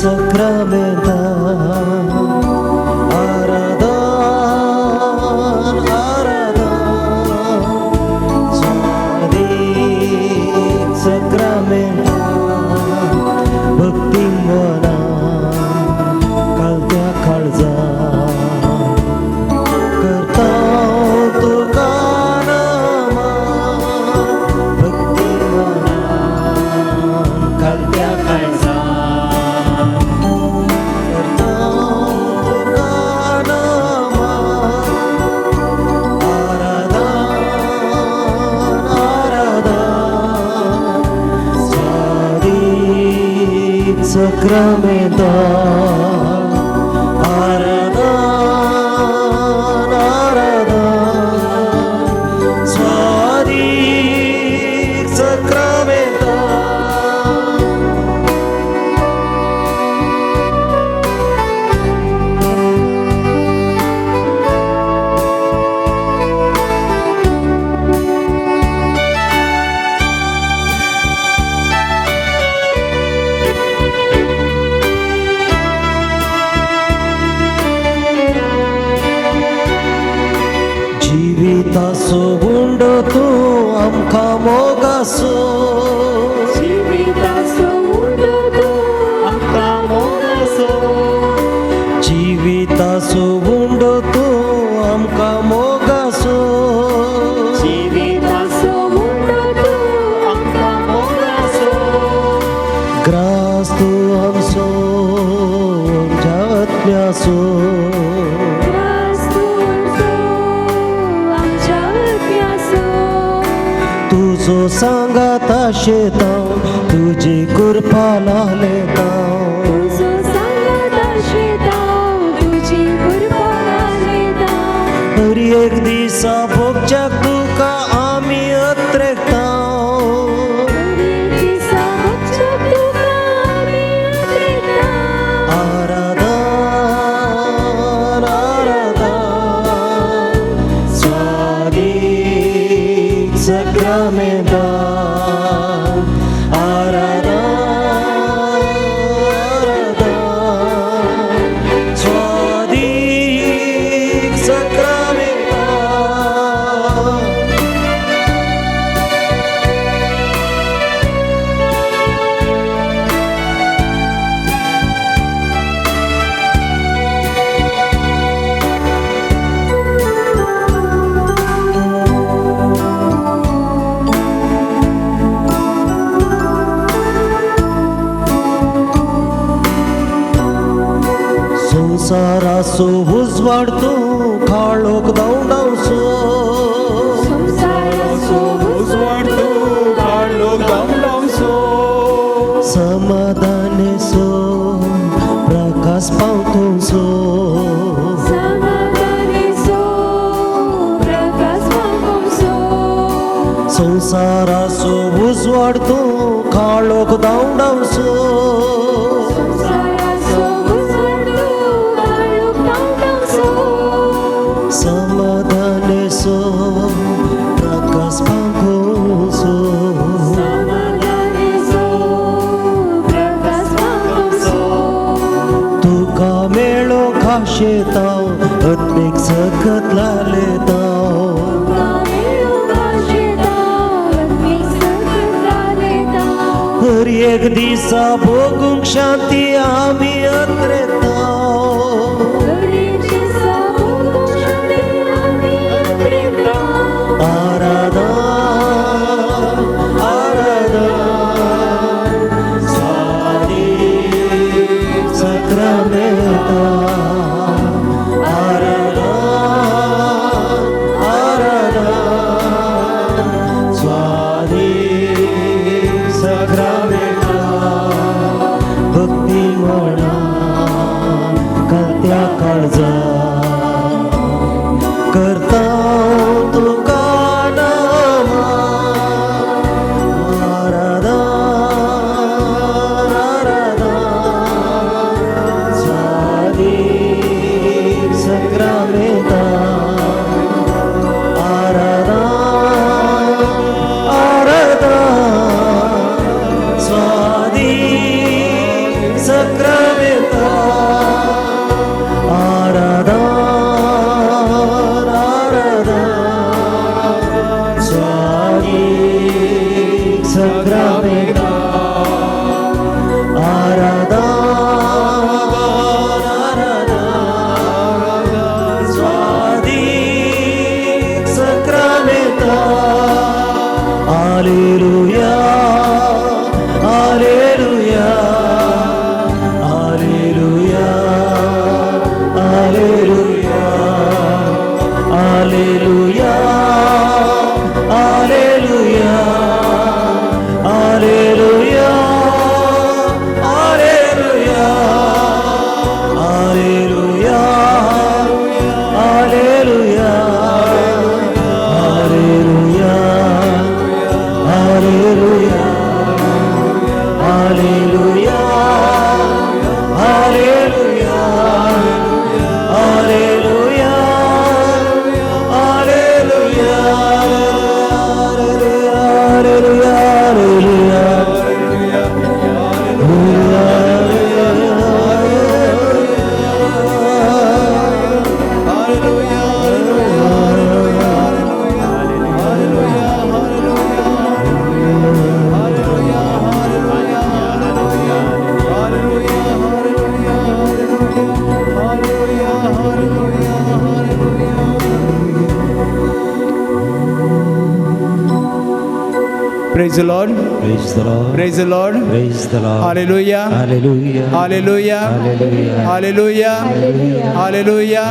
सक्रामेंता आराधन आराधन स्वादीक सक्रामेंता भक्ती मना कालत्या काळजा करता तुका नमन भक्ती मना कालत्या काळजा करता तुका नमन आराधन आराधन स्वादीक सक्रामेंता आराधन आराधन स्वादीक सक्रामेंता. जिविताचो उंडो तूं आमकां मोगासो जिविताचो उंडो तूं आमकां मोगासो जिविताचो उंडो तूं आमकां मोगासो जिविताचो उंडो तूं आमकां मोगासो ग्रास तूं आमचो आमच्या आत्म्याचो ग्रास तूं आमचो आमच्या आत्म्याचो तुजो सांगात आशेता तुजी कृपा लालेता तुजो सांगात आशेता तुजी कृपा लालेता हर एक दिसा भोगच्याक तुका आमी अत्रेकता हर एक दिसा भोगच्याक तुका आमी अत्रेकता. आराधन आराधन स्वादीक सक्रामेंता आराधन आराधन स्वादीक सक्रामेंता. संवसाराचो उजवाड तूं काळोख धांवडावचो संवसाराचो उजवाड तूं काळोख धांवडावचो समाधानेचो प्रकाश पावतोसो समाधानेचो प्रकाश पावोवचो संवसाराचो उजवाड तूं काळोख धांवडावचो संवसाराचो उजवाड तूं काळोख धांवडावचो समाधानेचो प्रकाश पावतोसो समाधानेचो प्रकाश पावोवचो तुका मेळो खाशेता आत्मीक सकत लालेता तुका मेळूंक आशेता आत्मीक सकत लालेता हर एक दिसा भोगूंक शांती आमी अत्रेता हर एक दिसा भोगूंक शांती आमी अत्रेता. आराधन आराधन स्वादीक सक्रामेंता आराधन आराधन स्वादीक सक्रामेंता भक्ती म्हणा कालत्या काळजा करता तुका नमन आराधन आराधन स्वादीक सक्रामेंता आराधन आराधन स्वादीक. sacramenta. Aradhan, aradhan, Swagik sacramenta. Aradhan, aradhan, Swadik sacramenta. Alleluia, alleluia, alleluia, alleluia, alleluia, alleluia, alleluia, alleluia, alleluia, alleluia, alleluia, alleluia, alleluia, alleluia, alleluia, alleluia, alleluia, alleluia. Praise the Lord. Praise the Lord. Praise the Lord. Praise the Lord. Hallelujah. Hallelujah. Hallelujah. Hallelujah. Hallelujah. Hallelujah. Hallelujah.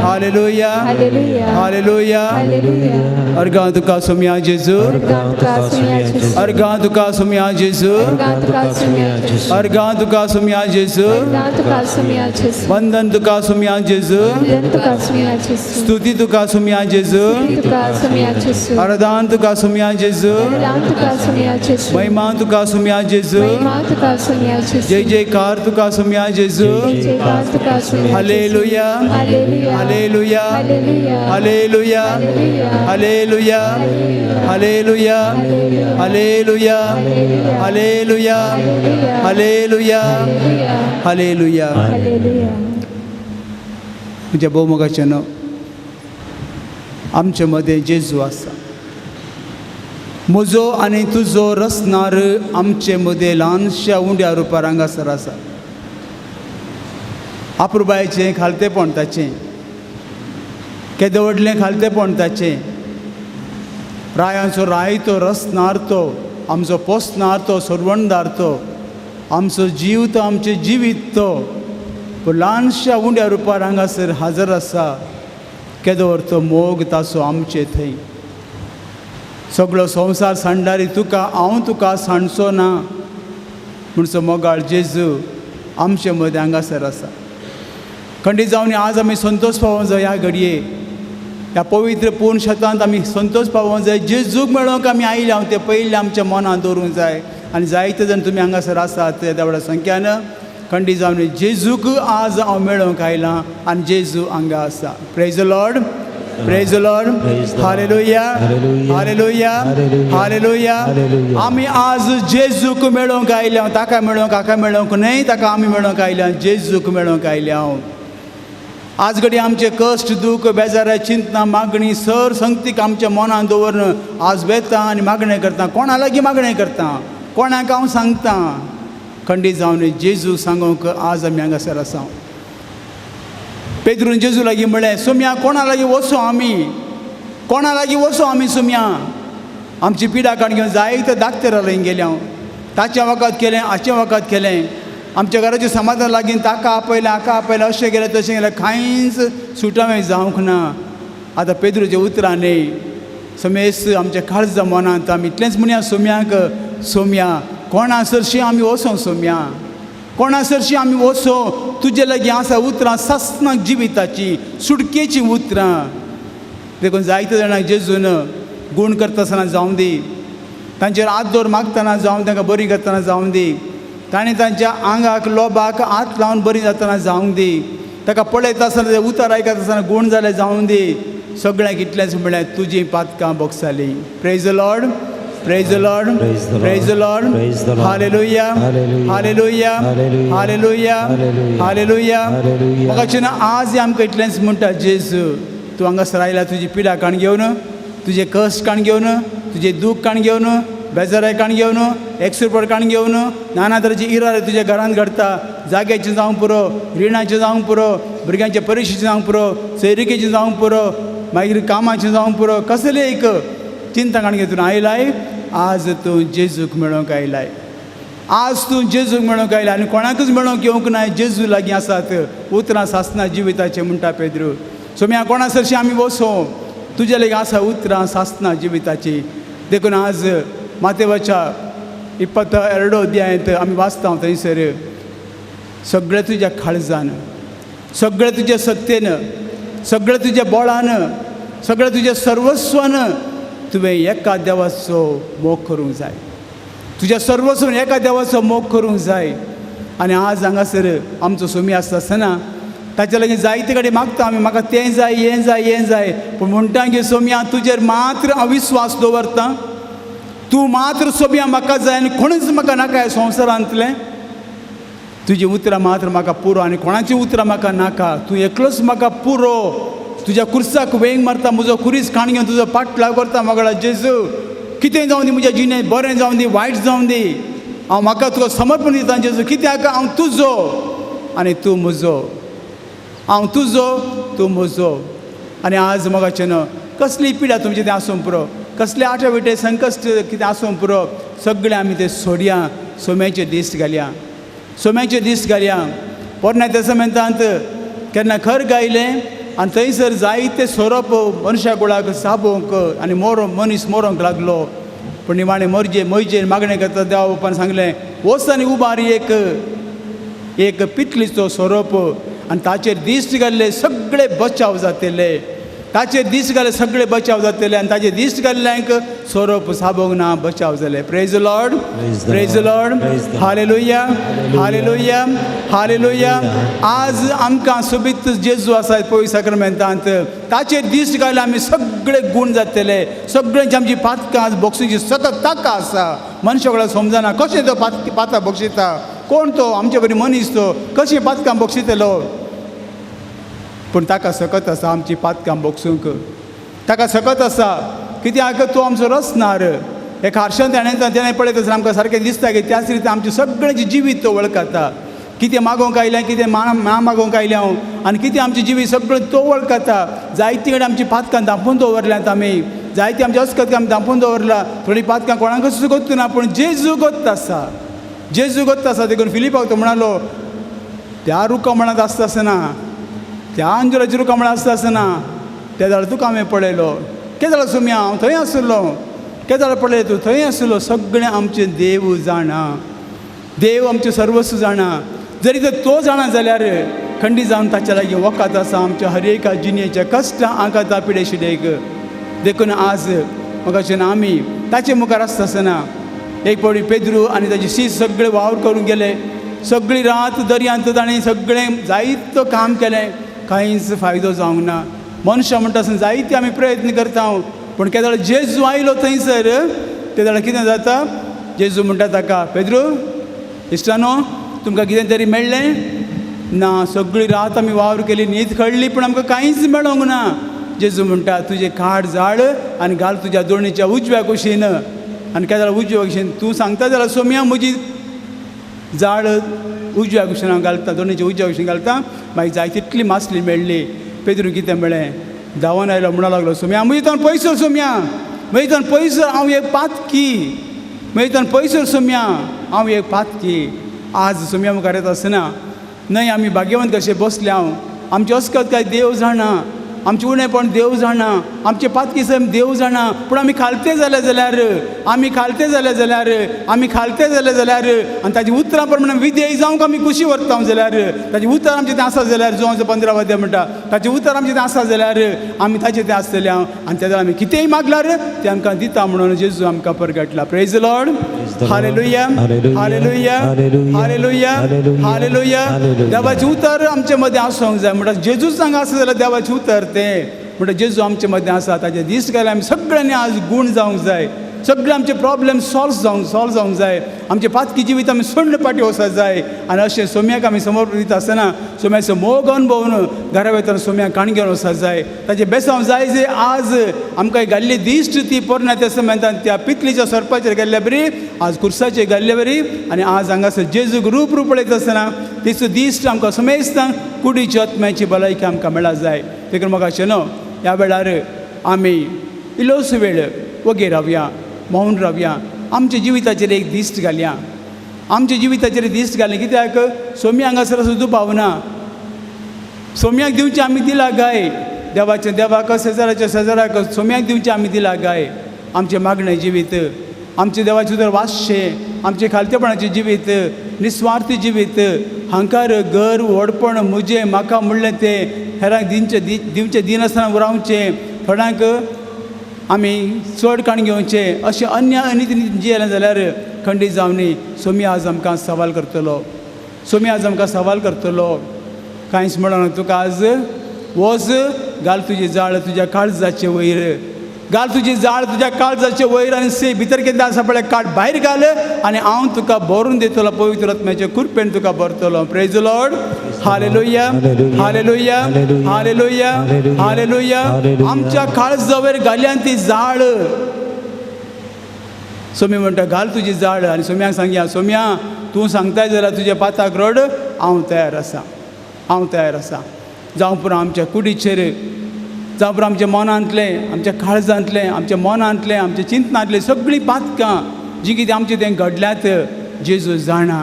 Hallelujah. Hallelujah. Hallelujah. Hallelujah. Hallelujah. अर्गां तुका सोमया जेजू. अर्गां तुका सोमया जेजू. अर्गां तुका सोमया जेजू. अर्गां तुका सोमया जेजू. अर्गां तुका सोमया जेजू. अर्गां तुका सोमया जेजू. वंदन तुका सोमया जेजू. वंदन तुका सोमया जेजू. स्तुती तुका सोमया जेजू. स्तुती तुका सोमया जेजू. आराधन तुका सोमया जेजू. आराधन तुका सोमया जेजू. महिमा तुका सोमया जेजू. महिमा तुका सोमया जेजू. जय जयकार तुका सोमया जेजू. जय जयकार तुका सोमया जेजू. Hallelujah. Hallelujah. Hallelujah. Hallelujah. Hallelujah. Hallelujah. Hallelujah. Hallelujah. Hallelujah. Hallelujah. Hallelujah. Hallelujah. म्हज्या भोवमोगाचें न्हू, आमचे मदें जेजू आसा. म्हजो आनी तुजो रसनार आमचे मदें ल्हानश्या उंड्या रुपार हांगासर आसा. अप्रुबायेचें खालतेपण ताचें, केदें व्हडलें खालतेपण ताचें. रायांचो राय तो, रसनार तो, आमचो पोसनार तो, सरवणदार तो, आमचो जीव तो, आमचें जिवीत तो, पूण ल्हानश्या उंड्या रुपार हांगासर हाजर आसा. केदो व्हड तो मोग ताचो आमचे थंय. सगळो संवसार सांडल्यार तुका हांव तुका सांडचो ना म्हणचो मोगाळ जेजू आमचे मदें हांगासर आसा. खंडीत जावन आज आमी संतोश पावोंक जाय. ह्या घडये ह्या पवित्र पूर्ण शेतांत आमी संतोश पावोंक जाय. जेजूक मेळोंक आमी आयल्या ते पयलीं आमच्या मनांत दवरूंक जाय. आनी जायते जाण तुमी हांगासर आसात ते व्हडा संख्यान खंडीत जावन जेजूक आज हांव मेळोंक आयलां आनी जेजू हांगा आसा. Praise the Lord. Praise the Lord. Praise the Lord. Hallelujah. Hallelujah. Hallelujah. Hallelujah. Hallelujah. Hallelujah. आमी आज जेजूक मेळोंक आयल्या. ताका मेळोंक, हाका मेळोंक न्हय, ताका आमी मेळोंक आयल्या, जेजूक मेळोंक आयल्या. आज घडी आमचे कश्ट, दूख, बेजारा, चिंतना, मागणी सर संगतीक आमच्या मनान दवरून आज वेता आनी मागणें करता. कोणा लागीं मागणें करता, कोणाक हांव सांगता. खंडीत जावन जेजू सांगूंक आज आमी हांगासर आसा. पेद्रून जेजू लागीं म्हळें, सोमया कोणा लागीं वचूं आमी, कोणा लागीं वचूं आमी सोमया? आमची पिडा काडून घेवन जायते दाक्तेरा लागीं गेले हांव, ताचें वखद केलें, हाचें वखद केलें, आमच्या घराच्या समाधान लागीं ताका आपयलें, हाका आपयलें, अशें केलें तशें केलें, कांयच सुटावें जावंक ना. आतां पेद्रूच्या उतरां न्ही समेस्त आमच्या काळजा मनांत आमी इतलेंच म्हणया सोम्याक, सोम्या कोणा सरशीं आमी वचों, सोम्या कोणा सरशीं आमी वचों, तुजे लागीं आसा उतरां सासणाक जिविताचीं, सुटकेचीं उतरां. देखून जायते जाणांक जेजून गूण करता आसतना जावं दी, तांचेर हात दवर मागतना जावं, तांकां बरी करतना जावं दी, ताणें तांच्या आंगाक लोबाक हात लावन बरी जातना जावंक दी, ताका पळयता आसतना ते उतर आयकता आसतना गूण जालें जावं दी. सगळ्यांक इतलेंच म्हळ्यार तुजीं पातकां बोगसालीं. Praise the Lord. Praise the Lord. Praise the Lord. Praise the Lord. Praise the Lord. Hallelujah. Hallelujah. Hallelujah. Hallelujah. Hallelujah. Hallelujah. Hallelujah. Hallelujah. मोगाचें आज आमकां इतलेंच म्हणटा जेजू, तूं हांगासर आयला तुजी पिडा काण घेवन, तुजें कश्ट काण घेवन, तुजें दूख काण घेवन, बेजाराय काण घेवन, एक्सुरपड काण घेवन, नाना तरेची इरार तुज्या घरांत घडता. जाग्याचें जावंक पुरो, रिणाचें जावंक पुरो, भुरग्यांचे परिक्षेचें जावंक पुरो, सोयरिकेचें जावंक पुरो, मागीर कामाचें जावंक पुरो, कसलें एक चिंता काण घेवन आयलाय. आज तूं जेजूक मेळोवंक आयलाय. आज तूं जेजूक मेळोवंक आयला आनी कोणाकूच मेळोवंक येवंक ना. जेजू लागीं आसात उतरां सासना जिविताचें म्हणटा पेद्रू. सोम्या कोणा सरशी आमी वसों, तुज्या लागीं आसा उतरां सासना जिविताची. देखून आज मातेवाच्या 22 अध्यायांत आमी वाचता थंयसर सगळें तुज्या काळजान, सगळें तुज्या सत्तेन, सगळें तुज्या बळान, सगळें तुज्या सर्वस्वान तुवें एका देवाचो मोग करूंक जाय. तुज्या सर्वस्वान एका देवाचो मोग करूंक जाय. आनी आज हांगासर आमचो सोमी आसता आसतना ताच्या लागीं जायते कडेन मागता आमी, म्हाका तें जाय, हें जाय, हें जाय. पूण म्हणटा की सोमया तुजेर मात्र हांव विस्वास दवरता, तूं मात्र सोमया म्हाका जाय आनी कोणूच म्हाका नाका ह्या संवसारांतलें. तुजी उतरां मात्र म्हाका पुरो आनी कोणाची उतरां म्हाका नाका. तूं एकलोच म्हाका पुरो. तुज्या कुर्साक वेंग मारता, म्हजो कुरीस खाण घेवन तुजो पाटलाव करता. मगळा जेजू, कितें जावं दी म्हज्या जिणेंत, बरें जावं दी, वायट जावं दी, हांव म्हाका तुका समर्पण दिता जेजू. कित्याक हांव तुजो आनी तूं म्हजो, हांव तुजो तूं म्हजो. आनी आज मोगाचें न्हू कसली पिडा तुमची तें आसूंक पुरो, कसले आठे विटे संकश्ट कितें आसूंक पुरो, सगळें आमी तें सोडया, सोम्याचे दीस घालया, सोम्याचे दीस घालया. पोरण्या तेस्तामेंतांत केन्ना खर गायलें आनी थंयसर जायते सोरोप मनशा कुळाक साबोवंक आनी मोरो मनीस मोरोंक लागलो. पूण निमाणें मर्जे मैजेर मागणें करता देवा बापान सांगलें, वच आनी उबार एक एक पितलीचो सोरोप आनी ताचेर दीस घाल्ले सगळे बचाव जातले. ताचेर दीस घाले सगळे बचाव जातले आनी ताचेर दीस घाल्ल्यांक सोरोप साबोवंक ना, बचाव जाले. Praise Lord. Praise Lord. Hallelujah. Hallelujah. Hallelujah. आज आमकां सोबीत जेजू आसा पवित्र साक्रमेंतांत, ताचेर दीस घाले आमी सगळे गूण जातले. सगळ्यांची आमची पातकां आज बक्षिची सतत ताका आसा. मनशा कडेन समजना कशें तो पातां बक्षिता, कोण तो आमचे बरी मनीस तो कशें पातकां बक्षितलो. पूण ताका सकत आसा आमची पातकां बक्षूंक, ताका सकत आसा. कित्याक तो आमचो रचणार. एक हारशांत ताणें तेणें पळयत आसतना आमकां सारकें दिसता की त्याच रितीन आमचें सगळ्यांचें जिवीत तो वळखता. कितें मागोवंक आयलें, कितें ना मागोवंक आयलें हांव, आनी कितें आमचें जिवीत सगळें तो वळखता. जायते कडेन आमची पातकां धांपून दवरल्यांत आमी, जायते आमचे अस्कत आमी धांपून दवरला. थोडीं पातकां कोणाकूच गोत्त ना, पूण जेजू गोत्त आसा, जेजू गोत्त आसा. देखून फिलिपाक तो म्हणालो, त्या रुखा म्हणत आसता आसतना, त्या अंजुराची रुखा म्हणत आसता आसतना त्या जाल्यार तुका हांवें पळयलो. कितें जालें सोम्या, हांव थंय आशिल्लो. कितें जालें पळयलें तूं थंय आशिल्लो. सगळें आमचें देव जाणा, देव आमचें सर्वस्व जाणा. जरी तर तो जाणा जाल्यार खंडीत जावन ताच्या लागीं वखद आसा आमच्या हर एका जिणेच्या कश्टां आंकाता पिडे शिडेक. देखून आज म्हाका आमी ताचे मुखार आसता आसतना एक फावटी पेद्रू आनी ताची शीस सगळे वावर करूंक गेले. सगळी रात दर्यांत ताणें सगळें जायतो काम केलें, कांयच फायदो जावंक ना. मनशां म्हणटा आसतना जायते आमी प्रयत्न करता, पूण केदळ जेजू आयलो थंयसर ते जाल्यार कितें जाता, जेजू म्हणटा ताका, पेद्रू इश्टानो तुमकां कितें तरी मेळ्ळें ना? सगळी रात आमी वावर केली, न्हीद खडली, पूण आमकां कांयच मेळोंक ना. जेजू म्हणटा, तुजें काड झाड आनी घाल तुज्या दोणीच्या उजव्या कुशीन. आनी काय जाल्यार उजव्या कुशीन तूं सांगता जाल्यार सोम्या म्हजी झाड उजव्या कुशीन हांव घालता, दोणीच्या उजव्या कुशीन घालता. मागीर जाय तितली मासली मेळ्ळी. पेद्रू कितें मेळ्ळें, धांवन आयलो, म्हणूंक लागलो, सोम्या म्हजी तोंड पयसो, सोम्या म्हजी तोंड पयसो, हांव एक पातकी, म्हजी तोंड पयसो सोम्या, हांव एक पातकी. आज सोम्या मुखार येता आसतना न्हय आमी भाग्यवंत कशे बसले हांव. आमचें अस्कत काय देव जाणा, आमचें उणेपण देव जाणा, आमचें पातकी सैम देव जाणा. पूण आमी खालते जाले जाल्यार, आमी खालते जाले जाल्यार, आमी खालते जाले जाल्यार आनी ताजी उतरां प्रमाणे विधेय जावंक आमी खुशी व्हरता जाल्यार, ताजी उतरां आमचें तें आसा जाल्यार, जो 15 वाद्य म्हणटा ताचें उतर आमचें तें आसा जाल्यार आमी ताचें तें आसतलें हांव. आनी तेन्ना आमी कितेंय मागल्यार तें आमकां दिता म्हणून जेजू आमकां परगटला. Praise Lord. Hallelujah. Hallelujah. Hallelujah. Hallelujah. देवाचें उतर आमचे मदें आसूंक जाय. म्हणटा जेजूच हांगा आसा जाल्यार देवाचें उतर तें म्हणटा जेजू आमचे मदें आसा. ताचे दीस गेले आमी सगळ्यांनी आज गूण जावंक जाय. सगळे आमचे प्रॉब्लेम सॉल्व जावंक जाय, आमचे पातकी जिवीत आमी सोडून पाटी वचत जाय. आनी अशें सोम्याक आमी समर्पण दिता आसतना सोम्याचो मोग अनुभवून घरा वयतना सोम्याक काण घेवन वचत जाय. ताचें बेसांव जाय जे आज आमकां घाल्ली दिश्ट ती पोरण्या तेस्तामेंतान त्या पितलीच्या सोरपाचेर गेल्ल्या बरी, आज कुर्साचेर घाल्ले बरी. आनी आज हांगासर जेजूक रूप रूप पळयता आसतना तिचो दिश्ट आमकां समेस्तांक कुडीची आत्म्याची भलायकी आमकां मेळा जाय. देखून म्हाका अशें न्हू ह्या वेळार आमी इल्लोसो वेळ वगेर रावया, मौन रावया, आमच्या जिविताचेर एक दिश्ट घालया. आमच्या जिविताचेर दिश्ट घाली कित्याक सोमी हांगासर असो दुबाव ना. सोम्याक दिवचें आमी दिला गाय, देवाचें देवाक, शेजाराचें शेजाराक, सोम्याक दिवचें आमी दिला गाय. आमचें मागणें जिवीत, आमचें देवाचें उतर वाचचें, आमचें खालतेपणाचें जिवीत, निस्वार्थी जिवीत, हांकार घर व्हडपण म्हजें म्हाका म्हणलें तें हेरांक दिवचें दिवचें दिनासतना उरावचें, थोड्यांक आमी चड काण घेवचें, अशें अन्य अनिती जियेलें जाल्यार खंडीत जावनी सोमी आज आमकां सवाल करतलो, सोमी आज आमकां सवाल करतलो. कांयच म्हणना तुका आज वच घाल तुजी जाळ तुज्या काळजाचे वयर, घाल तुजी जाळ तुज्या काळजाचे वयर आनी से भितर कितें आसा पळय काड भायर घाल आनी हांव तुका भरून दितलो, पवित्र आत्म्याचे कृपेन तुका भरतलो. Praise Lord. Hallelujah, hallelujah, hallelujah, hallelujah. आमच्या काळजा वयर घाल्यान ती जाळ. सोमी म्हणटा घाल तुजी जाळ आनी सोम्याक सांगया, सोम्या तूं सांगताय जाल्यार तुज्या पाताक रड, हांव तयार आसा, हांव तयार आसा. जावं पुरो आमच्या कुडीचेर, जावं पुरो आमच्या मनांतलें, आमच्या काळजांतलें, आमच्या मनांतलें, आमच्या चिंतनांतलें सगळीं पातकां जीं कितें आमचें तें घडल्यात जेजू जाणा.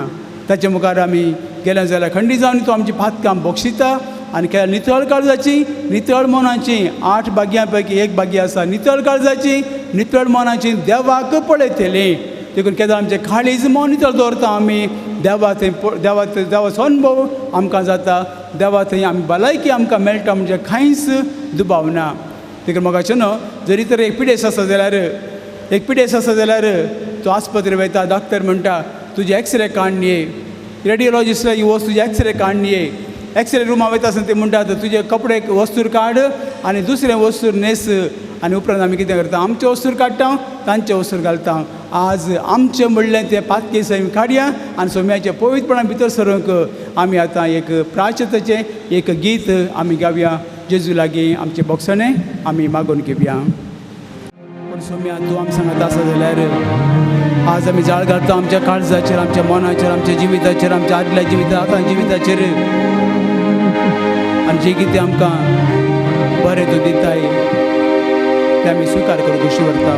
ताच्या मुखार आमी गेले जाल्यार खंडीत जावन तो आमची पातकां बक्षिता. आनी केल्या नितळ काळजाची, नितळ मनाची, 8 भाग्यां पैकी एक भाग्य आसा नितळ काळजाची, नितळ मनाची देवाक पळयतली. देखून केन्ना आमचें काळीज मन नितळ दवरता आमी देवा थंय देवा देवाचो अनुभव आमकां जाता, देवा थंय आमी भलायकी आमकां मेळटा म्हणजे कांयच दुबाव ना. देखून म्हाका अशें न्हू जरी तर एक पिडेस आसा जाल्यार, एक पिडेस आसा जाल्यार तो आस्पत्रे वयता, डॉक्टर म्हणटा तुजी एक्सरे काडून ये, रेडियोलॉजिस्ट ही वस्त तुजी एक्सरे काडून ये. एक्सरे रुमा वयता आसतना ते म्हणटात तुजे कपडे वस्तूर काड आनी दुसरें वस्तूर न्हेस. आनी उपरांत आमी कितें करता, आमचे वस्तूर काडटा, तांचे वस्तूर घालता. आज आमचें म्हणलें तें पातकी सैम काडया आनी सोम्याचें पवित्रपणा भितर सरूंक आमी आतां एक प्राचताचें एक गीत आमी गावया. जेजू लागीं आमचें बोगसणें आमी मागून घेवया. पूण सोम्या तूं आम सांगता आसा जाल्यार आज आमी जाळ घालता आमच्या काळजाचेर, आमच्या मनाचेर, आमच्या जिविताचेर, आमच्या आदल्या जिविता आतां जिविताचेर, आनी जें कितें आमकां बरें तूं दिताय तें आमी स्विकार करूंक खुशी व्हरता.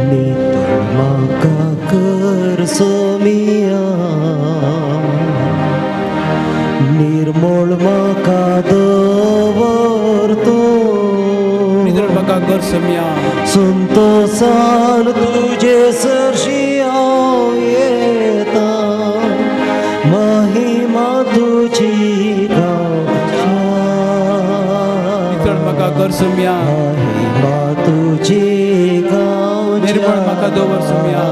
नितळ म्हाका कर सोमिया, निर्मळ म्हाका दवर तूं, नितळ म्हाका कर सोमिया, संतोसान तुजे सरशी हांव येता, महिमा तुजी गावच्या, नितळ म्हाका कर सोमिया, महिमा तुजी गावच्या, निर्मळ म्हाका दवर सोमिया,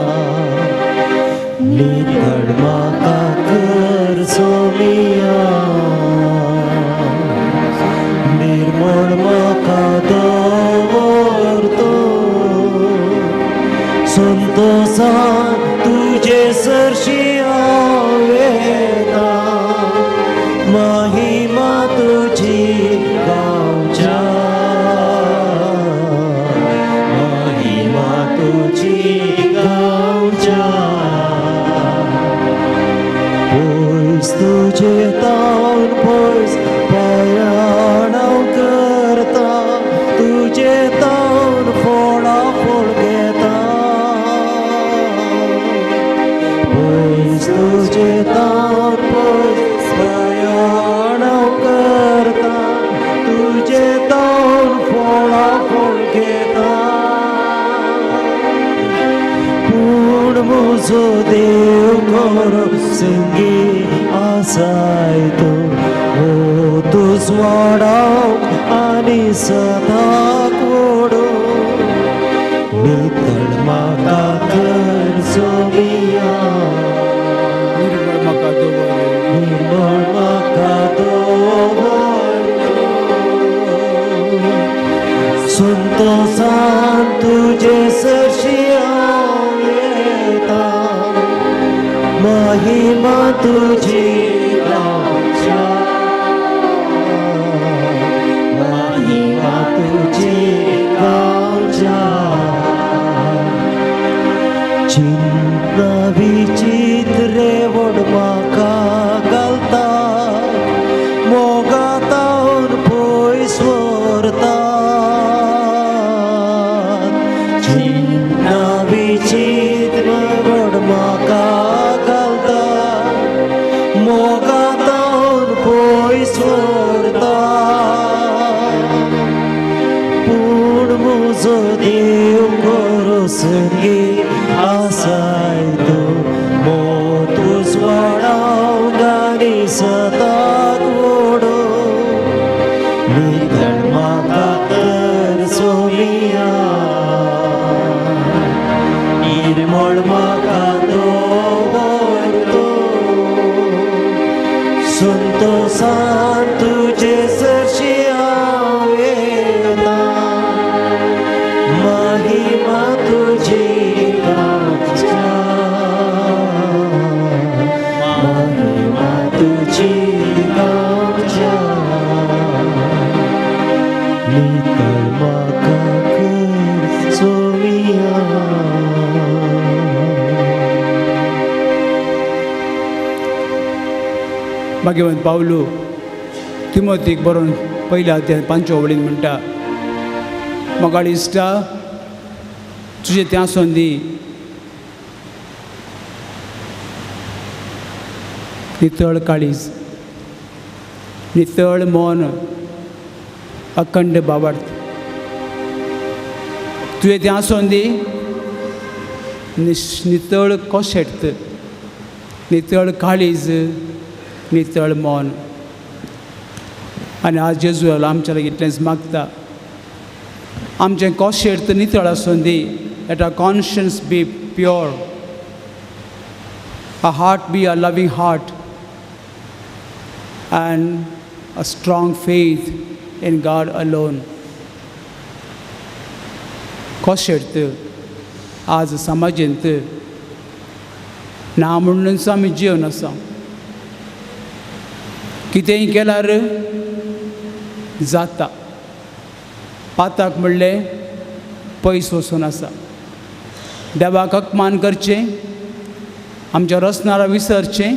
नितळ म्हाका कर सोमिया, निर्मळ म्हाका दवर तूं, संतोसान तुजे सरशी हांव येता, महिमा तुजी गावच्या, महिमा तुजी गावच्या. पयस तुजे तावन पयस प्रयाण हांव करता, तुजे तावन फोळा फोळ घेता, पयस तुजे तावन पयस प्रयाण हांव करता, तुजे तावन फोळा फोळ घेता. पूण म्हजो देव खरो संगी आसाय तूं, हो तुज वाडावंक आनी सदाक वडो, नितळ म्हाका कर सोमिया, निर्मळ म्हाका दवर, निर्मळ म्हाका दवर तूं, संतोसान तुजे तुजे सरशी हांव येता महिमा तुजी गावच्या महिमा तुजी गावच्या चिंतना विचित्र रेवड म्हाका घालता मोगातावन पयस व्हरता चिंतना विचित्र रेवड म्हाका घालता मोगातावन पयस व्हरता पूण म्हजो देव खरो संगी आसाय तूं मोत उजवाडाव आनी सदाक वडो नितळ म्हाका कर सोमिया निर्मळ म्हाका दवर तूं संतोसान तुजे सरशी हांव येता महिमा तुजी गावच्या महिमा तुजी गावच्या नितळ म्हाका कर सोमिया. भाग्यवंत पावलू तिमोतीक बरोवन पयल्या अध्याय पांचव्या वळीन म्हणटा, मोगाळ इश्टा, तुजें तें आसून दी, नितळ काळीज, नितळ मन, अखंड बाबार्थ तुवें तें आसून दी, नितळ कोशेट, नितळ काळीज, नितळ मन. आनी आज जेजू आमच्या लागीं इतलेंच मागता, आमचें कोशेट नितळ आसून दी. Let our conscience be pure, our heart be a loving heart and a strong faith in God alone. कोशेट आज समाजेंत ना म्हणूनच आमी जिवन आसा, कितेंय केल्यार जाता, पाताक म्हणलें पयस वचून आसा. देवाक अपमान करचें, आमच्या रसनारा विसरचें,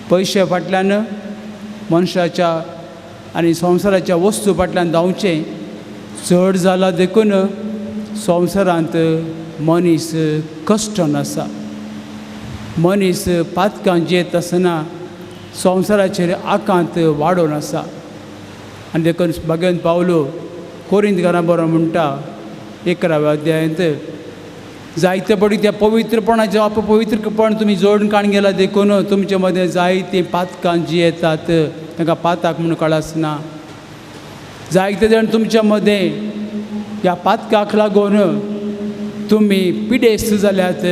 पयशे फाटल्यान मनशाच्या आनी संवसाराच्या वस्तू फाटल्यान धांवचें चड जाला, देखून संवसारांत मनीस कश्टन आसा. मनीस पातकां जियेत आसतना संवसाराचेर आकांत वाडोवन आसा. आनी देखून भाग्यवंत पावलो कोरिंतकारां बरो म्हणटा 11व्या अध्यायांत, जायते पडी त्या पवित्रपणाचें अपपवित्रपण तुमी जोडून काण गेला, देखून तुमचे मदें जायतीं पातकां जियेतात, तांकां पाताक म्हूण कळासना. जायते जाण तुमच्या मदें ह्या पातकाक लागून तुमी पिडेस्त जाल्यात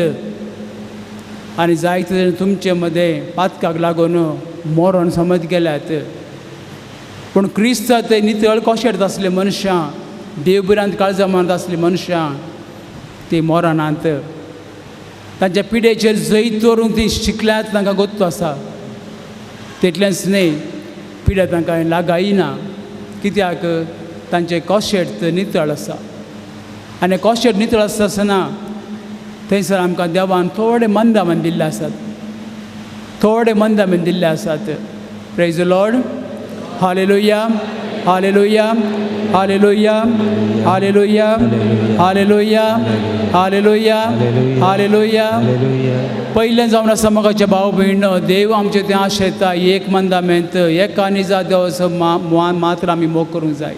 आनी जायते जाण तुमचे मदें पातकाक लागून मरण समज गेल्यात. पूण क्रिस्त ते नितळ कोशेर्त आसले मनशां, देवभिरांत काळजां मानत आसली मनशां, ती मरणांत तांच्या पिडेचेर जैत दवरूंक ती शिकल्यात, तांकां गोत्तो आसा. तितलेंच न्हय, पिड्या तांकां लागायना, कित्याक तांचें कोशेर्त नितळ आसा. आनी कोशेर्त नितळ आसता आसतना थंयसर आमकां देवान थोडे मंदामन दिल्ले आसात, थोडे मंदामन दिल्ले आसात. Praise the Lord. Hallelujah, hallelujah, hallelujah, hallelujah, hallelujah, hallelujah, hallelujah. पयलें जावन आसा मोगाचे भाव भयण, देव आमचें तें आशेता एक मंदामेंत एका निजा देवाचो मात्र आमी मोग करूंक जाय,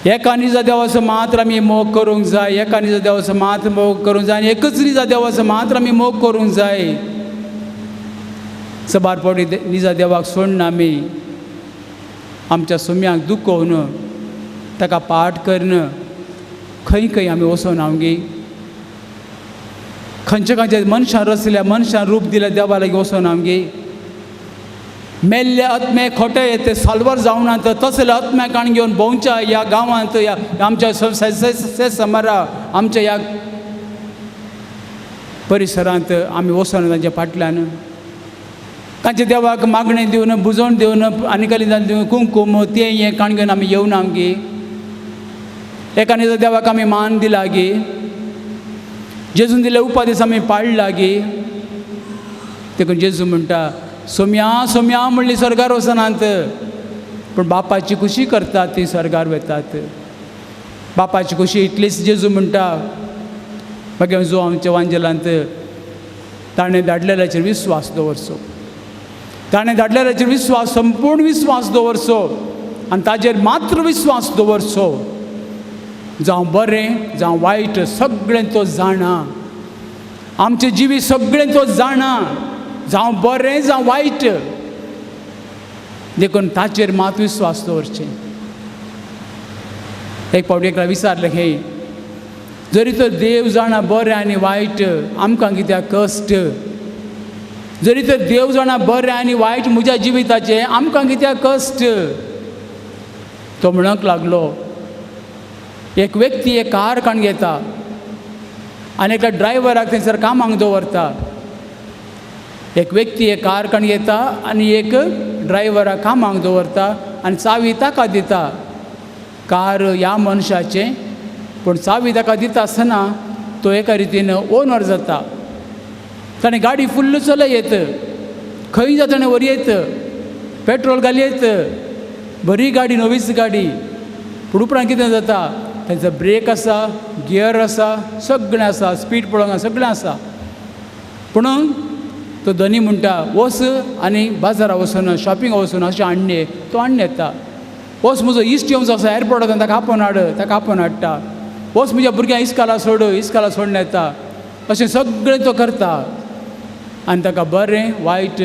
एका निजा देवाचो मात्र आमी मोग करूंक जाय, एका निजा देवाचो मात्र मोग करूंक जाय आनी एकच निजा देवाचो मात्र आमी मोग करूंक जाय. सबार फावटी निजा देवाक सोडना आमी, आमच्या सुम्यांक दुखोवन ताका पाठ करून खंय खंय आमी वचोन आमगे खंयच्या खंयच्या मनशान रचल्या, मनशान रूप दिल्या देवा लागीं वचोन आमगे. मेल्ले आत्मे खोटे ते साल्वार जावनात, तसले आत्म्या काण घेवन भोंवच्या ह्या गांवांत, ह्या आमच्या समारा आमच्या ह्या परिसरांत आमी वचोन तांच्या फाटल्यान तांच्या देवाक मागणें दिवन, बुजवण दिवन, आनी कसलें दिवन, कुंकूम तें हें काण घेवन आमी येवना आमगे. एकाने देवाक आमी मान दिला गे, जेजून दिले उपादेस आमी पाळला गे. देखून जेजू म्हणटा, सोम्या सोम्या म्हणली स्वर्गार वचनात, पूण बापाची खुशी करतात ती स्वर्गार वतात. बापाची खुशी इतलीच जेजू म्हणटा. मागीर जो आमच्या वांजेलांत ताणें धाडलेल्याचेर विस्वास दवरचो, ताणें धाडलेल्याचेर विस्वास, संपूर्ण विस्वास दवरचो आनी ताजेर मात्र विस्वास दवरचो. जावं बरें जावं वायट सगळें तो जाणा, आमचें जिवीत सगळें तो जाणा, जावं बरें जावं वायट. देखून ताचेर मात विस्वास दवरचें. एक फावटी एकला विचारलें, हे जरी तर देव जाणा बरें आनी वायट, आमकां कित्याक कश्ट? जरी तर देव जाणा बरें आनी वायट म्हज्या जिविताचें, आमकां कित्याक कश्ट? तो म्हणूंक लागलो, एक व्यक्ती एक कार काण घेता आनी एका ड्रायव्हराक थंयसर कामाक दवरता. एक व्यक्ती एक कार काण घेता आनी एक ड्रायव्हराक कामाक दवरता आनी चावी ताका दिता. कार ह्या मनशाचें, पूण चावी ताका दिता आसतना तो एका रितीन ओनर जाता. ताणें गाडी फुल्ल चलयत, खंय जाता ताणें व्हरयत, पेट्रोल घालयत, बरी गाडी, नवीच गाडी. पूण उपरांत कितें जाता, तांचो ब्रेक आसा, गियर आसा, सगळें आसा, स्पीड पळोवंक सगळें आसा. पूण तो धनी म्हणटा, वच आनी बाजारा वचून शॉपिंगा वचून अशें हाडणे, तो हाडून येता. वच म्हजो इश्ट येवचो आसा एअरपोर्टान, ताका आपोवन हाड, ताका आपोवन हाडटा. वच म्हज्या भुरग्यांक इस्काला सोड, इस्काला सोडून येता. अशें सगळें तो करता आनी ताका बरें वायट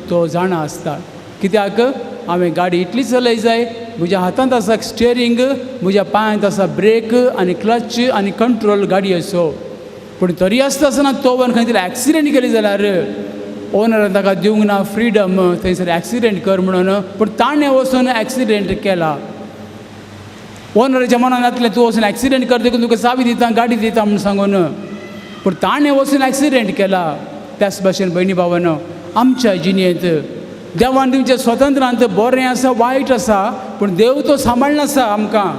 तो जाणा आसता. कित्याक हांवें गाडी इतली चलय जाय, म्हज्या हातांत आसा स्टियरींग, म्हज्या पांयांत आसा ब्रेक आनी क्लच आनी कंट्रोल गाडयेचो. पूण तरी आसता आसतना तो वन खंय तरी एक्सिडेंट केली जाल्यार ओनरान ताका दिवंक ना फ्रिडम थंयसर एक्सिडेंट कर म्हणून, पूण ताणें वचून एक्सिडेंट केला. ओनराच्या मनान जातलें तूं वचून एक्सिडेंट कर देखून तुका चावी दिता, गाडी दिता म्हूण सांगून, पूण ताणें वचून एक्सिडेंट केला. त्याच भाशेन भयणी भावानो, आमच्या जिणेंत देवान दिवच्या स्वतंत्रांत बरें आसा वायट आसा, पूण देव तो सांबाळनासा आमकां.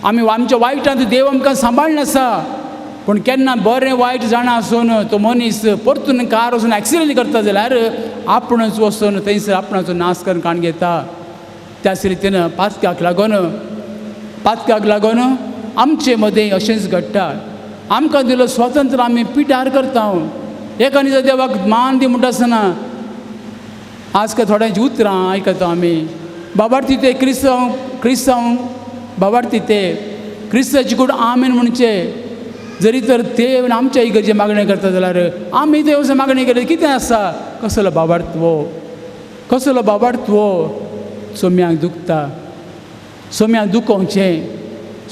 आमी आमच्या वायटांत देव आमकां सांबाळनासा. पूण केन्ना बरें वायट जाणा आसून तो मनीस परतून कार वचून एक्सिडेंट करता जाल्यार आपणच वचून थंयसर आपणाचो नाश करून काण घेता. त्याच रितीन पातक्याक लागून आमचे मदें अशेंच घडटा. आमकां दिलो स्वातंत्र्य आमी पिटार करता. एका दिसा देवाक मान दी म्हणटा आसतना आज काय थोड्यांची उतरां आयकता आमी, बाबार्थी ते क्रिस्तांव, क्रिस्तांव बाबार्थी ते क्रिस्ताची कूड आमेन म्हणचे. जरी तर ते आमच्या इगर्जे मागणें करता जाल्यार आमी ते मागणें केली कितें आसा, कसलो बाबार्थ हो, कसलो बाबार्थ हो. सोम्यांक दुखता, सोम्यांक दुखोवचें,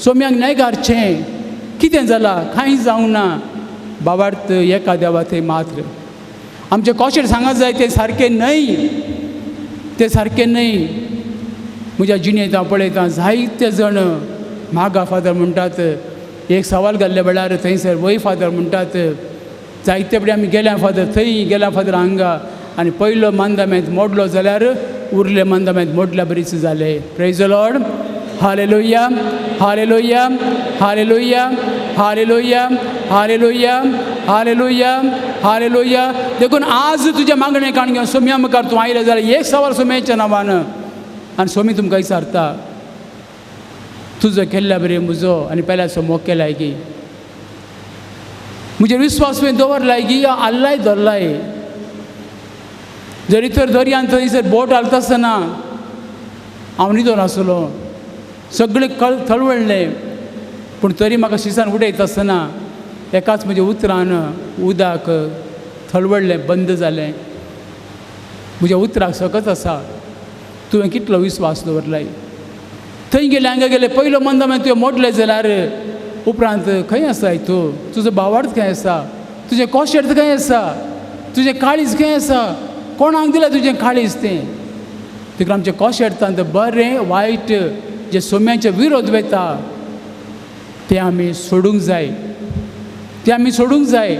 सोम्यांक नेगारचें, कितें जालां कांय जावंक ना. बाबार्थ एका देवा थंय मात्र आमचें कशें सांगत जाय तें सारकें न्हय, तें सारकें न्हय. म्हज्या जिणेंत हांव पळयतां जायते जण मागा फादर म्हणटात, एक सवाल घाल्ले वेळार थंयसर वय फादर म्हणटात. जायते कडेन आमी गेल्या फादर थंय, गेल्या फादर हांगा, आनी पयलो मंदामेंत मोडलो जाल्यार उरले मंदामेंत मोडल्या बरीच जाले. Praise the Lord, hallelujah, hallelujah, hallelujah, hallelujah, hallelujah, hallelujah, hallelujah. देखून आज तुज्या मागणें काण घेवन सोम्या मुखार तूं आयलें जाल्यार एक सवाल सोम्याच्या नांवान, आनी सोमी तुमकां विचारता, तुजो केल्ल्या बरे म्हजो आनी पेल्याचो मोग केलाय की, म्हजेर विस्वास तुवें दवरलाय की या आल्लाय धरलाय. जरी तर दर्यान थंयसर बोट हालता आसतना हांव न्हिदोन आसलो, सगळें कळ थळवळ्ळें, पूण तरी म्हाका शिसान उडयता आसतना एकाच म्हज्या उतरान उदक थळवळ्ळें, बंद जालें. म्हज्या उतराक सकत आसा, तुवें कितलो विस्वास दवरलाय. थंय गेले हांगा गेले, पयलो मंद तुवें मोडलें जाल्यार उपरांत खंय आसाय तूं, तुजो भावार्थ खंय आसा, तुजें कोशेर्त खंय आसा, तुजें काळीज खंय आसा, कोणाक दिलां तुजें काळीज तें. देखून आमचें कोशेर्तांत बरें वायट जे सोम्याचे विरोध वता तें आमी सोडूंक जाय, तें आमी सोडूंक जाय.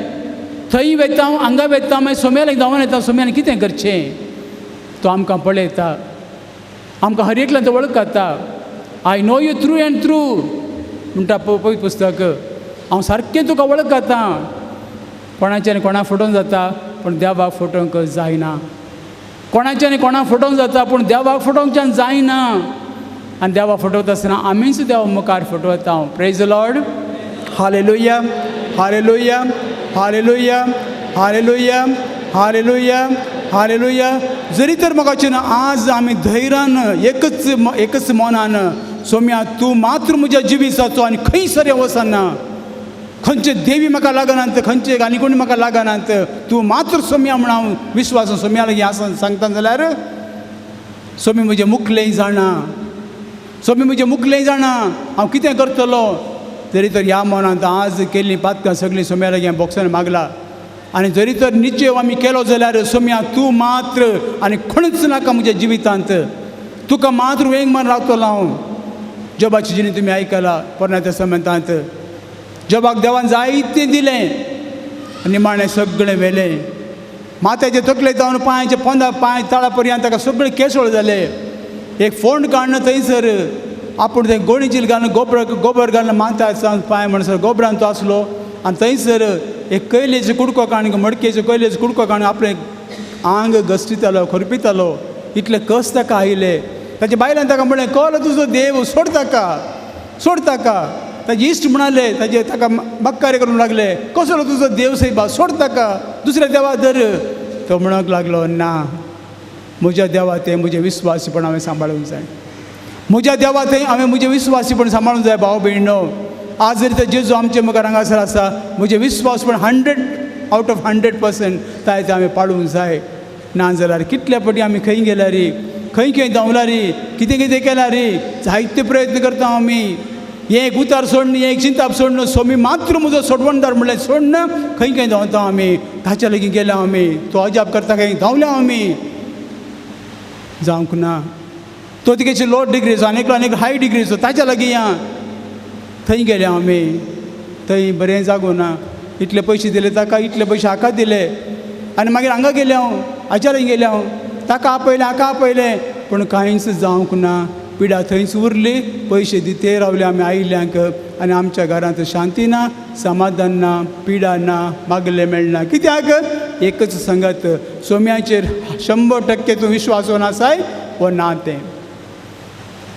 थंय वेता हांगा वेता मागीर सोम्याक धांवन येता. सोम्यान कितें करचें? तो आमकां पळयता, आमकां हर एकल्यान तो वळखता. I know you through and through म्हणटा पवित्र पुस्तक. हांव सारकें तुका वळखता. कोणाच्यान कोणा फटोवंक जाता पूण देवाक फटोवंक जायना. कोणाच्यान कोणा फटोवंक जाता पूण देवाक फटोवंकच्यान जायना. आनी देवाक फटवता आसतना आमीच देवा मुखार फटवता. Praise the Lord. Hallelujah, hallelujah, hallelujah, hallelujah, hallelujah, hallelujah. जरी तर म्हाका ना आज आमी धैर्यान एकच एकच मनान सोम्या तूं मात्र म्हज्या जिविताचो आनी खंयसर वचना, खंयचे देवी म्हाका लागनात, खंयचे आनी कोणी म्हाका लागनात, तूं मात्र सोम्या म्हण हांव विश्वास सोम्या लागीं आसा सांगता जाल्यार सोमी म्हजें मुखलें जाणा, सोमी म्हजें मुखलें जाणा हांव कितें करतलो. जरी तर ह्या मनांत आज केल्लीं पातकां सगळीं सोम्या लागीं बॉक्सान मागला आनी जरी तर निश्चय आमी केलो जाल्यार सोम्या तूं मात्र आनी कोणूच नाका म्हज्या जिवितांत, तुका मात्र वेंग मन रावतलो हांव. जोबाची जिणी तुमी आयकला पोरण्या तेस्तामेंतांत. जोबाक देवान जायतें दिलें, निमाणें सगळें व्हेलें. माथ्याचे तकले जावन पांयाचे पोंदा पांय तळा पर्यंत ताका सगळे केसळ जाले. एक फोंड काडून थंयसर आपूण तें गोणीचील घालून गोबर गोबर घालून माथ्या जावन पांय म्हणसर गोबरान तो आसलो. आनी थंयसर एक कयलेचो कुडको काडून मडकेचो कयलेचो कुडको काडून आपलें आंग घसटितालो, खरपितालो. इतले कस ताका आयले. ताच्या बायलान ताका म्हणलें, कल तुजो देव, सोड ताका, सोड ताका. ताजे इश्ट म्हणाले, ताजे ताका मक्कारी करूंक लागले, कसलो तुजो देव सैबा, सोड ताका, दुसऱ्या देवा धर. तो म्हणूंक लागलो, ना, म्हज्या देवा तें म्हजें विस्वासीपण हांवें सांबाळूंक जाय. म्हज्या देवा थंय हांवें म्हजें विस्वासीपण सांबाळूंक जाय. भाव भयणो, आज जरी तर जेजू आमचे मुखार हांगासर आसा, म्हजें विस्वासपण 100 out of 100% ताय तें हांवें पाळूंक जाय. ना जाल्यार कितल्या पटी आमी खंय गेल्यार, खंय खंय धांवल्यार, कितें कितें केल्यार, जायते प्रयत्न करता आमी. हें एक उतार सोडून, हें एक चिंताप सोडून, सोमी मात्र म्हजो सोडवणदार म्हणल्यार सोडून खंय खंय धांवता आमी. ताच्या लागीं गेल्या आमी, तो अजाप करता खंय धांवल्या आमी. जावंक ना. तो तिगेची लो डिग्रीचो आनी एकलो आनी हाय डिग्रीचो, ताच्या लागीं या. थंय गेले आमी, थंय बरें जागो ना. इतले पयशे दिले ताका, इतले पयशे हाका दिले. आनी मागीर हांगा गेले हांव, हाच्या लागीं गेले हांव, ताका आपयलें, हाका आपयलें, पूण कांयच जावंक ना. पिडा थंयच उरली. पयशे दिते रावले आमी आयिल्ल्यांक आनी आमच्या घरांत शांती ना, समाधान ना, पिडा ना, मागलें मेळना. कित्याक? एकच संगत, सोम्याचेर 100% तूं विश्वास आसाय वो ना तें.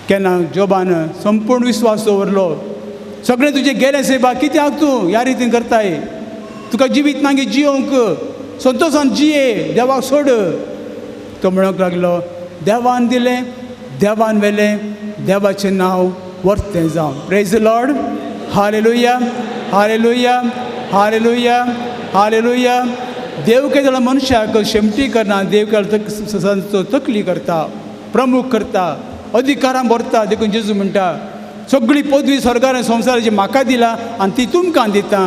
केन्ना जोबान संपूर्ण विश्वास दवरलो, सगळें तुजें गेलें सेबा, कित्याक तूं ह्या रितीन करताय? तुका जिवीत मागीर जियोंक संतोशान जिये, देवाक सोड. तो म्हणूंक लागलो, देवान दिलें, देवान व्हेलें, देवाचें नांव वर्तें जावं. Praise the Lord. Hallelujah, hallelujah, hallelujah, hallelujah. देव केदो मनशाक शेमटी करना, देव केदो तकली करता, प्रमुख करता, अधिकारां भरता. देखून जेजू म्हणटा, सगळी पदवी स्वर्गार संवसाराची म्हाका दिला आनी ती तुमकां दिता.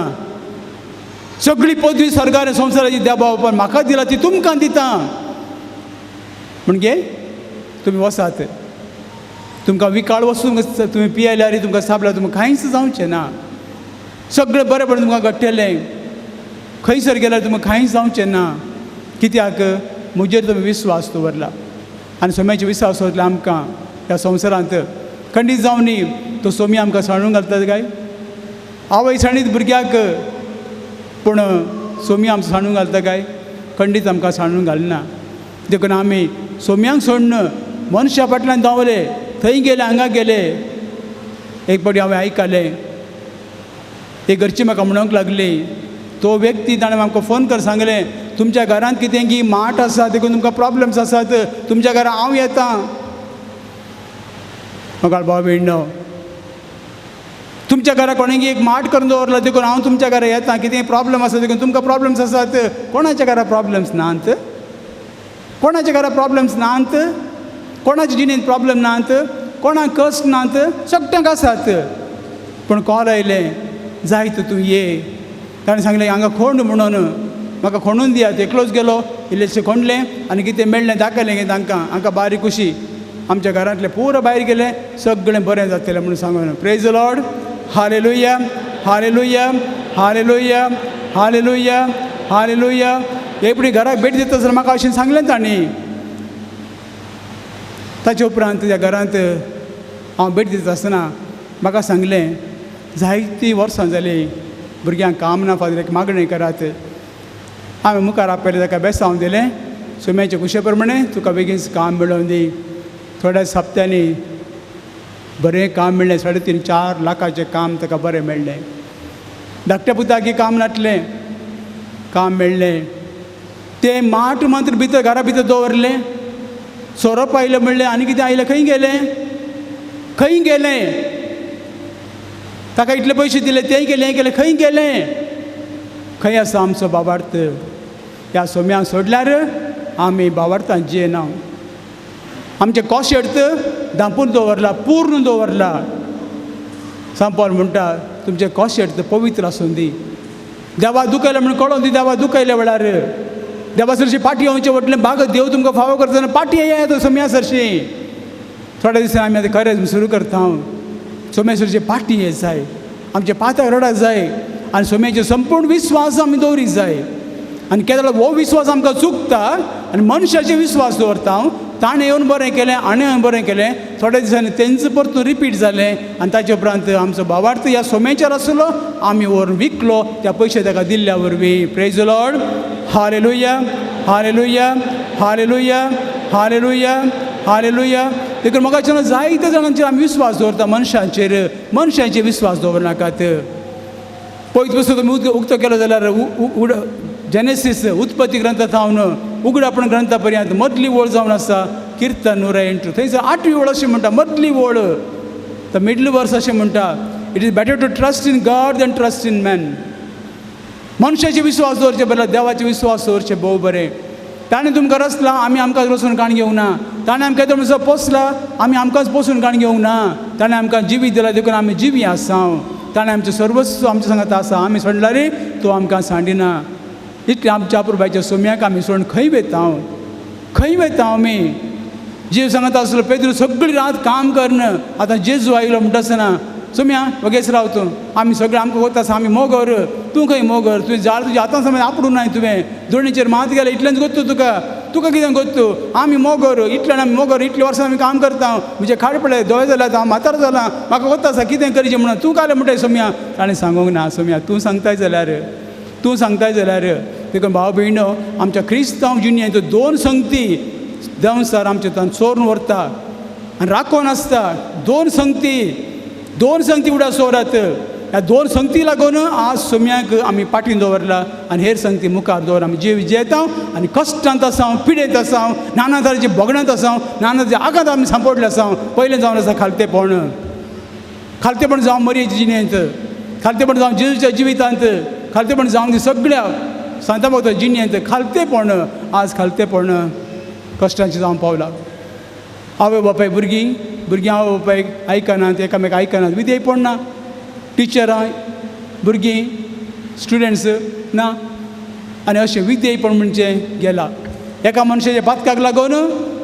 सगळी पदवी स्वर्गार संवसाराची देवा बापान म्हाका दिला, ती तुमकां दिता. म्हणजे तुमी वसात, तुमकां विकाळ वचून तुमी पियेल्यार, तुमकां सापल्यार तुमकां कांयच जावचें ना. सगळें बरें बरें तुमकां घडटलें. खंयसर गेल्यार तुमकां कांयच जावचें ना. कित्याक? म्हजेर तुमी विस्वास दवरला. आनी सोम्याचे विस्वास दवरला आमकां ह्या संवसारांत खंडीत जावं न्ही. तो सोमी आमकां सांडून घालता काय? आवय सांडीत भुरग्याक, पूण सोमी आमकां सांडून घालता काय? खंडीत आमकां सांडून घालना. देखून आमी सोम्यांक सोडून मनशा फाटल्यान धांवले, थंय गेले, हांगा गेले. एक फावटी हांवें आयकलें, एक घरची म्हाका म्हणूंक लागली, तो व्यक्ती ताणें आमकां फोन कर सांगलें, तुमच्या घरांत कितें की माट आसा, देखून तुमकां प्रॉब्लम्स आसात, तुमच्या घरा हांव येता. म्हाका भाव भयणो, तुमच्या घरा कोणें एक माट करून दवरला, देखून हांव तुमच्या घरा येता, कितें प्रॉब्लम आसा देखून तुमकां प्रॉब्लम्स आसात. कोणाच्या घरा प्रॉब्लम्स नात? कोणाच्या घरा प्रॉब्लम्स नात? कोणाच्या जिणेंत प्रॉब्लम नात? कोणाक कश्ट नात? सगळ्यांक आसात. पूण कॉल आयलें, जाय तर तूं ये. ताणें सांगलें, हांगा खोंड म्हणून. म्हाका खणून दियात. एकलोच गेलो, इल्लेशें खणलें आनी कितें मेळ्ळें दाखयलें गे तांकां. हांकां बारीक खुशी. आमच्या घरांतलें पुरो भायर गेलें, सगळें बरें जातलें म्हणून सांगून. Praise the Lord. Hallelujah, hallelujah, hallelujah, hallelujah, hallelujah. एक घराक भेट दिता आसतना म्हाका अशें सांगलें तांणी. ताचे उपरांत त्या घरांत हांव भेट दिता आसतना म्हाका सांगलें, जायतीं वर्सां जालीं भुरग्यांक काम ना फादर, एक मागणें करात. हांवें मुखार आपयलें, ताका बेसांव दिलें, सुम्याचे खुशे प्रमाणे तुका बेगीन काम मेळोवन दी. थोड्या सप्त्यांनी बरें काम मेळ्ळें, 3.5-4 लाखाचें काम ताका बरें मेळ्ळें. धाकट्या पुताकी काम नासलें, काम मेळ्ळें. तें माठ मात्र भितर घरा भितर दवरलें. सोरोप आयलें म्हणलें आनी कितें आयलें, खंय गेलें, खंय गेलें? ताका इतले पयशे दिले, तें केलें, हें केलें, खंय गेलें? खंय आसा आमचो बाबार्थ? ह्या सोम्यांक सोडल्यार आमी बाबार्थान जियेना. आमचें कोशेर्त धांपून दवरला, पूर्ण दवरला. सांपाल म्हणटा तुमचें कोशेर्त पवित्र आसूं दी. देवा दुखयलें म्हणून कळोन दी, देवा दुखयल्या वेळार देवा सरशी पाटी येवचें पडलें. बाग देव तुमकां फावो करतना पाटी येयात सोम्या सरशी. थोड्या दिसांनी आमी आतां खरें सुरू करता. सोम्या सरशी पाटी येत जाय, आमच्या पात्याक रडत जाय आनी सोम्याचेर संपूर्ण विस्वास आमी दवरीत जाय. आनी केन्ना हो विस्वास आमकां चुकता आनी मनशाचेर विस्वास दवरता हांव, ताणें येवन बरें केलें, हाणें येवन बरें केलें. थोड्या दिसांनी तेंच परतून रिपीट जालें आनी ताचे उपरांत आमचो भावार्थ ह्या सोम्याचेर आसलो, आमी व्हरून विकलो त्या पयशे ताका दिल्ल्या वरवीं. Praise the Lord. Hallelujah, hallelujah, hallelujah, hallelujah, hallelujah. देखून म्हाका जायत्या जाणांचेर आमी विस्वास दवरता, मनशांचेर. मनशांचेर विस्वास दवरनाकात. पयलीं पुस्तक तुमी उक्तो केलो जाल्यार जेनेसीस उत्पत्ती ग्रंथ थावन उगडापण ग्रंथा पर्यंत मदली वळ जावन आसा किर्तन 108. थंयसर 8वी वळ अशें म्हणटा, मदली वळ, the middle verse अशें म्हणटा, it is better to trust in God than trust in man. मनशाचे विस्वास दवरचे बदला देवाचे विस्वास दवरचे भोव बरें. ताणें तुमकां रचला, आमी आमकां रचून काण घेवंक ना. ताणें आमकां येदो म्हणसर पोसला, आमी आमकांच पोसून काण घेवंक ना. ताणें आमकां जिवीत दिला देखून आमी जिवी आसा. ताणें आमचें सर्वस्व आमच्या सांगात आसा, आमी सोडल्यार तो आमकां सांडिना. इतलें आमच्या अपुरबायच्या सोम्याक आमी सोडून खंय वयता, खंय वयता आमी? जेजू सांगता आसलो पेद्रू सगळी रात काम करन आतां जेजू आयलो म्हणटा आसतना सोम्या वगेच राव तूं, आमी सगळें आमकां वता आसा, आमी मोगर, तूं खंय मोगर? तुवें जाळ तुज्या हातान समज आपडूं नाय, तुवें दोणीचेर मात गेलें इतलेंच गोत्तू तुका, तुका कितें गोत्तू? आमी मोगर, इतल्यान आमी मोगर, इतले वर्सां आमी काम करता, म्हजें खाड पडलें, दोळे जाल्यात, हांव म्हातारो जालां, म्हाका वता आसा कितें करचें म्हणून तूं कालें म्हणटाय सोम्या. ताणें सांगूंक ना, सोम्या तूं सांगताय जाल्यार, तूं सांगताय जाल्यार. देखून भाव भयणो आमच्या क्रिस्तांव जिणेंत दोन संगती देंवचार आमच्या तान चोरून व्हरता आनी राखोन आसता. दोन संगती, दोन संगती उडा सोरात. ह्या दोन संगती लागून आज सोम्याक आमी पाटीन दवरला आनी हेर संगती मुखार दवर. आमी जीव जियेता आनी कश्टांत आसा, पिडेंत आसा, नाना तरेचे भोगण्यांत आसा, नाना तरेचे आघात आमी सांपडले आसा. पयलें जावन आसा खालतेपण, खालतेपण जावं मरयेच्या जिणेंत, खालतेपण जावं जेजूच्या जिवितांत, खालतेपण जावं ती सगळ्या सांता भोवता जिणेंत खालतेपण. आज खालतेपण कश्टांचें जावं पावलां. आवय बापाय भुरगीं, भुरगीं आवय बापायक आयकनात, एकामेक आयकनात, विधेयपण ना. टिचरां भुरगीं स्टुडंट्स ना. आनी अशें विधेयपण म्हणजे गेला. एका मनशाच्या पातकाक लागून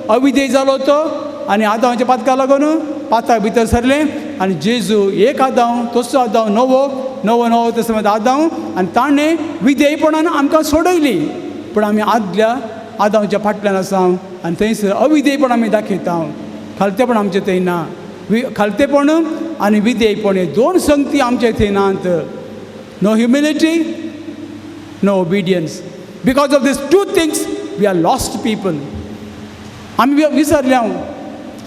अविधेय जालो तो आनी आदांवाच्या पातकाक लागून पातक भितर सरलें आनी जेजू एक आदांव, तसो आदांव नवो नवो नवो तसो म्हणटा आदांव, आनी ताणें विधेयपणान आमकां सोडयली. पूण आमी आदल्या आदांवच्या फाटल्यान आसा आनी थंयसर अविधेयपण आमी दाखयता. खालतेपण आमचें थंय ना. खालतेपण आनी विधेयपण हे दोन संगती आमचे थंय नात. No humility, no obedience. Because of these two things we are lost people. आमी विसरले. हांव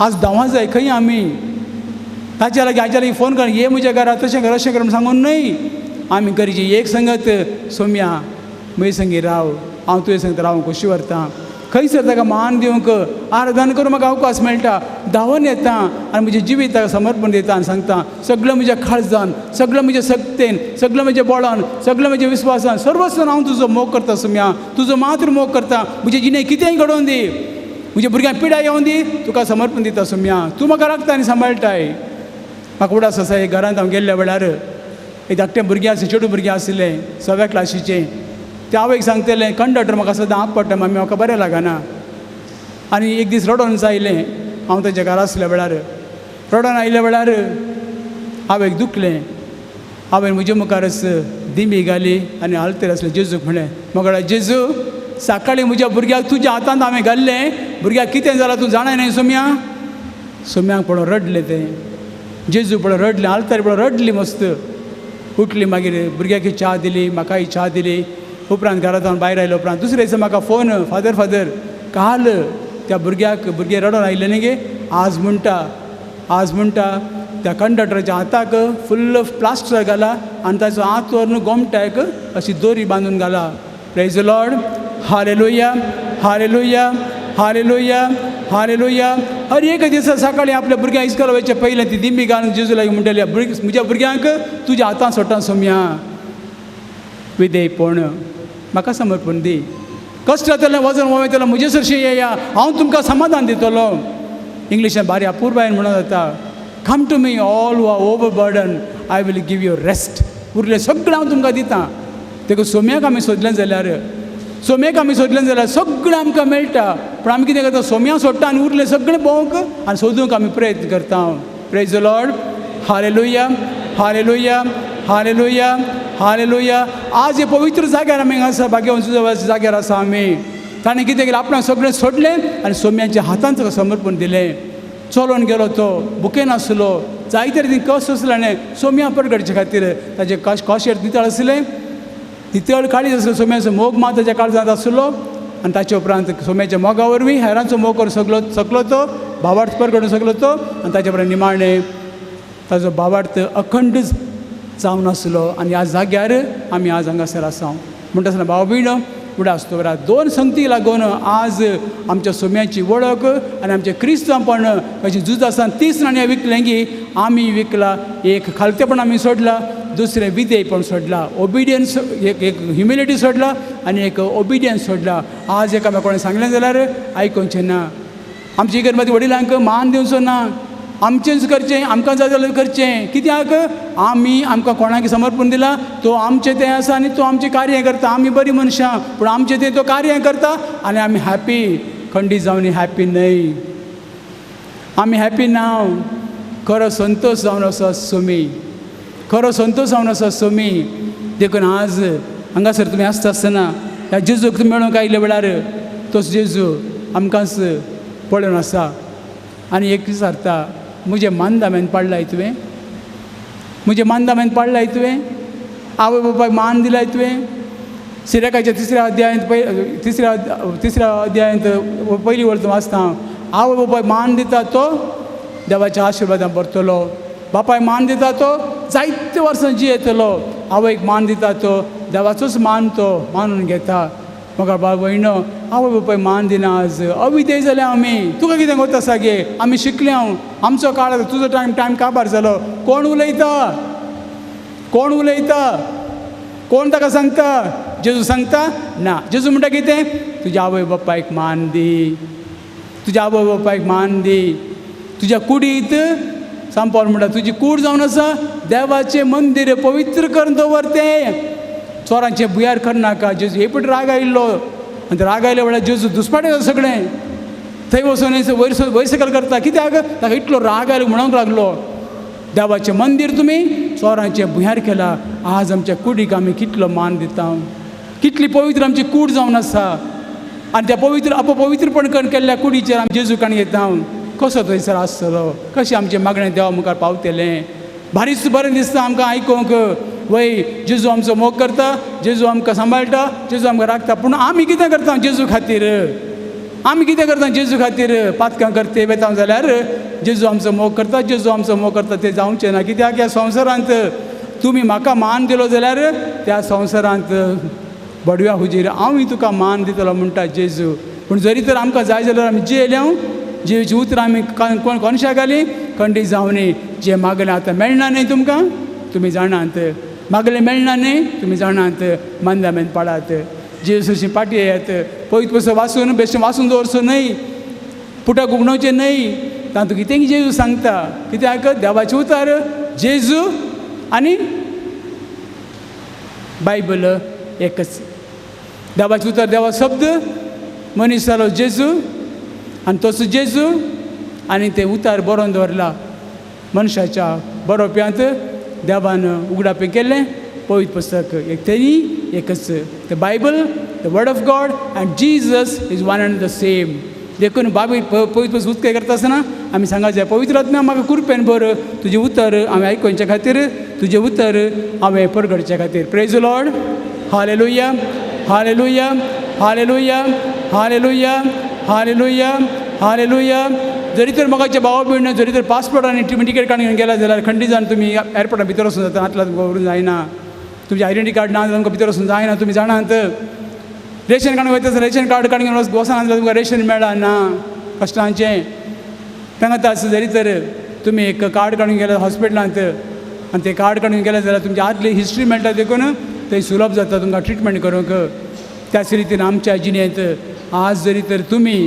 आज धांवा जाय खंय आमी ताच्या लागीं हाच्या लागीं फोन कर, ये म्हज्या घरा, तशें कर, अशें कर म्हूण सांगून न्हय. आमी गरजे एक संगत, सोम्या म्हजे संगी राव, हांव तुजे संगत रावंक खोशी व्हरता. खंयसर ताका मान दिवंक आराधना करूंक म्हाका अवकाश मेळटा, धांवन येता आनी म्हजें जिवीत ताका समर्पण दिता आनी सांगता, सगळें म्हज्या काळजान, सगळें म्हज्या शक्तेन, सगळें म्हज्या बळान, सगळें म्हज्या विस्वासान, सर्वस्वान हांव तुजो मोग करता सोम्या, तुजो मात्र मोग करता. म्हजें जिणें कितेंय घडोवन दी, म्हज्या भुरग्यांक पिडा येवन दी, तुका समर्पण दिता सोम्या, तूं म्हाका राखता आनी सांबाळटाय. म्हाका उडास आसा एक घरांत हांव गेल्ल्या वेळार एक धाकटें भुरगें आसलें, चेडूं भुरगें आशिल्लें, सव्या क्लासीचें. त्या आवयक सांगतलें कंडक्टर म्हाका सदां आपडटा मामी, म्हाका बरें लागना. आनी एक दीस रडोन आयलें हांव ताच्या घरा आसल्या वेळार. रडोन आयिल्ल्या वेळार आवयक दुखलें. आवयन म्हजे मुखारच दिमी घाली आनी आलतेर आसलें जेजूक म्हणलें, मोगळा जेजू, सकाळीं म्हज्या भुरग्याक तुज्या हातांत हांवें घाल्लें, भुरग्याक कितें जालां तूं जाणा न्हय सोम्या. सोम्याक पळोवन रडलें तें, जेजू पळोवन रडलें, आलतार पळोवन रडली मस्त. उठली मागीर भुरग्याक च्या दिली, म्हाकाय च्या दिली. उपरांत घरा जावन भायर आयलो उपरांत दुसरे दिसा म्हाका फोन, फादर फादर काल त्या भुरग्याक भुरगें रडोन आयिल्लें न्ही गे, आज म्हणटा, आज म्हणटा त्या कंडक्टराच्या हाताक फुल्ल प्लास्टर घाला आनी ताचो हात व्हरून गोमट्याक अशी दोरी बांदून घाला. Praise the Lord, hallelujah, hallelujah, hallelujah, hallelujah. हर एक दिसा सकाळीं आपल्या भुरग्यांक इस्कोला वयचे पयलें ती दिंबी घालून जेजू लागीं म्हणटाली, म्हज्या भुरग्यांक तुज्या हातान सोडटा सोम्या, विधेयपण म्हाका समर्पण दी, कश्ट जातलें वजन वयतलें म्हजे सरशीं येया, हांव तुमकां समाधान दितलो. इंग्लिशान बारी अपुरबायेन म्हणून जाता, come to me all who are over burden, I will give you rest. उरलें सगळें हांव तुमकां दितां. देखून सोम्याक आमी सोदलें जाल्यार, सोम्याक आमी सोदलें जाल्यार सगळें आमकां मेळटा. पूण आमी कितें करता, सोम्या सोडटा आनी उरलें सगळें भोंवक आनी सोदूंक आमी प्रयत्न करता. Praise the Lord, hallelujah, hallelujah, hallelujah, hallelujah. आज हे पवित्र जाग्यार आमी हांगा आसा, भाग्यवंत जाग्यार आसा आमी. ताणें कितें केलें, आपणाक सगळें सोडलें आनी सोम्याच्या हातान ताका समर्पण दिलें. चलोन गेलो तो, बुकेन आसलो, जायते रितीन कश्ट आसले ताणें सोम्या परगटचे खातीर. ताजें कशेर नितळ आसलें, नितळ काळीज आसलें, सोम्याचो मोग मात ताच्या काळजांत आसलो. आनी ताचे उपरांत सोम्याच्या मोगा वरवीं हेरांचो मोग करूंक सगलो सकलो तो, भावार्थ परगटूंक सकलो तो. आनी ताचे उपरांत निमाणें ताजो भावार्थ अखंड जावन आसलो. आनी ह्या जाग्यार आमी आज हांगासर आसा. म्हणटा आसतना भाव भयण उडास दवरात, दोन संगतीक लागून आज आमच्या सोम्याची वळख आनी आमचें क्रिस्तांवपण कशें झूज आसा तीच नाणयां विकलें की आमी विकला. एक खालतेपण आमी सोडलां, दुसरें विधेयपण सोडलां, ओबिडियन्स एक एक ह्युमिलिटी सोडला आनी एक ओबिडियन्स सोडला. आज एकामेका कोणें सांगलें जाल्यार आयकुचें ना, आमचे इगर्ज वडिलांक मान दिवचो ना, आमचेंच करचें, आमकां जाय जाल्यार करचें. कित्याक आमी आमकां कोणाक समर्पण दिलां, तो आमचें तें आसा आनी तो आमचें कार्य करता. आमी बरीं मनशां पूण आमचें तें तो कार्य करता आनी आमी हॅपी खंडीत जावन हॅपी न्हय, आमी हॅपी ना. खरो संतोश जावन आसा सोमी, खरो संतोश जावन आसा सोमी. देखून आज हांगासर तुमी आसता आसतना ह्या जेजूक मेळूंक आयिल्ल्या वेळार तोच जेजू आमकांच पळोवन आसा आनी एक विचारता, म्हजें मान दामेन पाडलाय तुवें, म्हजें मान दामेन पाडलाय तुवें, आवय बापायक मान दिलाय तुवें. सिराकाच्या तिसऱ्या अध्यायांत तिसऱ्या अध्यायांत पयली वळ तूं वाचता हांव, आवय बापायक मान दिता तो देवाच्या आशिर्वादान भरतलो, बापायक मान दिता तो जायते वर्सां जियेतलो, आवयक मान दिता तो देवाचोच मान तो मानून घेता. म्हाका बाब भयणो आवय बापाय मान दिना, आज अविधेय जाल्या आमी. तुका कितें गोत आसा गे, आमी शिकले, हांव आमचो काळ तुजो टायम टायम काबार जालो. कोण उलयता, कोण उलयता, कोण ताका सांगता? जेजू सांगता ना. जेजू म्हणटा कितें, तुज्या आवय बापायक मान दी, तुज्या आवय बापायक मान दी, तुज्या कुडीत सांपार म्हणटा तुजी कूड जावन आसा देवाचें मंदीर पवित्र करून दवर, तें चोरांचें भुंयार करनाका. जेजू हे पट राग आयिल्लो आनी राग आयिल्ल्या वेळार जेजू दुसपाटे सगळें थंय वचून वयर वयर सकयल करता. कित्याक ताका इतलो राग आयलो म्हणूंक लागलो, देवाचें मंदीर तुमी चोरांचें भुंयार केलां. आज आमच्या कुडीक आमी कितलो मान दिता, कितली पवित्र आमची कूड जावन आसा आनी त्या पवित्र अपपवित्रपण केल्ल्या कुडीचेर आमी जेजू काणी घेता. कसो थंयसर आसतलो, कशें आमचें मागणें देवा मुखार पावतलें. भारीच बरें दिसता आमकां आयकूंक, वय जेजू आमचो मोग करता, जेजू आमकां सांबाळटा, जेजू आमकां राखता. पूण आमी कितें करता जेजू खातीर, आमी कितें करता जेजू खातीर? पातकां करते वेता जाल्यार जेजू आमचो मोग करता, जेजू आमचो मोग करता तें जावचें ना. कित्याक ह्या संवसारांत तुमी म्हाका मान दिलो जाल्यार त्या संवसारांत बडव्या हुजीर हांवूय तुका मान दितलो म्हणटा जेजू. पूण जरी तर आमकां जाय जाल्यार आमी जियेल्या, जिवेची उतरां आमी कोण कोनशा घाली खंडीत जावनी. जें मागलें आतां मेळना न्हय तुमकां, तुमी जाणात, मागलें मेळना न्हय तुमी जाणात, मंदामेन पाडात, जेजूशी पाटी येयात, पयत पयसो वाचून बेश्टें वाचून दवरचो न्हय, पुटाक उगणोवचें न्हय. तातूंत कितें जेजू सांगता, कित्याक देवाचें उतर जेजू आनी बायबल एकच. देवाचें उतर, देवा शब्द मनीस जालो जेजू, आनी तसो जेजू आनी तें उतार बरोवन दवरला मनशाच्या बरोवप्यांत देवान उगडापें केल्लें पवित्र पुस्तक एक तेरी एकच. The Bible, the word of God and Jesus is one and the same. देखून बाबी पवित्र पुस्तक उदकां करता आसतना आमी सांगा जाय, पवित्र आत्म्या म्हाका कृपेन बर, तुजें उतर हांवें आयकुच्या खातीर, तुजें उतर हांवें परगटच्या खातीर. Praise Lord. Hallelujah, hallelujah, hallelujah, hallelujah, hallelujah, hallelujah. जरी तर म्हाका भाव भयण जरी तर पासपोर्ट आनी टिकेट काडून घेवन गेला जाल्यार खंडीत जावन तुमी एअरपोर्टा भितर वचून जाता, हातला तुमकां व्हरूंक जायना. तुमचें आयडेंटी कार्ड ना जाल्यार तुमकां भितर वचूंक जायना, तुमी जाणात. रेशन कार्ड वयता आसतना रेशन कार्ड काडून घेवन वचना जाल्यार तुमकां रेशन मेळना, कश्टांचें. तेन्ना आतां जरी तर तुमी एक कार्ड काडून गेले हॉस्पिटलांत आनी तें कार्ड काडून गेले जाल्यार तुमची आदली हिस्ट्री मेळटा, देखून थंय सुलभ जाता तुमकां ट्रिटमेंट करूंक. त्याच रितीन आमच्या जिणेंत आज जरी तर तुमी,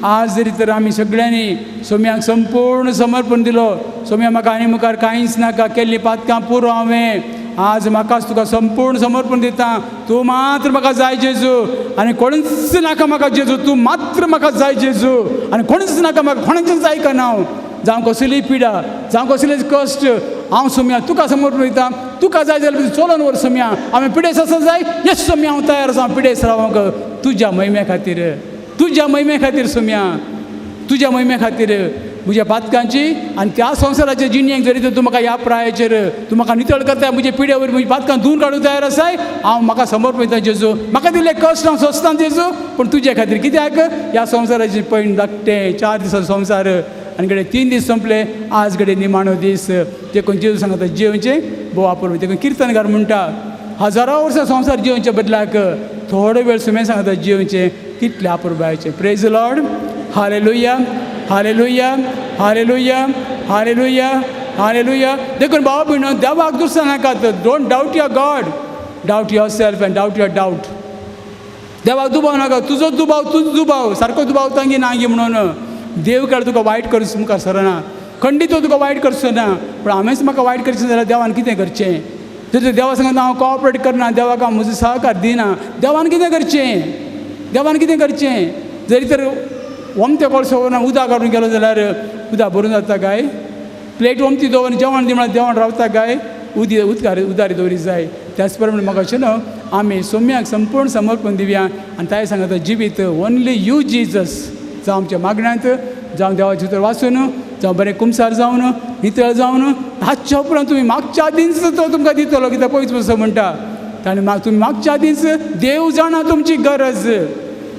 आज जरी तर आमी सगळ्यांनी सोम्याक संपूर्ण समर्पण दिलो, सोम्या म्हाका आनी मुखार कांयच नाका, केल्ली पातकां पुरो हांवें, आज म्हाकाच तुका संपूर्ण समर्पण दिता, तूं मात्र म्हाका जाय जेजू, आनी कोणूच नाका म्हाका जेजू, तूं मात्र म्हाका जाय जेजू, आनी कोणूच नाका म्हाका, कोणाचेंच आयकना हांव, जावं कसलीय पिडा, जावं कसलेच कश्ट, हांव सोम्या तुका समर्पण दिता, तुका जाय जाल्यार चलोन व्हर सोम्या, हांवें पिडेस आसा जाय, येस सोम्या हांव तयार आसा पिडेस रावंक तुज्या महिमे खातीर, तुज्या महिमे खातीर सोम्या, तुज्या महिमे खातीर म्हज्या पातकांची आनी त्या संवसाराच्या जिणेक जरी तर तूं म्हाका ह्या प्रायेचेर तूं म्हाका नितळ करताय, म्हजे पिड्या वयर म्हजी पातकां धुवन काडूंक तयार आसाय, हांव म्हाका समर्पण जेजू, म्हाका दिल्ले कश्ट हांव सोंसता जेजू, पूण तुजे खातीर. कित्याक ह्या संवसाराचे पैण धाकटें, 4 दिसांचो संवसार आनी घडये 3 दीस सोंपले, आज घडये निमाणो दीस. देखून जेजू सांगता जिवचें भोव आपुरबेन. देखून किर्तनकार म्हणटा हजारां वर्सां संवसार जिवचे बदलाक थोडो वेळ सुमेर सांगता जिवचें कितलें आपुरबायेचें. Praise Lord. Hallelujah, hallelujah, hallelujah, hallelujah, hallelujah. देखून भाव भयणो देवाक दुसरो नाकात. Don't doubt your God, doubt yourself and doubt your doubt. देवाक दुबाव नाका, तुजो दुबाव तूंच दुबाव, सारको दुबावता गी ना गी म्हणून. देव काळ तुका वायट करचो मुखार सरना, खंडीत तो तुका वायट करचो ना, पूण हांवेंच म्हाका वायट करचें जाल्यार देवान कितें करचें? जर देवा सांगता हांव कॉपरेट करना, देवाक हांव म्हजो सहकार दिना, देवान कितें करचें? देवान कितें करचें? जरी तर ओमते कोळसो व्हरून उदक काडून गेलो जाल्यार उदक भरून जाता काय? प्लेट ओमती दवरून जेवण दी म्हळ्यार जेवण रावता काय? उदी उदकार उदारी दवरी जाय. त्याच प्रमाणे म्हाका अशें न्हू आमी सोम्याक संपूर्ण समर्पण दिवया आनी ताणें सांगता जिवीत ओनली you Jesus. जावं आमच्या मागण्यांत, जावं देवाचें उतर वाचून, जावं बरें कुमसार जावन, नितळ जावन, हाच्या उपरांत तुमी मागच्या आदींच तो तुमकां दितलो. कित्याक पवित्र पुस्तक म्हणटा ताणें तुमी मागच्या आदींच देव जाणा तुमची गरज,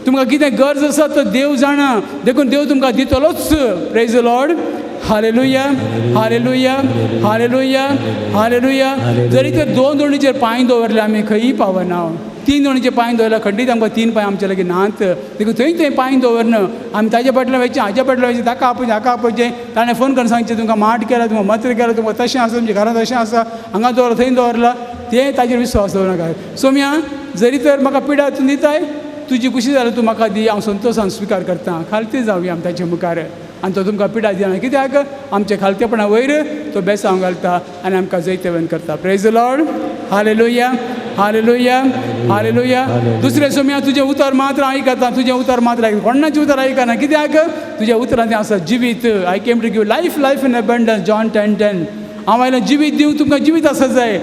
तुमकां कितें गरज आसा तो देव जाणा, देखून देव तुमकां दितलोच. Praise Lord. Hallelujah, hallelujah, hallelujah, hallelujah. जरी तर 2 दोणीचेर पांय दवरले आमी खंयी पावना, 3 दोणीचेर पांय दवरल्यार खंडीत आमकां 3 पांय आमचे लागीं नात, देखून थंय थंय पांय दवरन आमी ताजे फाटल्यान वयचें, हाज्या फाटल्यान वयचें, ताका आपोवचें, हाका आपोवचें, ताणें फोन करून सांगचें तुमकां माट केला, तुमकां मत्र केला, तुमकां तशें आसा, तुमच्या घरांत तशें आसा, हांगा दवरला, थंय दवरला, तें ताजेर विश्वास दवरनाका. सोम्या जरी तर म्हाका पिडा तूं दिताय, तुजी खुशी जाल्यार तूं म्हाका दी, हांव संतोशान स्विकार करतां. खालती जावया आमी ताचे मुखार आनी तो तुमकां पिडा दिना, कित्याक आमच्या खालतेपणा वयर तो बेसांव घालता आनी आमकां जैतवंत करता. Praise Lord. Hallelujah, hallelujah, hallelujah. दुसरें सोम्या तुजें उतर मात्र आयकता, तुजें उतर मात्र आयकता, कोणाचें उतर आयकना, कित्याक तुज्या उतरांत आसा जिवीत. I came to give life, life in abundance, John 10:10. हांव आयलो जिवीत दिवंक, तुमकां जिवीत आसा जाय.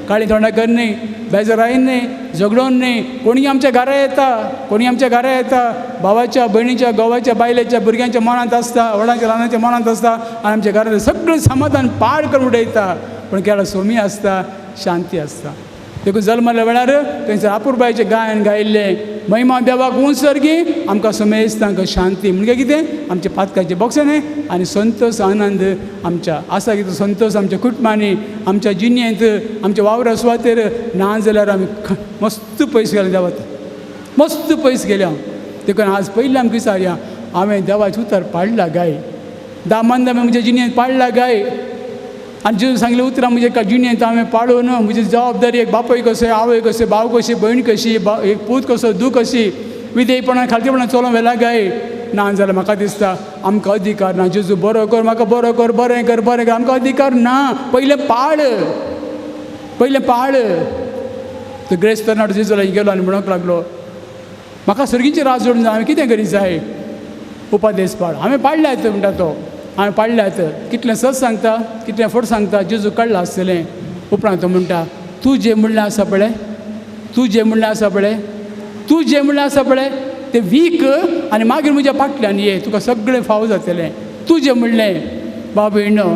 काळी तोंडां कर न्ही, बेजारायन न्ही, झगडोन न्ही. कोणी आमच्या घरा येता, कोणी आमच्या घरा येता, भावाच्या, भयणीच्या, घोवाच्या, बायलेच्या, भुरग्यांच्या मनांत आसता, व्हडांच्या ल्हानांच्या मनांत आसता आनी आमच्या घरांत सगळें समाधान पाड करून उडयता. पूण केन्ना सोमी आसता, शांती आसता. देखून जल्मल्या वेळार थंयसर आपुरबायचें गायन गायिल्लें, महिमा देवाक उंच सर्गी, आमकां समेस्तांक शांती. म्हणजे कितें? आमच्या पातकाचें बोगसणें आनी संतोष आनंद आमच्या आसा. कितें संतोष आमच्या कुटुंबांनी, आमच्या जिणेंत, आमच्या वावरा सुवातेर ना जाल्यार आमी मस्त पयस गेले देवात, मस्त पयस गेल्या. देखून आज पयलीं आमकां विचारया, हांवें देवाचें उतर पाडलां काय? दामन दामे म्हज्या जिणेंत पाडलां काय? आनी जेजू सांगलें उतरां म्हज्या जिणेंत हांवें पाळून म्हजी जबाबदारी एक बापूय कसो, आवय कसो, भाव कशी, भयण कशी, एक पूत कसो, धूव कशी, विधेयपणान खालतेपणान चलोवंक व्हेला काय? ना जाल्यार म्हाका दिसता आमकां अधिकार ना. जेजू बरो कर, म्हाका बरो कर, बरें कर, बरें कर, आमकां अधिकार ना. पयलें पाळ, पयलें पाळ. तो ग्रेस तरणाटो जेजू लागीं गेलो आनी म्हणूंक लागलो, म्हाका सर्गीचें राज जोडूंक जाय, हांवें कितें करीत जाय? उपादेस पाळ. हांवें पाळल्यात म्हणटा तो, हांवें पाळल्यात. कितलें सत सांगता, कितलें फट सांगता, जेजू कळ्ळां आसतलें. उपरांत तो म्हणटा, तूं जें म्हणलें आसा पळय, तूं जें म्हणलें आसा पळय, तूं जें म्हणलें आसा पळय तें वीक आनी मागीर म्हज्या फाटल्यान ये, तुका सगळें फावो जातलें. तूं जें म्हणलें. बाब भयणो,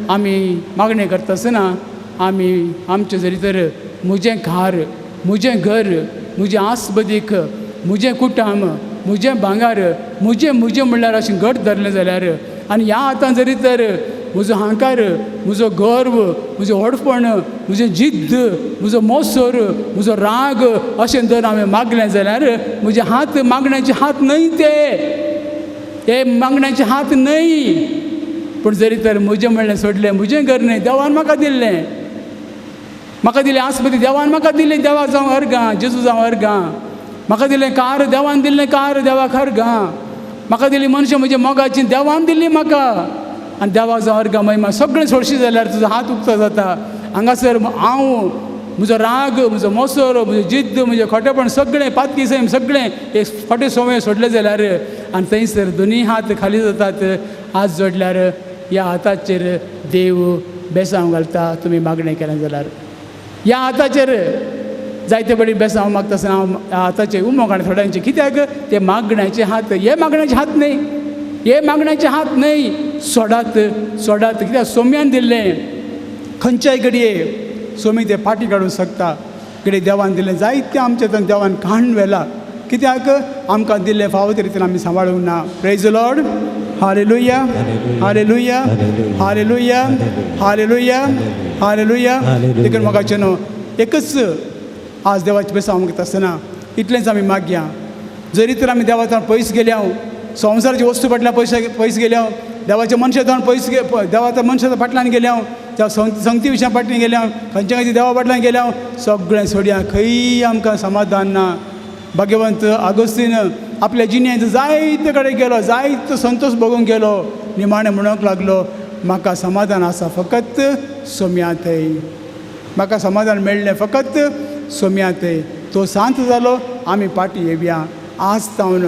आमी मागणें करता आसतना आमी आमचें जरी तर म्हजें घर, म्हजें घर, म्हजें आसबदीक, म्हजें कुटाम, म्हजें भांगार, म्हजें म्हजें म्हणल्यार अशें घट धरलें जाल्यार, आनी ह्या हातान जरी तर म्हजो अहंकार, म्हजो गर्व, म्हजें व्हडपण, म्हजें जिद्द, म्हजो मोसर, म्हजो राग अशें जर हांवें मागलें जाल्यार म्हजे हात मागण्याचे हात न्हय ते, हे मागण्याचे हात न्हय. पूण जरी तर म्हजें म्हणलें सोडलें, म्हजें घर न्हय, देवान म्हाका दिल्लें, म्हाका दिलें आसपती देवान म्हाका दिल्लें, देवाक जावं अर्गां, जेजू जावं अर्गां. म्हाका दिलें कार, देवान दिल्लें कार, देवाक अर्गां. म्हाका दिली मनशां म्हज्या मोगाची, देवान दिल्ली म्हाका, आनी देवाक जावं अर्गां महिमा. सगळें सोडशी जाल्यार तुजो हात उक्तो जाता. हांगासर हांव, म्हजो राग, म्हजो मोसर, म्हजो जिद्द, म्हजें खोटेपण, सगळें पातकी सैम, सगळें एक खोटें संवय सोडलें जाल्यार, आनी थंयसर दोनी हात खाली जातात. हात जोडल्यार ह्या हाताचेर देव बेसांव घालता. तुमी मागणें केलें जाल्यार ह्या हाताचेर जायते बडी बेसांव मागता आसतना हांव ह्या हाताचेर उमो काडटा थोड्यांचे. कित्याक? ते मागण्याचे हात, हे मागण्याचे हात न्हय, हे मागण्याचे हात न्हय. सोडात, सोडात. कित्याक? सोम्यान दिल्लें. खंयच्याय घडये सोमी ते फाटी काडूंक शकता. घडये देवान दिल्लें जायतें आमच्या थंय देवान काण व्हेलां. कित्याक? आमकां दिल्लें फावो ते रितीन आमी सांबाळूंक ना. Praise the Lord. Hallelujah, hallelujah, hallelujah, hallelujah, hallelujah. देखून म्हाका न्हू एकच आज देवाचे बेसांव मागता आसतना इतलेंच आमी मागया. जरी तर आमी देवाच्या पयस गेल्या, संवसाराची वस्तू फाटल्यान पयस गेल्या, देवाच्या मनशां पयस देवाच्या मनशाच्या फाटल्यान गेल्या, त्या संगती विशया फाटल्यान गेल्या, खंयच्या खंयच्या देवा फाटल्यान गेल्या, सगळें सोडया. खंय आमकां समाधान ना. भाग्यवंत आगोस्तीन आपल्या जिणेंत जायते कडेन गेलो, जायतो संतोश भोगूंक गेलो. निमाणें म्हणूंक लागलो, म्हाका समाधान आसा फकत सोम्या थंय, म्हाका समाधान मेळ्ळें फकत सोम्या थंय. तो शांत जालो. आमी फाटीं येवया. आज तावन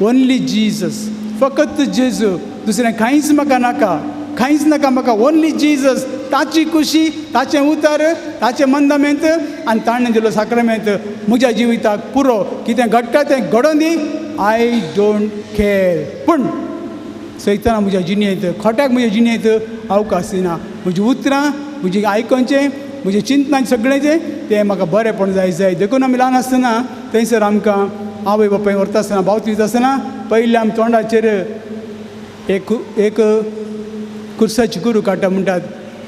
ओनली जीजस, फकत जेजू, दुसरें कांयच म्हाका नाका, कांयच नाका म्हाका. ओनली जीजस, ताची खुशी, ताचें उतर, ताचें मंदामेंत आनी ताणें दिलो साक्रमेंत म्हज्या जिविताक पुरो. कितें घडटा तें घडोवन दी, I don't care. पूण सैताना म्हज्या जिणेंत, खोट्याक म्हज्या जिणेंत अवकाश दिना. म्हजीं उतरां, म्हजी आयकोचें, म्हजें चिंतनां सगळें तें म्हाका बरेंपण जाय जाय. देखून आमी ल्हान आसतना थंयसर आमकां आवय बापाय व्हरता आसतना, बावती दिता आसतना, पयलीं आमी तोंडाचेर एक एक कुर्साची कुरू काडटा. म्हणटात,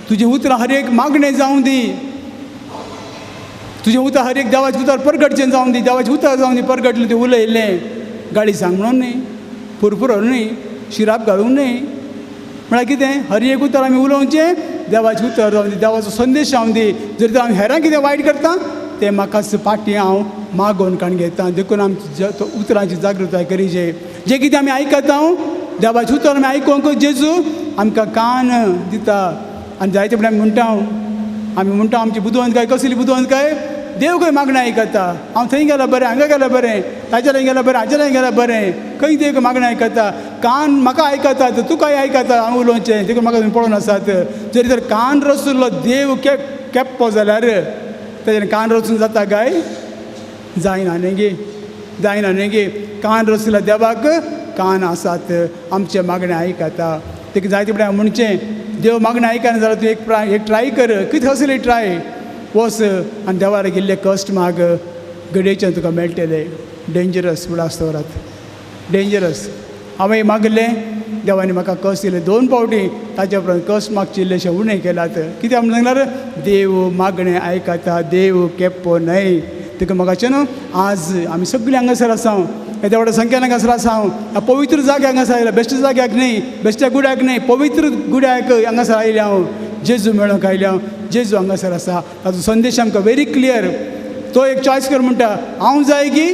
तुजें उतरां हर एक मागणें जावं दी, तुजें उतर हर एक देवाचें उतर परगटचें जावं दी, देवाचें उतर जावं दी परगटलें तें उलयलें. गाळी सांगणो न्हय, पुरपुरो न्हय, शिराप घालूंक न्हय. म्हळ्यार कितें? हर एक उतर आमी उलोवचें देवाचें उतर जावं दी, देवाचो संदेश जावं दी. जरी तर आमी हेरांक कितें वायट करता तें म्हाकाच फाटीं हांव मागोवन काडून घेता. देखून आमची उतरांची जागृताय करी. जे जें कितें आमी आयकता देवाचें उतर आमी आयकोंक जेजू आमकां कान दिता. आनी जायते फावटी आमी म्हणटा, आमी म्हणटा आमची बुदवंतकाय कसली बुदवंतकाय, देव खंय मागणें आयकता, हांव थंय गेल्यार बरें, हांगा गेल्यार बरें, ताच्या लागीं गेल्यार बरें, हाच्या लागीं गेल्यार बरें, खंय देव मागणें आयकता? कान म्हाका आयकता, तुकाय आयकता हांव उलोवचें. देखून म्हाका तुमी पळोवन आसात. जरी तर कान रसुल्लो देव केप्पो जाल्यार ताच्यान कान रचून जाता काय? जायना न्ही गे, जायना न्ही गे. कान रसुल्ल्या देवाक कान आसात, आमचें मागणें आयकता. तेका जायते फावटी हांवें म्हणचें, देव मागणें आयकना जाल्यार तूं एक ट्राय कर. कितें कसली ट्राय? वच आनी देवार गेल्ले कश्ट माग, घडयेच्यान तुका मेळटले. डेंजरस उडास दवरात, डेंजरस. हांवें मागलें, देवांनी म्हाका कश्ट दिले 2 फावटी. ताच्या उपरांत कश्ट मागचे इल्लेशें उणें केलात. कित्याक म्हणून सांगल्यार देव मागणें आयकता, देव केप्पो न्हय. तेका म्हाका न्हू आज आमी सगळीं हांगासर आसा, येद्या व्हडा संख्यान हांगासर आसा, ह्या पवित्र जाग्याक हांगासर आयल्या, बेश्ट जाग्याक न्हय, बेश्ट्या गुड्याक न्हय, पवित्र गुड्याक हांगासर आयल्या हांव, जेजू मेळोंक आयल्या हांव. जेजू हांगासर आसा, ताचो संदेश आमकां व्हेरी क्लियर. तो एक चॉयस कर म्हणटा, हांव जाय की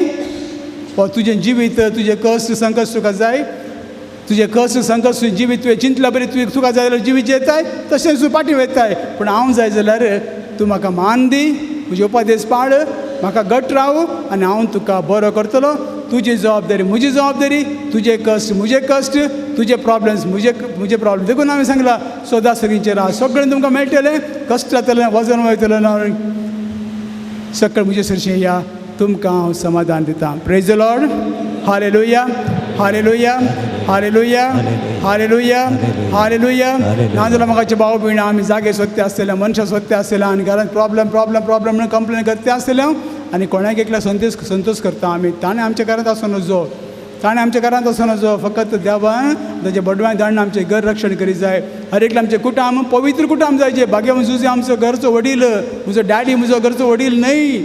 हो तुजें जिवीत, तुजें कश्ट संकश्ट तुका जाय, तुजें कश्ट संकश्ट तुजें जिवीत तुवें चिंतल्या बरें तुवें तुका जाय जाल्यार जिवीत येताय, तशेंच तूं फाटीं वयताय. पूण हांव जाय जाल्यार तूं म्हाका मान दी, म्हजे उपदेश पाळ, म्हाका घट राव आनी हांव तुका बरो करतलो. तुजी जबाबदारी म्हजी जबाबदारी, तुजे कश्ट म्हजे कश्ट, तुजे प्रॉब्लम्स म्हजे म्हजे प्रॉब्लम. देखून हांवें सांगलां सदां सगळींचेर आहा, सगळें तुमकां मेळटलें, कश्ट जातलें, वजन वयतलें ना, सगळें म्हजे सरशीं या, तुमकां हांव समाधान दितां. Praise the Lord. Hallelujah, hallelujah, hallelujah, hallelujah, hallelujah. नाजाल्यार म्हाका भाव भयणां आमी जागे सोदते आसतले, मनशां सोदते आसतले आनी घरांत प्रॉब्लम प्रॉब्लम प्रॉब्लम म्हणून कंप्लेन करते आसतले आनी कोणाक एकल्या संतोश संतोश करता आमी. ताणें आमच्या घरांत आसूं नजो, ताणें आमच्या घरांत आसूं नजो. फकत देवान ताजे बडव्यान धाडून आमचें घर रक्षण करीत जाय. हर एकलें आमचें कुटुंब पवित्र कुटुंब जाय. जे भाग्यवान जुजे आमचो घरचो वडील, म्हजो डॅडी म्हजो घरचो वडील न्हय,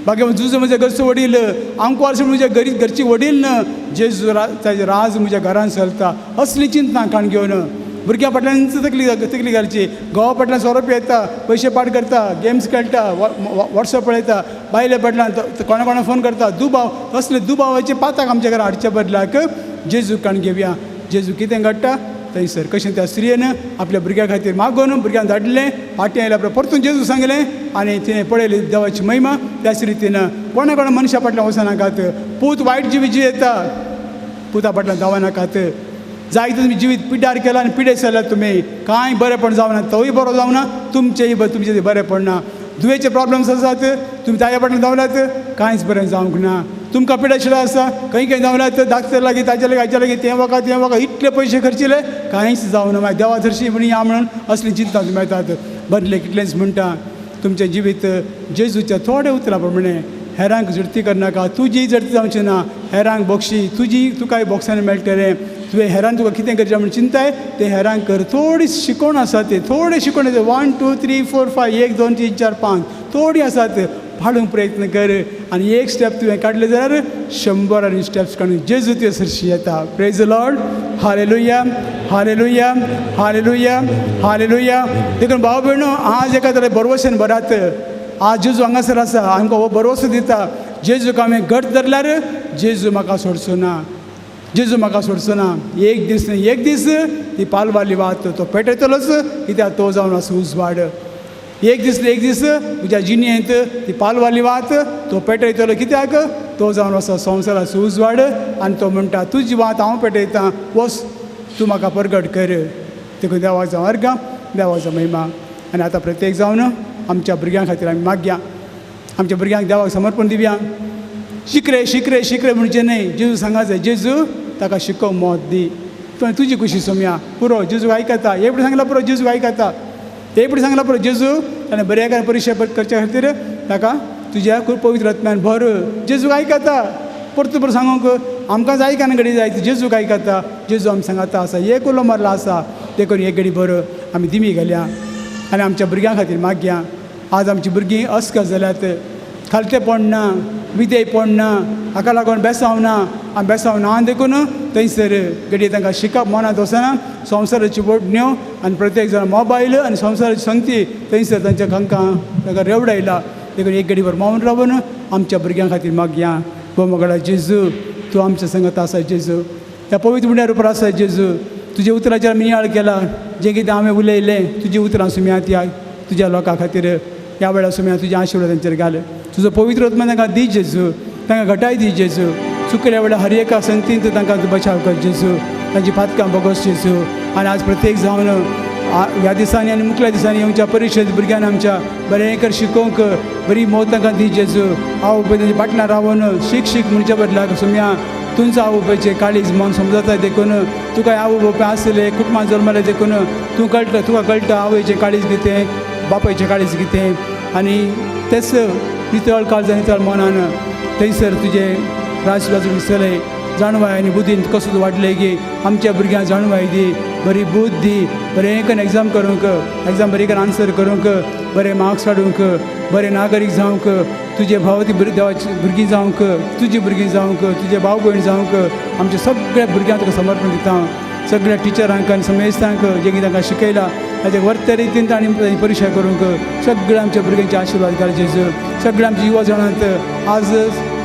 भाग्यवान जुजो म्हज्या घरचो वडील, आंकवार म्हज्या घरी घरची वडील न्हय, जेजू ताजें राज म्हज्या घरान चलता. असली चिंतना काण घेवन भुरग्यां फाटल्यान तकली तकली घालची. घोवा फाटल्यान सोरो पियेता, पयशे पाड करता, गेम्स खेळटा, वॉट्सएप पळयता, बायले फाटल्यान कोणा कोणा फोन करता, दुबाव, असले दुबावाचे पाताक आमच्या घरा हाडच्या बदलाक जेजू काण घेवया. जेजू कितें घडटा थंयसर कशें त्या स्त्रियेन आपल्या भुरग्या खातीर मागून भुरग्यांक धाडलें, फाटीं आयल्या उपरांत परतून जेजू सांगलें आनी तिणें पळयली देवाची महिमा. त्याच रितीन कोणा कोणा मनशा फाटल्यान वचनाकात. पूत वायट जिवीत जियेता, पुता फाटल्यान धांवनाकात. जायते तुमी जिवीत पिड्ड्यार केलां आनी पिडेस्त जाल्यात तुमी, कांय बरेंपण जावना, तोवूय बरो जावना, तुमचेंय तुमचें बरेंपण ना. दुयेंचे प्रॉब्लम्स आसात, तुमी ताज्या फाटल्यान धांवल्यात, कांयच बरें जावंक ना. तुमकां पिडेशिल्लो आसा, खंय खंय धांवल्यात, डाक्टर लागीं, ताजे लागीं, हाजे लागीं, तें वखद तें वखद, इतले पयशे खर्चिले, कांयच जावना. मागीर देवा सरशी म्हण या म्हणून असली चिंता तुमी येतात. बदले कितलेंच म्हणटा, तुमचें जिवीत जेजूच्या थोड्या उतरां प्रमाणें हेरांक झडती करनाका. तुजी झडती जावची ना, हेरांक बोगशी, तुजी तुकाय बोगसांनी मेळटलें. तुवें हेरान तुका कितें करचें म्हूण चिंताय तें हेरांक कर. थोडी शिकवण आसा ती, थोडी शिकवण आसा, 1 2 3 4 5, 1 2 3 4 5, थोडी आसात, पाळूंक प्रयत्न कर. आनी एक स्टेप तुवें काडलें जाल्यार 100 आनी स्टेप्स काडून जेजू तुजे सरशी येता. Praise the Lord. Hallelujah, hallelujah, hallelujah, hallelujah. देखून भाव भयणो आज एका तरे बरवशेन भरात. आज जेजू हांगासर आसा, आमकां हो बरवसो दिता. जेजूक हांवें घट धरल्यार जेजू म्हाका सोडचो ना, जेजू म्हाका सोडचो ना. एक दीस न्हय एक दीस ती पालवाली वात तो पेटयतलोच, कित्याक तो जावन आसा उजवाड. एक दीस न्हय एक दीस म्हज्या जिणेंत ती पालवाली वात तो पेटयतलो, कित्याक तो जावन आसा संवसाराचो उजवाड. आनी तो म्हणटा तुजी वात हांव पेटयतां, वच तूं म्हाका परगट कर. देखून देवाचो अर्गां, देवाचो महिमा. आनी आतां प्रत्येक जावन आमच्या भुरग्यां खातीर आमी मागया, आमच्या भुरग्यांक देवाक समर्पण दिवया. शिकरे शिकरे शिकरे म्हणचें न्हय, जेजू सांगाचें, जेजू ताका शिकोव मत दी, तुवें तुजी खुशी सोमया पुरो. जेजूक आयकता, एक फावटी सांगला पुरो, जेजूक आयकता, एक फावटी सांगला पुरो. जेजू ताणें बऱ्या एका परिक्षा करच्या खातीर ताका तुज्या खूब पवित्र आत्म्यान भर. जेजूक आयकता, परतून परत सांगूंक आमकां आयकना घडी जाय, जेजूक आयकता. जेजू आमी सांगाता आसा, एक उलो मारलो आसा, देखून एक घडी बरो आमी दिमी घालया आनी आमच्या भुरग्यां खातीर मागया. आज आमची भुरगीं अस्कस जाल्यात, खालतेपण ना, विधेयपण ना, हाका लागून बेसांव ना, आमी बेसांव ना. देखून थंयसर घडये तांकां शिकप मनांत वचना, संवसाराची ओडण्यो आनी प्रत्येक जाण मोबायल आनी संवसाराची संगती थंयसर तांच्या कांकां तांकां रेवडायला. देखून एक घडीभर मौन रावन आमच्या भुरग्यां खातीर मागया. गोमगडा जेजू, तूं आमच्या संगत आसा जेजू, त्या पवित्र मुंड्यार उपर आसा जेजू. तुज्या उतराचेर आमी नियाळ केला, जें कितें हांवें उलयलें तुजी उतरां सुम्या त्या तुज्या लोकां खातीर ह्या वेळार सुम्या तुज्या आशिर्वाद तांचेर घाल. तुजो पवित्र आत्मा तांकां दी जेजू, तांकां घटाय दी जेजू. चुकल्या वेळार हर एका संगतींत तांकां तूं बचाव कर जेजू, तांची पातकां बोगस जेजू. आनी आज प्रत्येक जावन ह्या दिसांनी आनी मुखल्या दिसांनी येवच्या परिशद भुरग्यान आमच्या बरें कर शिकोवंक बरी मोत तांकां दी जेजू. आवय बापूय तांच्या फाटल्यान रावन शीक शीक म्हणच्या बदलाक सुम्या तुमचो आवय बापायचें काळीज मन समजता. देखून तुका आवय बापूय आसले कुटुंबान जल्मले, देखून तूं कळटा, तुका कळटा आवयचें काळीज कितें, बापायचें काळीज कितें. आनी तेच नितळ काळजान नितळ मनान थंयसर तुजें राज दिसतलें. जाणवाय आनी बुद्दीन कसो तूं वाडलें की आमच्या भुरग्यांक जाणवाय दी, बरी बुद्द दी, बरें करून एग्जाम करूंक, एग्जाम बरी करून आन्सर करूंक, बरे मार्क्स काडूंक, बरे नागरीक जावंक, तुजे भाव ती देवाची भुरगीं जावंक, तुजी भुरगीं जावंक, तुजे भाव भयण जावंक, आमच्या सगळ्या भुरग्यांक तुका समर्पण दिता. सगळ्या टिचरांक आनी समेस्तांक जे कितें तांकां शिकयलां ताचे वर्ते रितीन तांणी परिक्षा करूंक सगळ्या आमच्या भुरग्यांचे आशिर्वाद घाल जेजू. सगळ्या आमच्या युवा जाणांत आज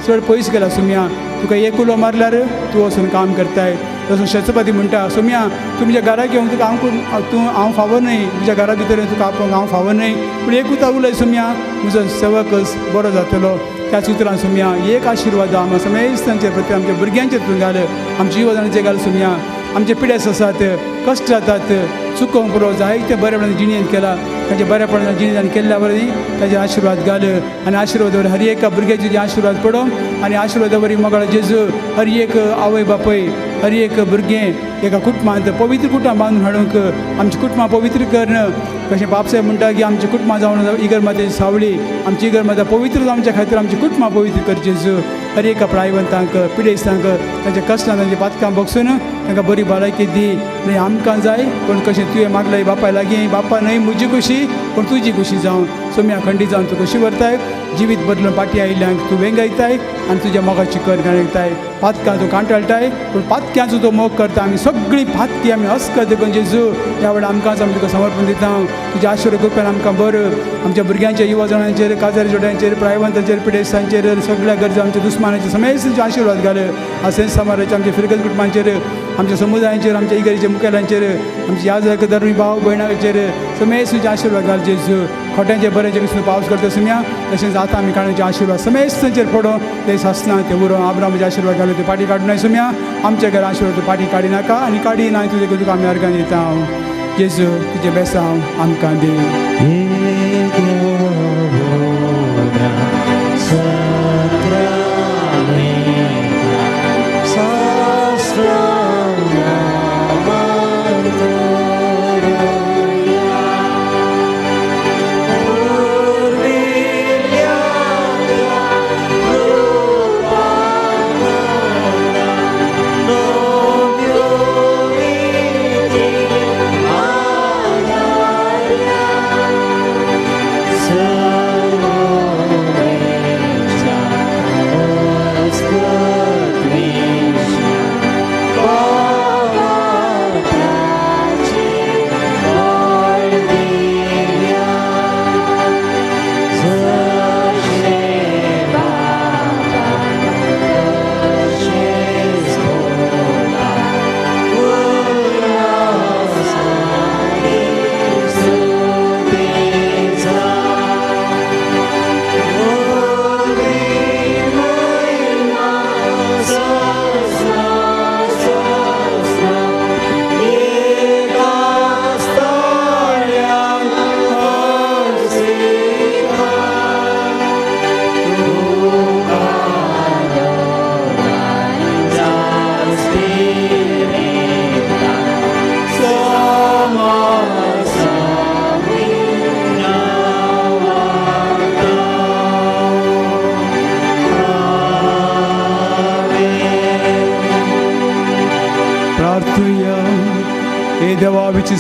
चड पयस गेला सुम्या, तुका एक उलो मारल्यार तूं वचून काम करताय. तसो शेचपाती म्हणटा सुम्या तूं म्हज्या घराक येवंक तुका हांव तूं हांव फावो न्हय, म्हज्या घरा भितर तुका आपोवंक हांव फावो न्हय, पूण एक उतर उलय सुम्या, म्हजो सेवकच बरो जातलो. त्याच उतरान सोमया एक आशिर्वाद आमकां समेस्तांचेर प्रती आमच्या भुरग्यांचेर तूं घाल, आमच्या युवजाणांचेर घाल सोमया. आमचे पिडेस आसात, कश्ट जातात, चुकोवंक पुरो जायते बरेपणान जिणेंत केला, तांचे बरेपणान जिणेंत केल्ल्या वरवीं ताजे आशिर्वाद घाल आनी आशिर्वाद वरवीं हर एका भुरग्याचे तुजे आशिर्वाद पडो आनी आशिर्वादा वरवीं मोगाळ जेजू हर एक आवय बापूय हर एक भुरगें एका कुटुंबांत पवित्र कुटुंबां बांदून हाडूंक आमची कुटुंबां पवित्र करून कशें बापसाहेब म्हणटा की आमची कुटुंबां जावन इगर मातेची सावळी आमची इगर माता पवित्र जावच्या खातीर आमची कुटुंबां पवित्र कर जेजू. हर एका प्रायवंतांक पिडेस्तांक तांच्या कश्टां तांच्या पातकां बगसून तांकां बरी भलायकी दी. न्हय आमकां जाय पूण कशें तुवें मागलें बापाय लागीं, बापा न्हय म्हजी खुशी पूण तुजी खुशी जावं. सोम्या खंडीत जावन तूं खुशी व्हरताय, जिवीत बदलून पाटी आयिल्ल्यांक तूं वेंगयताय आनी तुज्या मोगाची कर घालयताय. पातकां तूं कांटाळटाय पूण पातक्यांचो तूं मोग करता. आमी सगळीं पातकी आमी अस्कत देखून जेजू ह्या वेळार आमकां आमी तुका समर्पण दिता. तुज्या आशिर्वाद कृपेन आमकां बरं आमच्या भुरग्यांच्या युवा जाणांचेर काजारी जोड्यांचेर प्रायवंतांचेर पिडेस्तांचेर सगळ्या गरजा आमच्या दुस्मानाचेर समेस्तांचे आशिर्वाद घाल. असेंच समाजाच्या आमच्या फिरगत कुटुंबांचेर आमच्या समुदायांचेर आमच्या इगर्जेच्या मुखेल्यांचेर आमच्या याजक धर्मी भाव भयणांचेर समेस्त तुजे आशिर्वाद घाल जेजू. खोट्यांचे बऱ्यांचे कसलो पावस करता सुमया तशेंच आतां आमी काडूचे आशिर्वाद समेस्तांचेर पडो ते सासना ते उरो आब्रामाचे आशिर्वाद घालून ते पाटी काडूं सुमया. आमच्या घरा आशिर्वाद तूं पाटी काडी नाका आनी काडी ना तुजे तुका आमी अर्गां दिता. हांव जेजू तुजें बेसांव आमकां दी.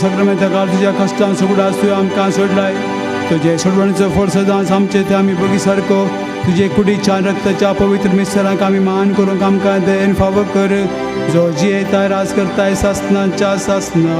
सक्रमेंता तुज्या कश्टान सगळो आसतूय आमकां सोडलाय तुजे सोडवणीचो फळ सदांच आमचे ते आमी बगी सारको तुजे कुडीच्या रक्ताच्या पवित्र मिस्तरांक आमी मान करूंक आमकां दयेन फावो कर जो जियेता राज करताय सासनाच्या सासना.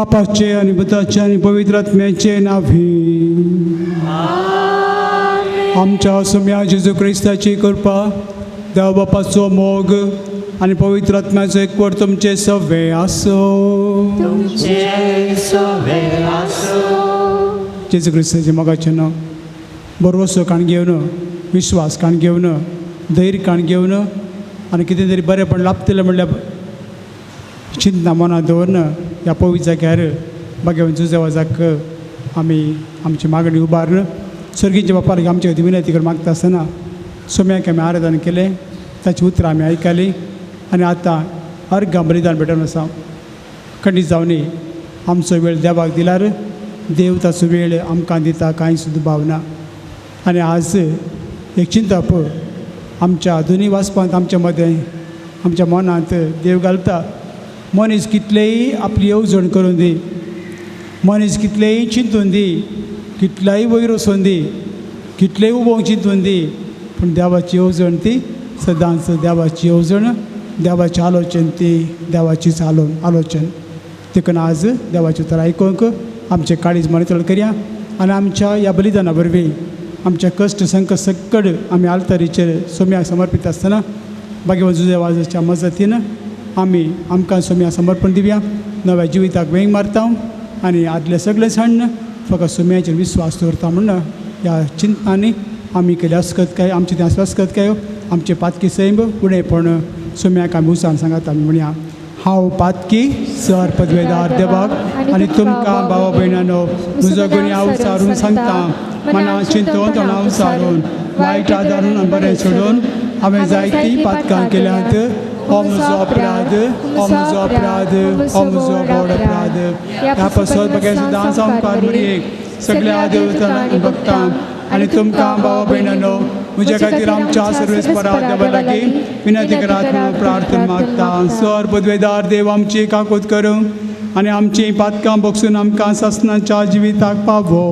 बापाचे आनी पुताचे आनी पवित्र आत्म्याचे नांवी. आमच्या सोम्या जेजू क्रिस्ताची कृपा, देव बापाचो मोग आनी पवित्र आत्म्याचो एकवट तुमचे सवे आसो. तुमचे सवे आसो. जेजू क्रिस्ताचे मोगाचें नांव बरवसो काण घेवन, विश्वास काण घेवन, धैर्य काण घेवन आनी कितें तरी बरेंपण लाभतलें म्हणल्यार चिंतना मनांत दवरन ह्या पवित्र जाग्यार भाग्यवंत जुजेवाजाक आमी आमची मागणी उबारून सर्गीच्या बापाक आमचे खातीर विनंती करून मागता आसतना सोम्याक आमी आराधन केलें, ताची उतरां आमी आयकलीं आनी आतां अर्घां बलिदान भेटोवन आसा. खंडीत जावनी आमचो वेळ देवाक दिल्यार देव ताचो वेळ आमकां दिता, कांय सुद्दां भावना. आनी आज एक चिंतप आमच्या दोनी वाचपांत आमच्या मदें आमच्या मनांत देव घालता. मनीस कितलेय आपली येवजण करून दी, मनीस कितलेय चिंतून दी, कितल्याय वयर वचून दी, कितलेय उबोवंक चिंतून दी, पूण देवाची येवजण ती सदांच देवाची येवजण, देवाची आलोचन ती देवाचीच आलोचन. देखून आज देवाचें उतर आयकूंक आमचें काळीज मनितळ करया आनी आमच्या ह्या बलिदाना वरवीं आमच्या कश्ट संकट सकड आमी आल्तरीचेर सोम्याक समर्पीत आसतना भाग्यवंत जुजेवाजाच्या मजतीन आमी आमकां सोम्या समर्पण दिवया, नव्या जिविताक वेंग मारता आनी आदलें सगळें सण फकत सोम्याचेर विश्वास दवरता म्हूण ह्या चिंतनांनी आमी केले अस्कत काय आमचे तें अस्कत काय आमचे पातकी सैम उणेपण सोम्याक आमी उसान सांगात. आमी म्हणया, हांव पातकी सर पदवेदार देवाक आनी तुमकां भावा भयणानो म्हजो गुन्यांव सारून सांगता, मना चिंतून तणाव सारून वायट आदारून आनी बरें सोडून हांवें जायतीं पातकां केल्यांत. हो म्हजो अपराध, हो म्हजो अपराध, हो म्हजो व्हड अपराध. ह्या पासत बगैर सुद्दां सामकार मरयेक सगळ्या देवतांक भक्तांक आनी तुमकां भावा भयणानो म्हज्या खातीर आमच्या सर्वेस्परा देवा लागीं विनंती करात म्हणून प्रार्थना मागता. सर पदवेदार देव आमची काकूत करूं आनी आमचीं पातकां बगसून आमकां सासणाच्या जिविताक पावो.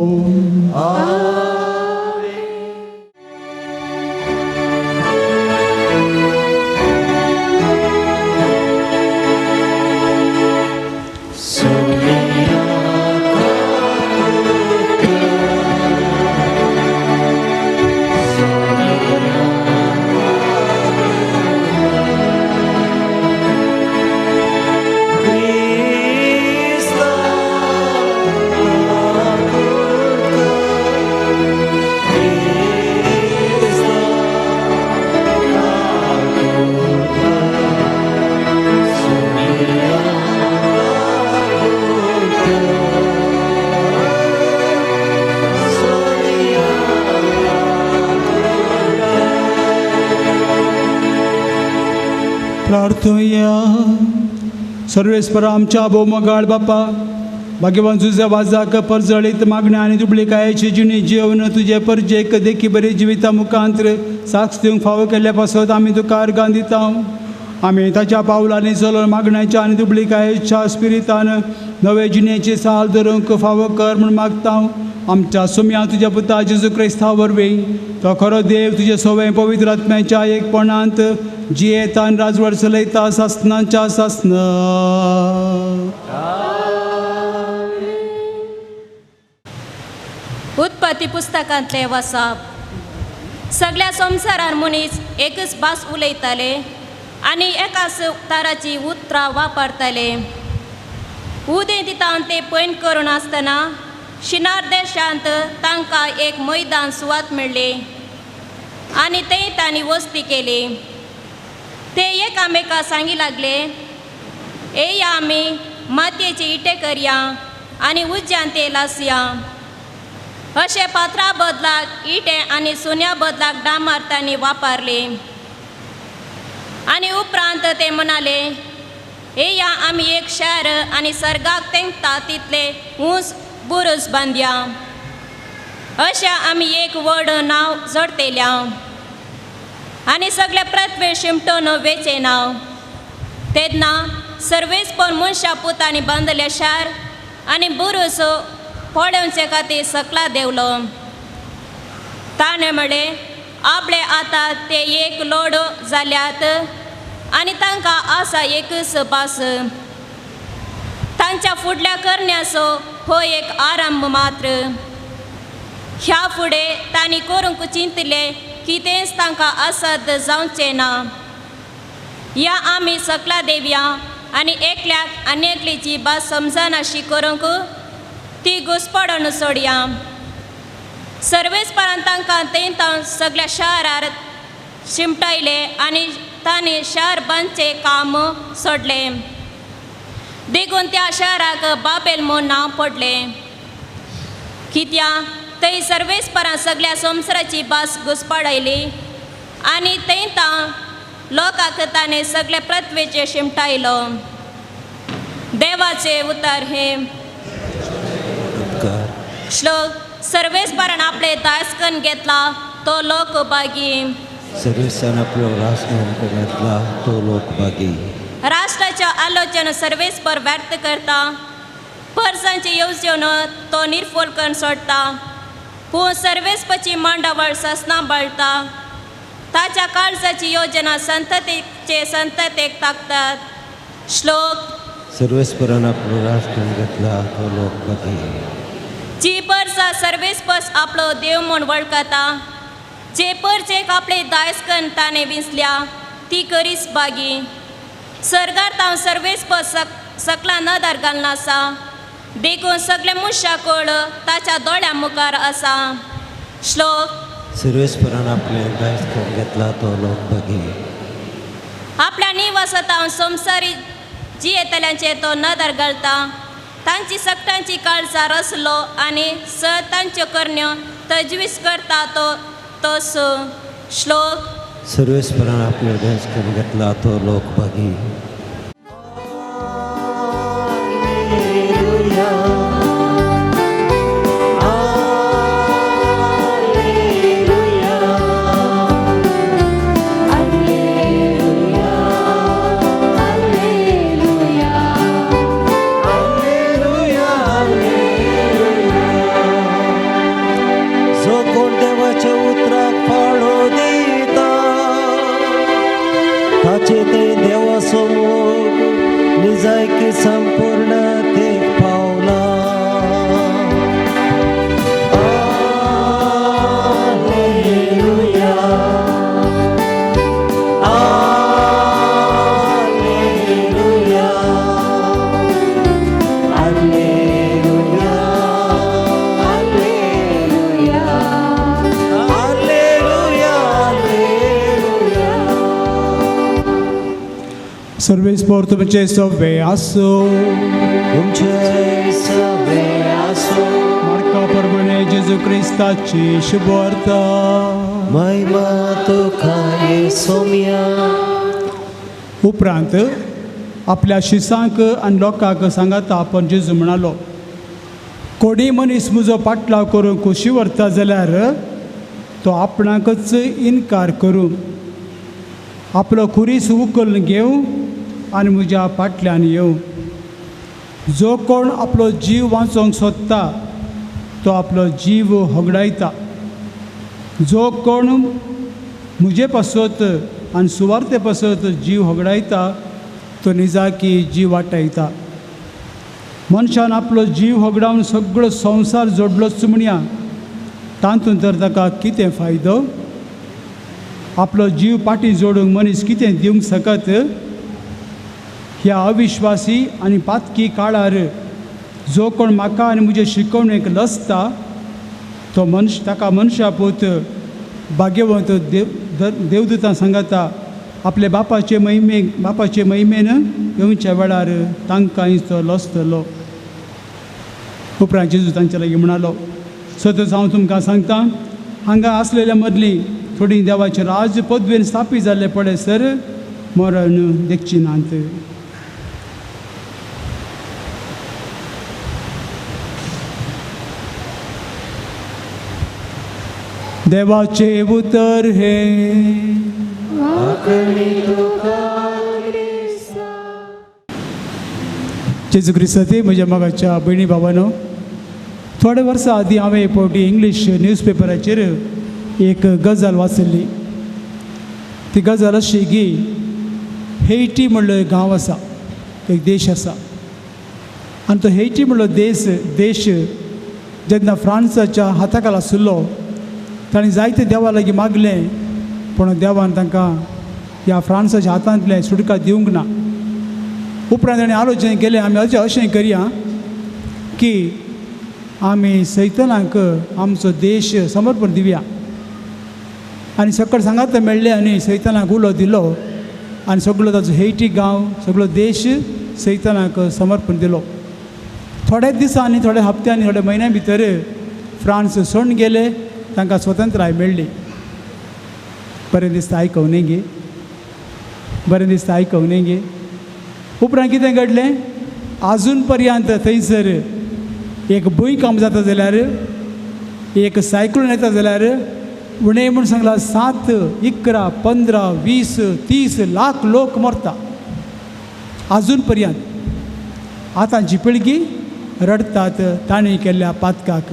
सर्वेस्पर आमच्या भोवमगाळ बापा, भाग्यवान तुझ्या वाजाक परजळीत मागण्या आनी दुबळीकायेची जिणी जेवन तुजे परजेक देखी बरी जिविता मुखांत्र साक्ष दिवंक फावो केल्ल्या पासत आमी तुका अर्गां दिता. आमी ताच्या पावलांनी चलोवन मागण्याच्या आनी दुबळीकायेच्या स्पिरितान नवे जिणेची साल धरूंक फावो कर म्हूण मागता. आमच्या सुम्या तुज्या पुता जेजू क्रिस्ता वरवीं तो खरो देव तुजे सवय पवित्र आत्म्याच्या एकपणांत जियेता आनी राजवट चलयता सासणाच्या सासना. उत्पत्ती पुस्तकांतले वसाप. सगळ्या संवसारार मनीस एकच भास उलयताले आनी एकाच ताराची उतरां वापरताले. उदें दिता ते पैन करून आसतना शिनार देशांत तांकां एक मैदान सुवात मेळ्ळी आनी थंय तांणी वस्ती केली. ते एकामेका सांगी लागले, येया आमी मातयेचे इटे करया आनी उज्यान ते लासया. अशें पात्रा बदलाक इटे आनी सुन्या बदलाक डांबर तांणी वापरले. आनी उपरांत ते म्हणाले, येया आमी एक शार आनी सर्गाक तेंकता तितले ऊंच बुरूज बांदया. अशें आमी एक व्हड नांव जोडटेल्या आनी सगळे पृथ्वी शिमटून वेचें नांव. तेन्ना सर्वेस्पर मनशां पुतांनी बांदले शार आनी बुरूज पळोवचे खातीर सकला देंवलो. ताणें म्हळें, आपले आतां ते एक लोड जाल्यात आनी तांकां आसा एकच भास. तांच्या फुडल्या करण्याचो हो एक आरंभ मात्र. ह्या फुडें तांणी करूंक चिंतलें कितेंच तांकां असाध्य जावचें ना. या आमी सकला देवया आनी एकल्याक आनी एकलीची भास समजनाशी करूंक ती घुसपडून सोडया. सर्वेस्परान तांकां तेंतां सगळ्या शारार शिमटायले आनी तांणी शार बांदचें काम सोडलें. देखून त्या शाराक बाबेल म्हूण नांव पडलें, कित्याक थंय सर्वेस्परान सगळ्या संवसाराची भास घुसपाडायली आनी थंय लोकांक ताणें सगळे पृथ्वेचेर शिमटायलो. देवाचे उतर हे. उपकार. श्लोक. सर्वेस्परान आपले दासकन घेतला तो लोक बागी. सर्वेसान आपलो रास घेतला तो लोक बागी. राष्ट्राच्या आलोचन सर्वेस्पर व्यर्थ करता, परसांची येवजण तो निर्फोल करून सोडटा, पूण सर्वेस्पची मांडावळ ससना बळटा. ताच्या काळजाची योजना संततेचे संततेक ताकतात. श्लोक. सर्वेस्परान आपलो रास घेतला तो लोक बागी. जी परसा सर्वेस्पस आपलो देव म्हूण वळखता, जे परचेक आपले दायस्कन ताणें विंचल्या ती करीस बागी. सर्गार तांव सर्वेस्पस सकला नदर घालना आसा, देखून सगळे मनशां कोळ ताच्या दोळ्या मुखार आसा. श्लोक. सर्वेस्परान आपले दायज घेतला तो लोक बागी. आपल्या निवासतां संवसारी जियेतल्यांचे तो नदर घालता, तांची सगटांची काळजां रसलो आनी स तांच्यो करण्यो तजवीज करता तो तोस. श्लोक. सर्वेस्परान आपले दायज घेतला तो लोक बागी. जो कोण देवाच्या उतराक पाळो दिता ताचे ते देवाचो मोग निजायकी संपूर्णतेक पावला. Alleluia, alleluia, alleluia, alleluia, alleluia, alleluia. सर्वेस्पर तुमचे सवे आसो. तुमचे सवे आसो. मार्का प्रमाणे जेजू क्रिस्ताची शुभवार्ता. महिमा तुका येसोम्या. उपरांत आपल्या शिसांक आनी लोकांक सांगाता आपण जेजू म्हणालो, कोणी मनीस म्हजो पाटलाव करूंक खोशी व्हरता जाल्यार तो आपणाकच इनकार करूं, आपलो खुरीस उखलून घेवं आनी म्हज्या फाटल्यान येवं. जो कोण आपलो जीव वाचोवंक सोदता तो आपलो जीव होगडायता. जो कोण म्हजे पासत आनी सुवार्ते पासत जीव होगडायता तो निजाकी जीव वाटायता. मनशान आपलो जीव होगडावन सगळो संवसार जोडलोच म्हणया, तातूंत तर ताका कितें फायदो? आपलो जीव पाटी जोडूंक मनीस कितें दिवंक शकत? ह्या अविश्वासी आनी पातकी काळार जो कोण म्हाका आनी म्हजे शिकवणेक लजता तो मनश ताका मनशा पूत भाग्यवंत देव देवदूतां सांगाता आपले बापाचे महिमेन येवच्या वेळार तांकां तो लजतलो. उपरांत जेजू तांचे लागीं म्हणालो, सतच हांव तुमकां सांगता, हांगा आसलेल्या मदलीं थोडीं देवाचे राज पदवेन स्थापीत जाल्ले पळय सर मरण देखची नात. देवाचे उतर हे. जेजू क्रिस्ताचे म्हज्या मोगाच्या भयणी भावानो, थोडे वर्सां आदीं हांवें एक फावटी इंग्लीश न्यूजपेपराचेर एक गजाल वाचिल्ली. ती गजाल अशी की हेटी म्हणलो एक गांव आसा, एक देश आसा. आनी तो हेटी म्हणलो देश देश जेन्ना फ्रांसाच्या हाताखाल आशिल्लो ताणें जायते देवा लागीं मागलें, पूण देवान तांकां ह्या फ्रांसाच्या हातांतलें सुटका दिवंक ना. उपरांत ताणें आलोचन केलें, आमी अशें अशें करया की आमी सैतनाक आमचो देश समर्पण दिवया. आनी सकळ सांगात मेळ्ळें आनी सैतनाक उलो दिलो आनी सगळो ताचो हेटी गांव सगळो देश सैतनाक समर्पण दिलो. थोड्या दिसांनी, थोड्या हप्त्यांनी, थोड्या म्हयन्या भितर फ्रांस सोडून गेले, तांकां स्वतंत्राय मेळ्ळी. बरें दिसता आयकूं न्ही गे, बरें दिसता आयकूं न्ही गे. उपरांत कितें घडलें, आजून पर्यंत थंयसर एक भूंयकांप जाता जाल्यार, एक सायक्लोन येता जाल्यार उणें म्हूण सांगलां 7, 11, 15, 20, 30 लाख लोक मरता आजून पर्यंत. आतांची पिळगी रडटात तांणी केल्ल्या पातकाक,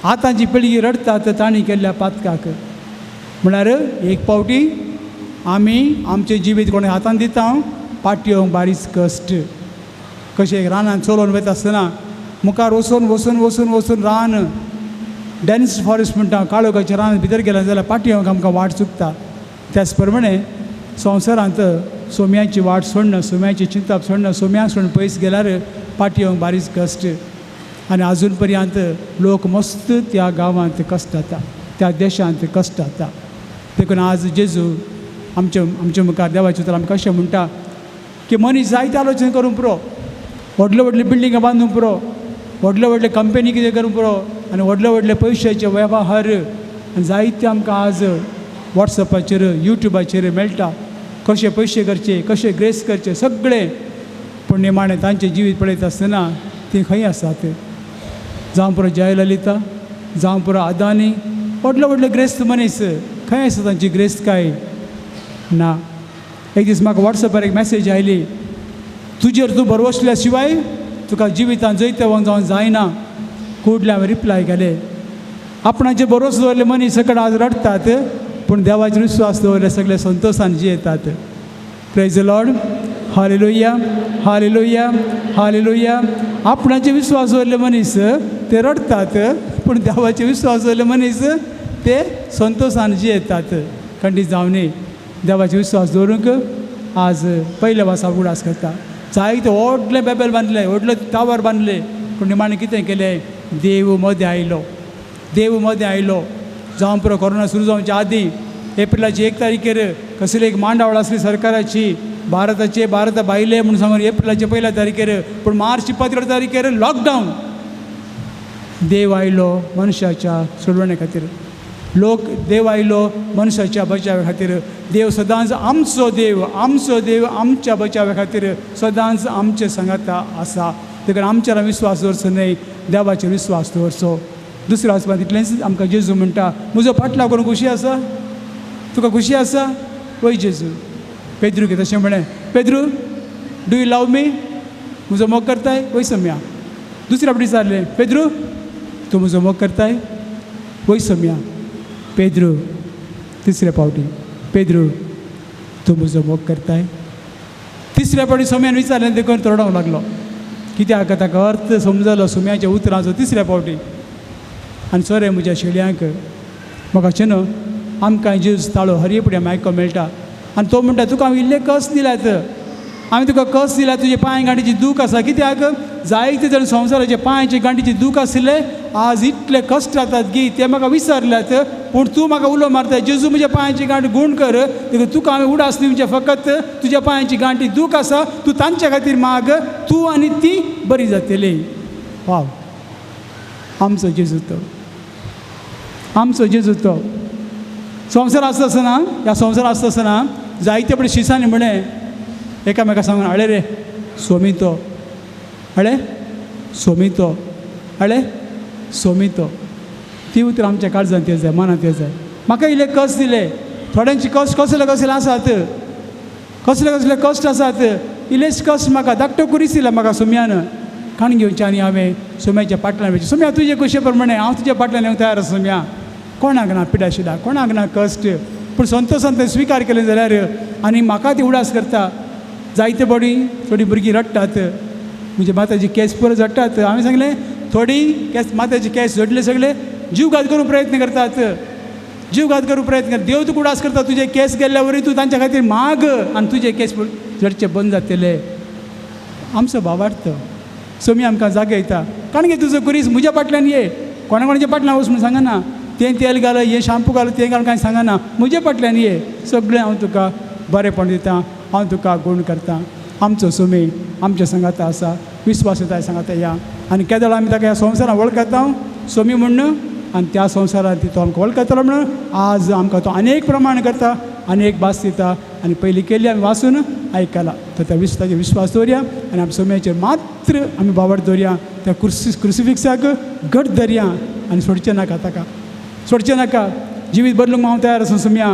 आतांची पिळगी रडटात तांणी केल्ल्या पातकाक. म्हळ्यार एक पावटी आमी आमचें जिवीत कोणें हातान दिता, पाटयो बारीक कश्ट कशें रानान चलोवन वयता आसतना मुखार वचून वचून वचून वचून रान डेन्स फॉरेस्ट म्हणटा, काळोखाचें रान भितर गेलें जाल्यार पाटयो आमकां वाट चुकता. त्याच प्रमाणे संवसारांत सोम्याची वाट सोडना, सोम्याची चिंतप सोडना, सोम्याक सोडून पयस गेल्यार पाटयो बारीक कश्ट. आनी आजून पर्यंत लोक मस्त त्या गांवांत कश्ट जाता, त्या देशांत कश्ट जाता. देखून आज जेजू आमचे आमच्या मुखार देवाचें उतर आमकां कशें म्हणटा की मनीस जायते आलोचन करूंक पुरो, व्हडले व्हडले बिल्डिंगां बांदूंक पुरो, व्हडले व्हडले कंपनी कितें करूंक पुरो आनी व्हडले व्हडले पयशाचे वेव्हार आनी जायते आमकां आज वॉट्सएपाचेर युट्यूबाचेर मेळटा, कशे पयशे करचे, कशे ग्रेस करचे सगळें. पूण निमाणें तांचें जिवीत पळयता आसतना तीं खंय आसात? जावं पुरो जयललिता, जावं पुरो अदानी, व्हडले व्हडले ग्रेस्त मनीस खंय आसा तांची ग्रेस्त काय ना. एक दीस म्हाका वॉट्सएपार एक मॅसेज आयली, तुजेर तूं भरवसल्या शिवाय तुका जिवितांत जैतवंत जावन जायना. कुडले हांवें रिप्लाय केले, आपणाचे भरोस दवरले मनीस सगळे आज रडटात, पूण देवाचेर विस्वास दवरले सगळे संतोशान जियेतात. Praise the Lord, hallelujah, hallelujah, hallelujah. आपणाचे विस्वास दवरले मनीस ते रडटात, पूण देवाचे विस्वास दवरले मनीस ते संतोशान जियेतात. खंडीत जावनी देवाचे विस्वास दवरूंक आज पयल्या वासा उगडास करता. जायते व्हडलें बेबेल बांदलें, व्हडलें टावर बांदलें, पूण निमाणें कितें केलें, देव मदें आयलो, देव मदें आयलो. जावं पुरो कोरोना सुरू जावच्या आदीं एप्रिलाची 1 तारखेर कसली एक मांडावळ आसली सरकाराची, भारताचे भारता भायले म्हूण सांगून एप्रिलाचे 1 तारखेर, पूण मार्च 15 तारखेर लॉकडावन. देव आयलो मनशाच्या सोडवणे खातीर, लोक देव आयलो मनशाच्या बचाव्या खातीर. देव सदांच आमचो देव, आमचो देव आमच्या बचाव्या खातीर सदांच आमचे सांगाता आसा. देखून आमच्यार विस्वास दवरचो न्हय, देवाचेर विस्वास दवरचो. दुसऱ्या वाचपांत इतलेंच आमकां जेजू म्हणटा, म्हजो फाटलाव करूंक खुशी आसा, तुका खुशी आसा? वय जेजू. पेद्रू कितें तशें म्हणलें, Pedro do you love me, म्हजो मोग करताय? वय सोम्या. दुसऱ्या फावटी विचारलें, पेद्रू तूं म्हजो मोग करताय? वय सोम्या. पेद्रू तिसऱ्या फावटी, पेद्रू तूं म्हजो मोग करताय? तिसऱ्या फावटी सोम्यान विचारलें देखून तो रडोंक लागलो, कित्याक ताका अर्थ समजलो सोम्याच्या उतरांचो तिसऱ्या फावटी. आनी सोरे म्हज्या शेळयांक म्हाका अशें न्हू आमकां जेजू ताळो हरये फुडें आयको मेळटा. आनी तो म्हणटा, तुका हांवें इल्ले कस दिल्यात, हांवें तुका कस दिल्या, तुजे पांय गांठीची दूख आसा. कित्याक जायते जाण संवसाराचे पांयचे गांठीची दूख आशिल्ले आज इतले कश्ट जातात की ते म्हाका विसरल्यात, पूण तूं म्हाका उलो मारता, जेजू म्हज्या पांयाची गांठ गूण कर, देखून तुका हांवें उडास दिवचें, फकत तुज्या पांयाची गांठी दूख आसा, तूं तांच्या खातीर माग, तूं आनी ती बरी जातली. वाव, आमचो जेजू तो, आमचो जेजू तो. संवसार आसता आसतना, ह्या संवसार आसता आसतना जायते पळय शिसांनी म्हणलें एकामेका सांगून, अळे रे सोमी तो, अळे सोमी तो, अळे सोमी तो. ती उतरां आमच्या काळजांत येत जाय, मनांत येत जाय. म्हाका इल्ले कस दिले, थोड्यांचे कश्ट कसले कसले आसात, कसले कसले कश्ट आसात, इल्लेच कश्ट म्हाका धाकटो कुरीस दिला म्हाका सोम्यान, काण घेवचें आनी हांवें सोम्याच्या पाटल्यान वयचें. सोम्या तुजे कशे प्रमाणे हांव तुज्या पाटल्यान येवंक तयार आसा. सोम्या कोणाक ना पिडाशिला, कोणाक ना कश्ट, पूण संतोशान तें स्विकार केलें जाल्यार आनी म्हाका ती उडास करता. जायते बडी थोडीं भुरगीं रडटात, म्हजे माथ्याचे केंस पुरो झडटात. हांवें सांगलें थोडी केंस माथ्याचे केंस झडले सगळे जीवघात करूंक प्रयत्न करतात, जीवघात करूंक प्रयत्न कर. देव तूं उडास करता तुजे केंस गेल्ल्या वरी तूं तांच्या खातीर माग आनी तुजे केंस झडचे बंद जातले. आमचो भावार्थ सोमी आमकां जागयता. कारण की तुजो कुरीस म्हज्या फाटल्यान ये, कोणा कोणाच्या फाटल्यान वच म्हूण सांगना, तें तेल घाल, हें शाम्पू घाल, तें घाल कांय सांगना, म्हज्या फाटल्यान ये, सगळें हांव तुका बरेंपण दितां, हांव तुका गूण करतां. आमचो सोमी आमच्या सांगाता आसा, विस्वास येता सांगाता या. आनी केदोळ आमी ताका ह्या संवसारान वळखता सोमी म्हण्ण, आनी त्या संवसारान तो आमकां वळखतलो म्हणून आज आमकां तो अनेक प्रमाण करता, अनेक भास दिता. आनी पयलीं केल्ली आमी वाचून आयकला तर त्या ताचेर विश्वास दवरया आनी आमच्या सोम्याचेर मात्र आमी बावड दवरया, त्या क्रुसिफिक्साक घट धरया आनी सोडचें नाका, ताका सोडचें नाका. जिवीत बदलूंक हांव तयार आसा सोम्या,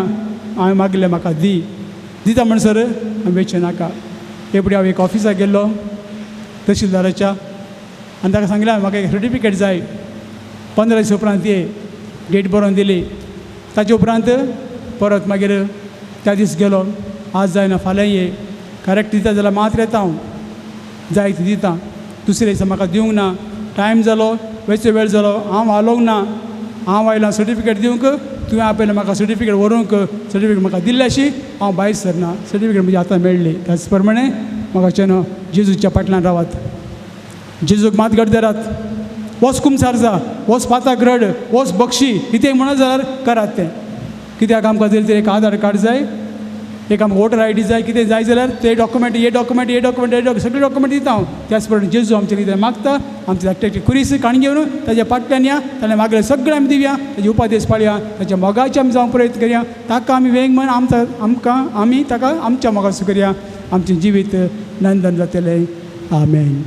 हांवें मागलें म्हाका दी, दिता म्हणसर हांवें वेचें नाका. हे फुडें हांव एक ऑफिसाक गेल्लो तहसिलदाराच्या आनी ताका सांगलें म्हाका एक सर्टिफिकेट जाय, 15 दीस उपरांत ये, डेट बरोवन दिली. ताचे उपरांत परत मागीर त्या दीस गेलो, आज जायना फाल्यां ये, करेक्ट दिता जाल्यार मात्र येता हांव, जाय ती दिता. दुसरे दिसा म्हाका दिवंक ना, टायम जालो, वेचो वेळ जालो, हांव आलोंक ना, हांव आयलो सर्टिफिकेट दिवंक, तुवें आपयलें म्हाका सर्टिफिकेट व्हरूंक, सर्टिफिकेट म्हाका दिल्ली अशी हांव भायर सरना, सर्टिफिकेट म्हजी आतां मेळ्ळी. त्याच प्रमाणे म्हाका चेनो जेजूच्या फाटल्यान रावात, जेजूक मात घट धरात, वच कुमसार जा, वच पाताक रड, वच बक्षी, कितें म्हणत जाल्यार करात तें. कित्याक आमकां जरी तर एक आधार कार्ड जाय, एक आमकां वोटर I D जाय, कितें जाय जाल्यार ते डॉक्युमेंट, हे डॉक्युमेंट, हे डॉक्युमेंट, हे डॉक्युमेंट, सगळे डॉक्युमेंट दिता हांव. त्याच प्रमाणे जेजू आमचें कितें मागता, आमचे धाकटे कुरीस काण घेवन ताज्या फाटल्यान या, ताणें मागलें सगळें आमी दिवया, ताजे उपादेश पाळया, ताच्या मोगाचे आमी जावंक प्रयत्न करया, ताका आमी वेंग मन आमचा आमकां आमी ताका आमच्या मोगाचो करया, आमचें जिवीत नंदन जातलें. आमेन.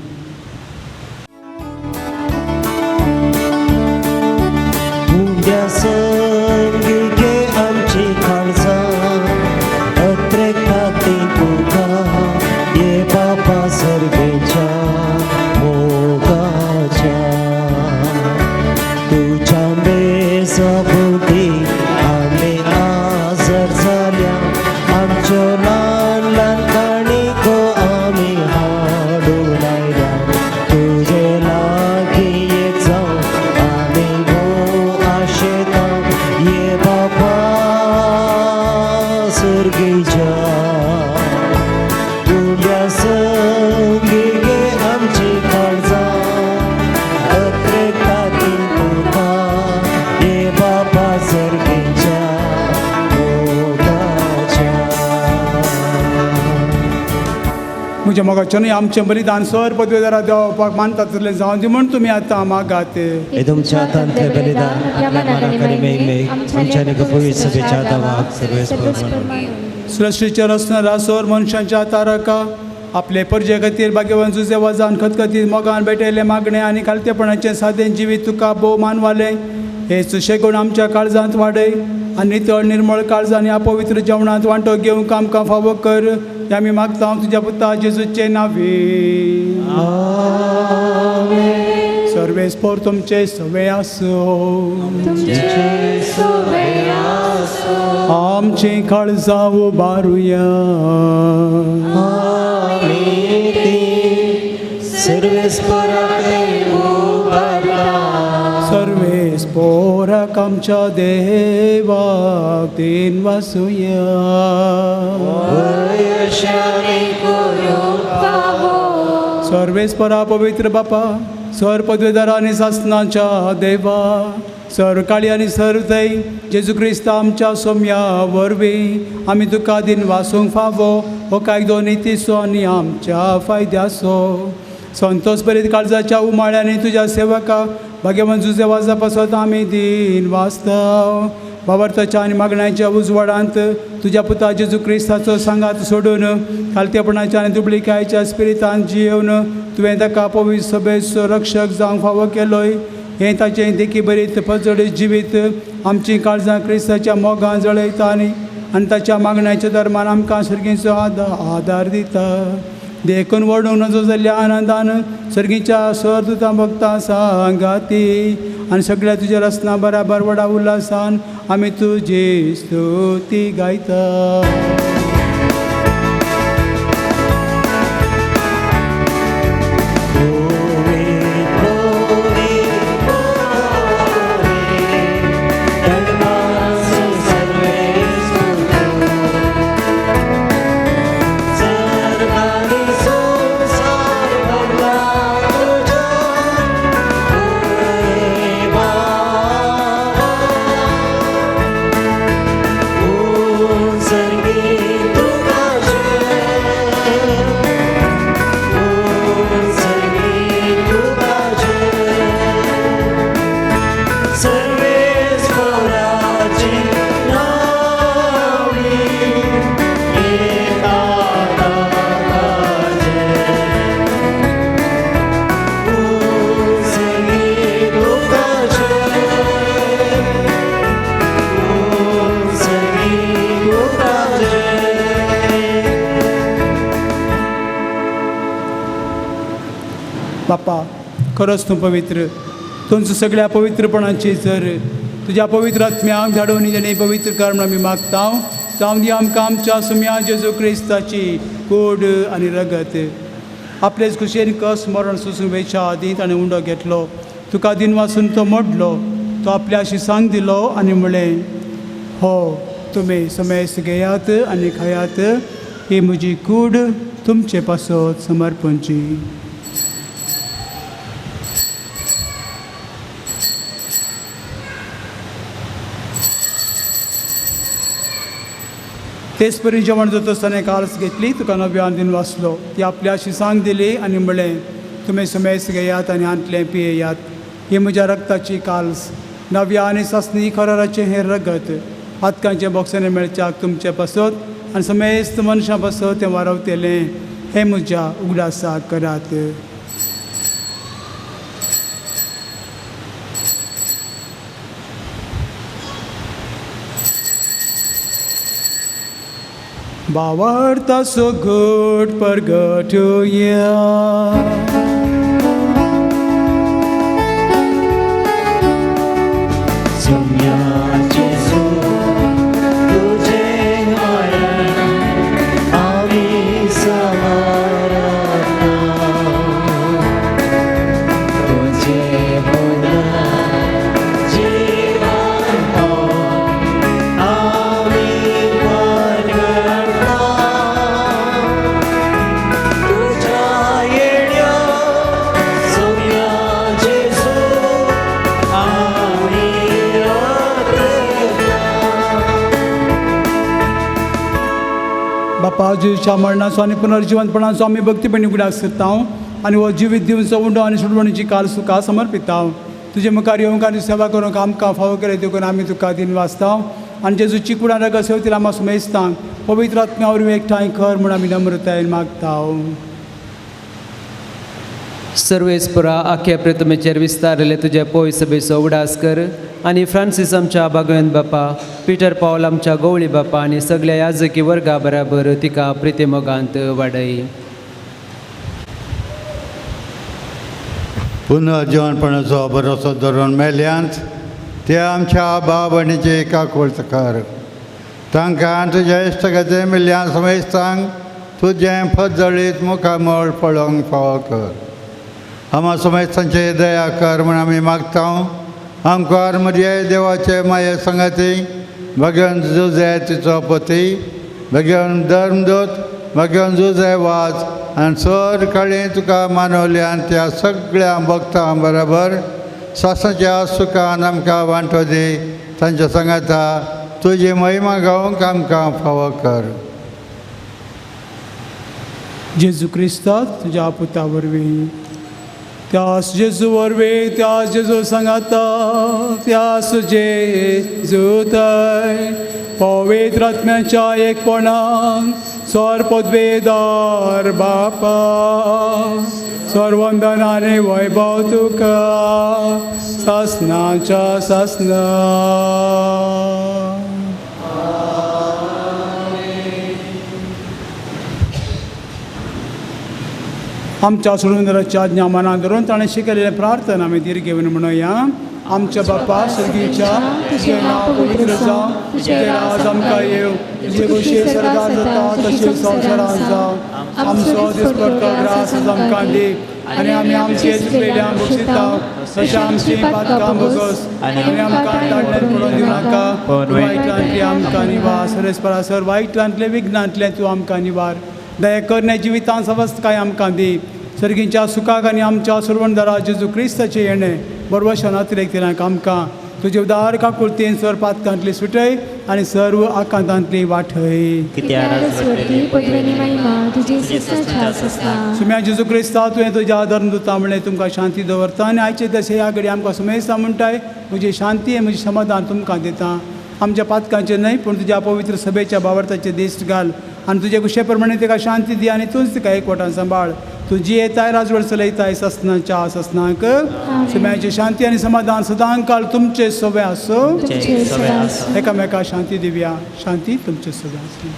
म्हज्या मोगाच्यानूय आमचें बलिदान सर पदवेदारा देवपाक मानता तसलें जावं दी म्हूण तुमी आतां मागात. तुमच्या हातांतलें बलिदान आपल्या मनाक आनी महिमेक आमच्या आनी पवित्र सभेच्या दावाक सर्वेस्पर. सृश्टीच्या रचणारा सोर मनशांच्या तारका आपले परजे खातीर भाग्यवान जुजे वजान खतखतीत मोगान भेटयलें मागणें आनी खालतेपणाचें सादें जिवीत तुका भोव मानवालें. हे सुशेगूण आमच्या काळजांत वाडय आनी नितळ निर्मळ काळजांनी अपवित्र जेवणांत वांटो घेवंक आमकां फावो कर. आमी मागता तुज्या पुता जेजूचे नांवी. सर्वेस्पर तुमचे सवे आसूं, आमची काळजां उबारुया. सर्वेस्पोराक आमच्या देवाक then वासुया. सर्वेस्परा पवित्र बापा, सर पदवेदारा आनी सासनाच्या देवा, सर काळी आनी सर थंय जेजू क्रिस्त आमच्या सोम्या वरवीं आमी तुका दिन वासूंक फावो हो कायदो नितीचो आनी आमच्या फायद्याचो. संतोष बरीत काळजाच्या उमाळ्यांनी तुज्या सेवका भाग्यवान जुजे वाजा पासत आमी दिन वाचता. बाबर्थाच्या आनी मागण्याच्या उजवाडांत तुज्या पुता जेजू क्रिस्ताचो सांगात सोडून खालतेपणाच्या आनी दुबळिकायच्या स्पिरितान जियेवन तुवें ताका पवित्र सभेचो रक्षक जावंक फावो केलोय. हें ताचें देखी बरीत पजडीत जिवीत आमचीं काळजां क्रिस्ताच्या मोगान जळयता आनी आनी ताच्या मागण्याच्या धर्मान आमकां सर्गीचो आदार दिता. देखून व्हडूंक नजो जाल्ल्या आनंदान सर्गीच्या स्वरदूतां भक्तां सांगाती आनी सगळ्या तुज्या रचना बराबर व्हडा उल्हासान आमी तुजी स्तुती गायता. खरोच तूं पवित्र, तुमच्या सगळ्या पवित्रपणाची जर तुज्या पवित्र आत्म्याक धाडून जेणे पवित्र कर म्हूण आमी मागता. जावं दी आमकां आमच्या सुम्या जेजू क्रिस्ताची कूड आनी रगत. आपलेच खुशयेन कस मरण सोसूंक वेच्या आदीं ताणें उंडो घेतलो, तुका दिन वासून तो मोडलो, तो आपल्या शिसांक दिलो आनी म्हळें, हो तुमी समेस्त घेयात आनी खायात, ही म्हजी कूड तुमचे पासत समर्पणची. तेच परी जेवण जातच ताणें काल्स घेतली, तुका नव्यान दिन वाचलो, ती आपल्या शिसांक दिली आनी म्हळें, तुमी समेस्त घेयात आनी हांतलें पियेयात, ही म्हज्या रक्ताची काल्स, नव्या आनी सासणी कराराचें हें रगत, पातकांचें बोक्सांनी मेळच्याक तुमचे पासत आनी समेस्त मनशां पासत तें वारवतलें, हें म्हज्या उगडासाक करात. बावडता घट परगटया. सुम्या जेजू तुझें मरण आमी समरता, तुझें पुनर्जीवन आमी परगटता, तुझ्या येण्या सुम्या जेजू आमी बापा, जेजूच्या मरणाचो आनी पुनर्जिवनपणाचो आमी भक्तीपणी उगडास करता आनी हो जिवीत दिवचो उंडो आनी सोडवणीची काल सुखा समर्पिता. तुजे मुखार येवंक आनी सेवा करूंक आमकां फावो केलें देखून आमी तुका दिन वाचता आनी जेजूची कुडान रगत सेवतील आमकां सुमेस्तांक पवित्र आत्म्या वरवीं एकठांय कर म्हूण आमी नम्रतायेन मागता. सर्वेस्परा आख्या प्रतिमेचेर विस्तारले तुजे पोय सभेचो उडास कर आनी फ्रांसीस आमच्या बागवंत बापा, पिटर पावल आमच्या गवळी बापा आनी सगळ्या याजकी वर्गा बराबर तिका प्रितीमोगांत वाडय. पुनर्जीवनपणाचो भरोसो धरून मेल्यांत ते आमच्या बाब आनी काकुळट कर, तांकां तुज्या इश्टगते मेल्ल्या समेस्तांक तुजें फजळीत मुखामळ पळोवंक फावो कर. आमा समेस्तांचे दया कर म्हूण आमी मागता. आमकां म्हजे देवाचे माये संगाती भगवान जुजे तिचो पती, भगवान धर्मदूत, भगवान जुजे वाज आनी चड काळी तुका मानवल्यान त्या सगळ्या भक्तां बराबर सासाच्या सुखान आमकां वांटो दी. तांच्या सांगाता तुजी महिमा गावंक आमकां फावो कर. जेजू क्रिस्ता तुज्या पुता वरवीं, त्यास जेजू वरवीं, त्यास जेजू सांगाता, त्यास जेजूताय पवित्र आत्म्याच्या एकपणान स्वर पदवेदार बापा, सर्वंदनाने वैभव तुका सासनाच्या सासना. आमच्या सुरेंद्राच्या आज्ञा मनात धरून ताणें शिकयलेलें प्रार्थना आमी धीर घेवन म्हणुया. आमच्या बापा सर्गीच्या, तुजें नांव पवित्र जावं, तुजें राज आमकां येवं, तुजे खोशये स्वर्गांत जाता तशें संवसारांत जावं. आमचो दिसपट्टो ग्रास आज आमकां दी आनी आमी आमचे चुकलेल्यांक बक्षिता तशें आमचीं पातकां भोगोस आनी आमकां ताडल्यान पडोवन दिवं नाका, पूण वायटांतलें आमकां निवार. सरेस्परा सर वायटांतलें विघ्नांतलें तूं आमकां निवार. दया करणे जिवितांत सवस्तकाय आमकां दी. सर्गीच्या सुखाक आनी आमच्या सुरवणदारा जेजू क्रिस्ताचें येणें बरवशान अतिरेक आमकां तुजे उदार काकुळतेन सर पातकांतली सुटय आनी सर्व आकांतांतली वाठय. सुम्या जेजू क्रिस्ता, तुवें तुज्या धर्मदुता म्हणलें तुमकां शांती दवरता आनी आयचे दशे ह्या घडी आमकां सुमेस्ता म्हणटाय, म्हजी शांती आनी म्हजें समाधान तुमकां दिता. आमच्या पातकांचें न्हय पूण तुज्या पवित्र सभेच्या बावडताचें दिश्ट घाल आनी तुजे कुशे प्रमाणे तिका शांती दी आनी तूंच तिका एकवटान सांबाळ. तूं जियेताय राजवट चलयताय ससनाच्या ससनाक. सुम्याची शांती आनी समाधान सदांकाल तुमचे सोबे आसूं. एकामेका शांती दिवया. शांती तुमचे सोबे आसूं.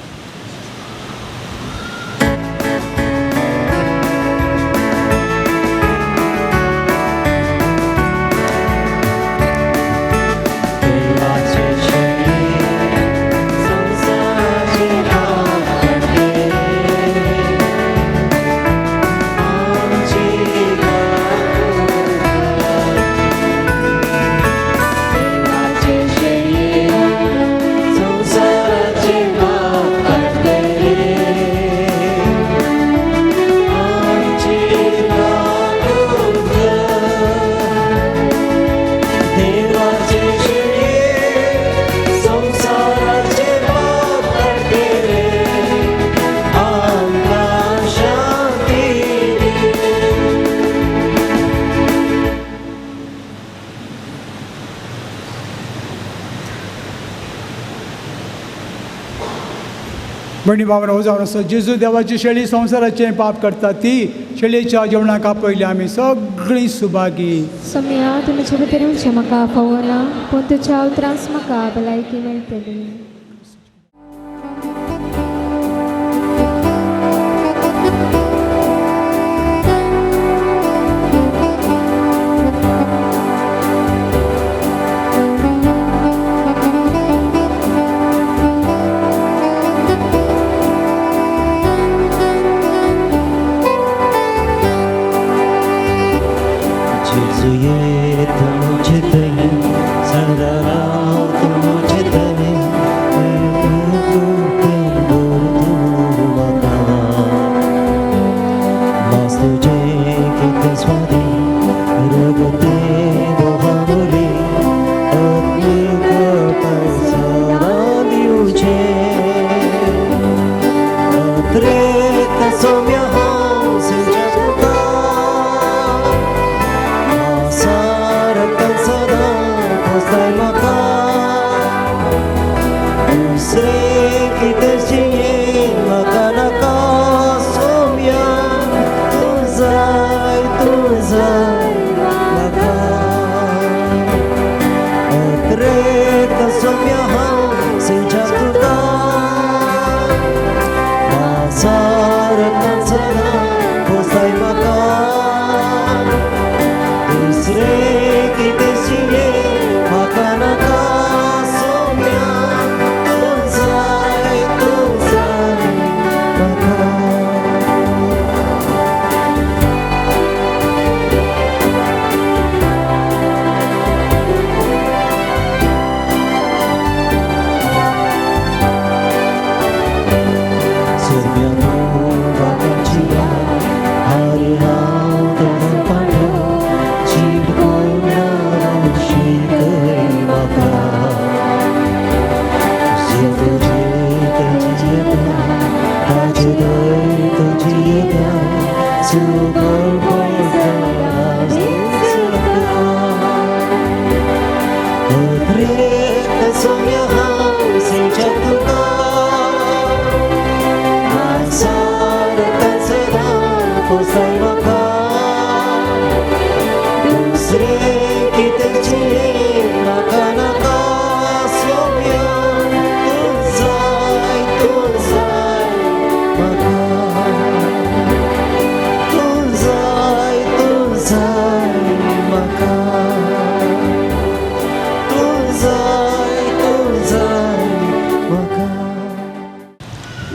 भयणी भावांनो, जावन आसा जेजू देवाची शेळी संवसाराचें पाप करता ती शेळयेच्या जेवणाक आपयली आमी सगळीं सुभागी. सोम्या, तुमचे भितर येवचें म्हाका फावना, पूण तुज्या उतरांच म्हाका भलायकी मेळटली.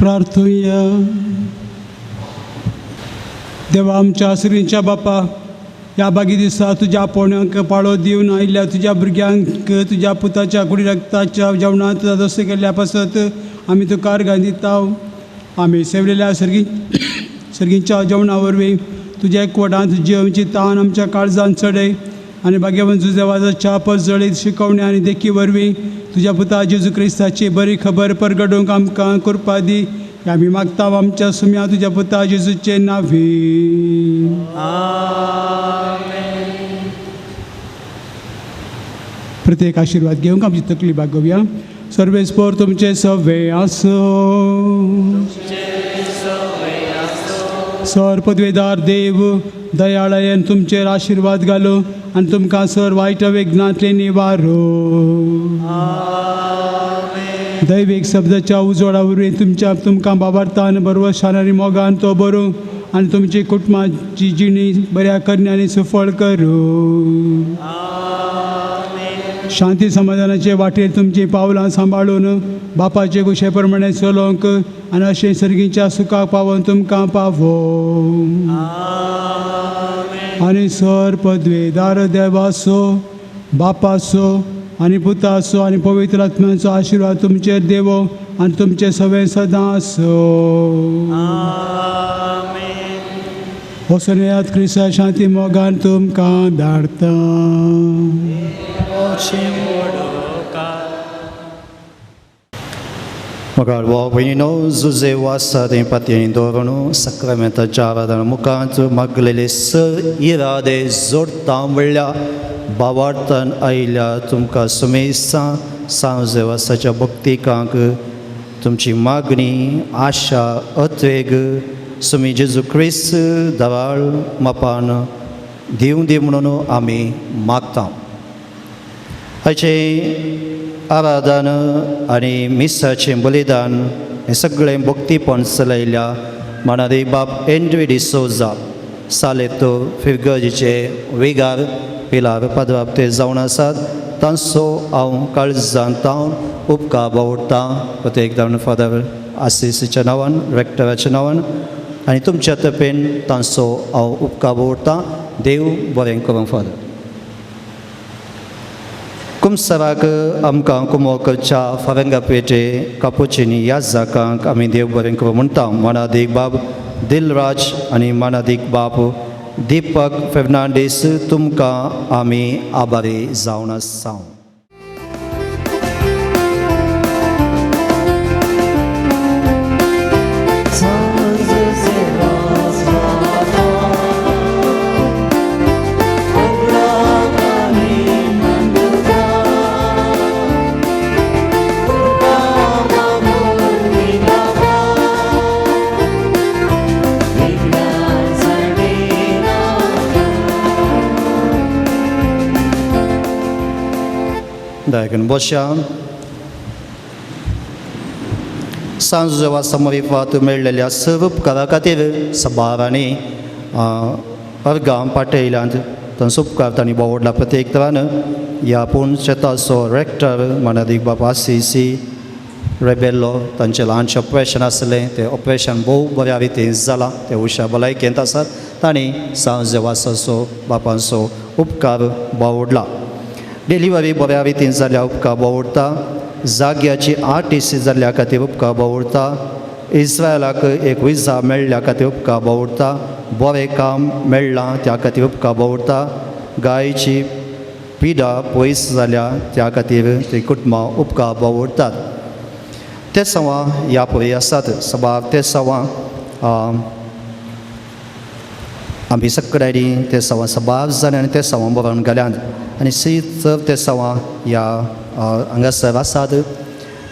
प्रार्थुया. देवा आमच्या श्रींच्या बापा, ह्या बागी दिसा तुज्या पोण्यांक पाळो दिवन आयिल्ल्या तुज्या भुरग्यांक तुज्या पुताच्या कुडी रक्ताच्या जेवणांत दोस्त केल्ल्या पासत आमी तुका अर्गां दिता. आमी सेवलेल्या सर्गींच्या जेवणा वरवीं तुज्या एकवटांत जेवची तान आमच्या काळजान चडय आनी भाग्यवंत देवाच्या परजळीत शिकवणी आनी देखी वरवीं तुज्या पुता जेजू क्रिस्ताची बरी खबर परगडूंक आमकां कृपा दी. आमी मागता आमच्या सुम्या तुज्या पुता जेजूचे नांवी. प्रत्येक आशिर्वाद घेवंक आमची तकली बागोवया. सर्वेस्पोर तुमचे सवे आसो. सर पदवेदार देव दयाळायन तुमचेर आशिर्वाद घालो आनी तुमकां सर वायट विघ्नांतले निवारो. दैवीक शब्दाच्या उजवाडा वरवीं तुमच्या तुमकां बाबार्थान बरवशान आनी मोगान तो बरो आनी तुमची कुटुंबाची जिणी बऱ्या करण्यांनी सुफळ करूं. शांती समाधानाचे वाटेर तुमचीं पावलां सांबाळून बापाचे कुशे प्रमाणे चलोवंक आनी अशें सर्गीच्या सुखाक पावोवन तुमकां पावो. आनी सर पदवेदार देवाचो बापाचो आनी पुताचो आनी पवित्र आत्म्याचो आशिर्वाद तुमचेर देवो आनी तुमचे सगळे सदां आसो. वसोन क्रिस्ता शांती मोगान तुमकां धाडता. Mukar भाव जुजे वासा तें पातयेन दवरून सक्रामेंताच्या आराधना मुखांत मागलेले सर इरादे जोडटा म्हणल्या बावार्थान आयिल्ल्या तुमकां सुमेस्तां सांव देवासाच्या भक्तिकांक तुमची मागणी आशा अत्वेग सुमी जेजू क्रिस्त दवाळ मापान दिवं दी म्हणून आमी मागता. हाचें आराधन आनी मिसाचें बलिदान हें सगळें भक्तीपण चलयल्या मानादी बाब एंड्री डिसोजा सालेतो फिरगजीचे विगार पिलार पदराप ते जावन आसात तांचो हांव काळजान तावन उपकार बावडटा. प्रत्येक जावन फादर आसिसीच्या नांवान रेक्टराच्या नांवान आनी तुमच्या तर्फेन तांचो हांव उपकार बावडटा. देव बरें करूं फादर. कुमसराक आमकां कुमो करच्या फारंगा पेटे कापुचिनी ह्या जाकांक आमी देव बरें करूं म्हणटा. मानादीक बाब दिलराज आनी मानादीक बाब दीपक फेर्नांडीस तुमकां आमी आभारी जावन आसा. दायकन बशा सांजवा समरिफात मेळ्ळेल्या सर्व उपकारा खातीर सबारांनी अर्गां पाटयल्यांत तांचो उपकार तांणी बोवडला. प्रत्येक तरान ह्या पूण शेताचो रेक्टर मानादीक बाबा आसिसी रेबेल्लो तांचें ल्हानशें ऑपरेशन आसलें तें ऑपरेशन भोव बऱ्या रितीन जालां ते हुशार भलायकेंत आसात तांणी सांजवासाचो बापांचो उपकार बावडला. डिलिव्हरी बऱ्या रितीन जाल्या उपकार बावडटा. जाग्याची आर टी सी जाल्ल्या खातीर उपकार बावडटा. इस्रायलाक एक विजा मेळ्ळ्या खातीर उपकार बावडटा. बरें काम मेळ्ळां त्या खातीर उपकार बावडटा. गायची पिडा पयस जाल्या त्या खातीर ती कुटुंबां उपकार बावडटात. ते सवां ह्या पळय आसात सबार ते सवां आमी सगळ्यांनी ते सवां सबार जाले आनी ते सवां बरोवन घाल्यात आनी सी चड ते सवां ह्या हांगासर आसात.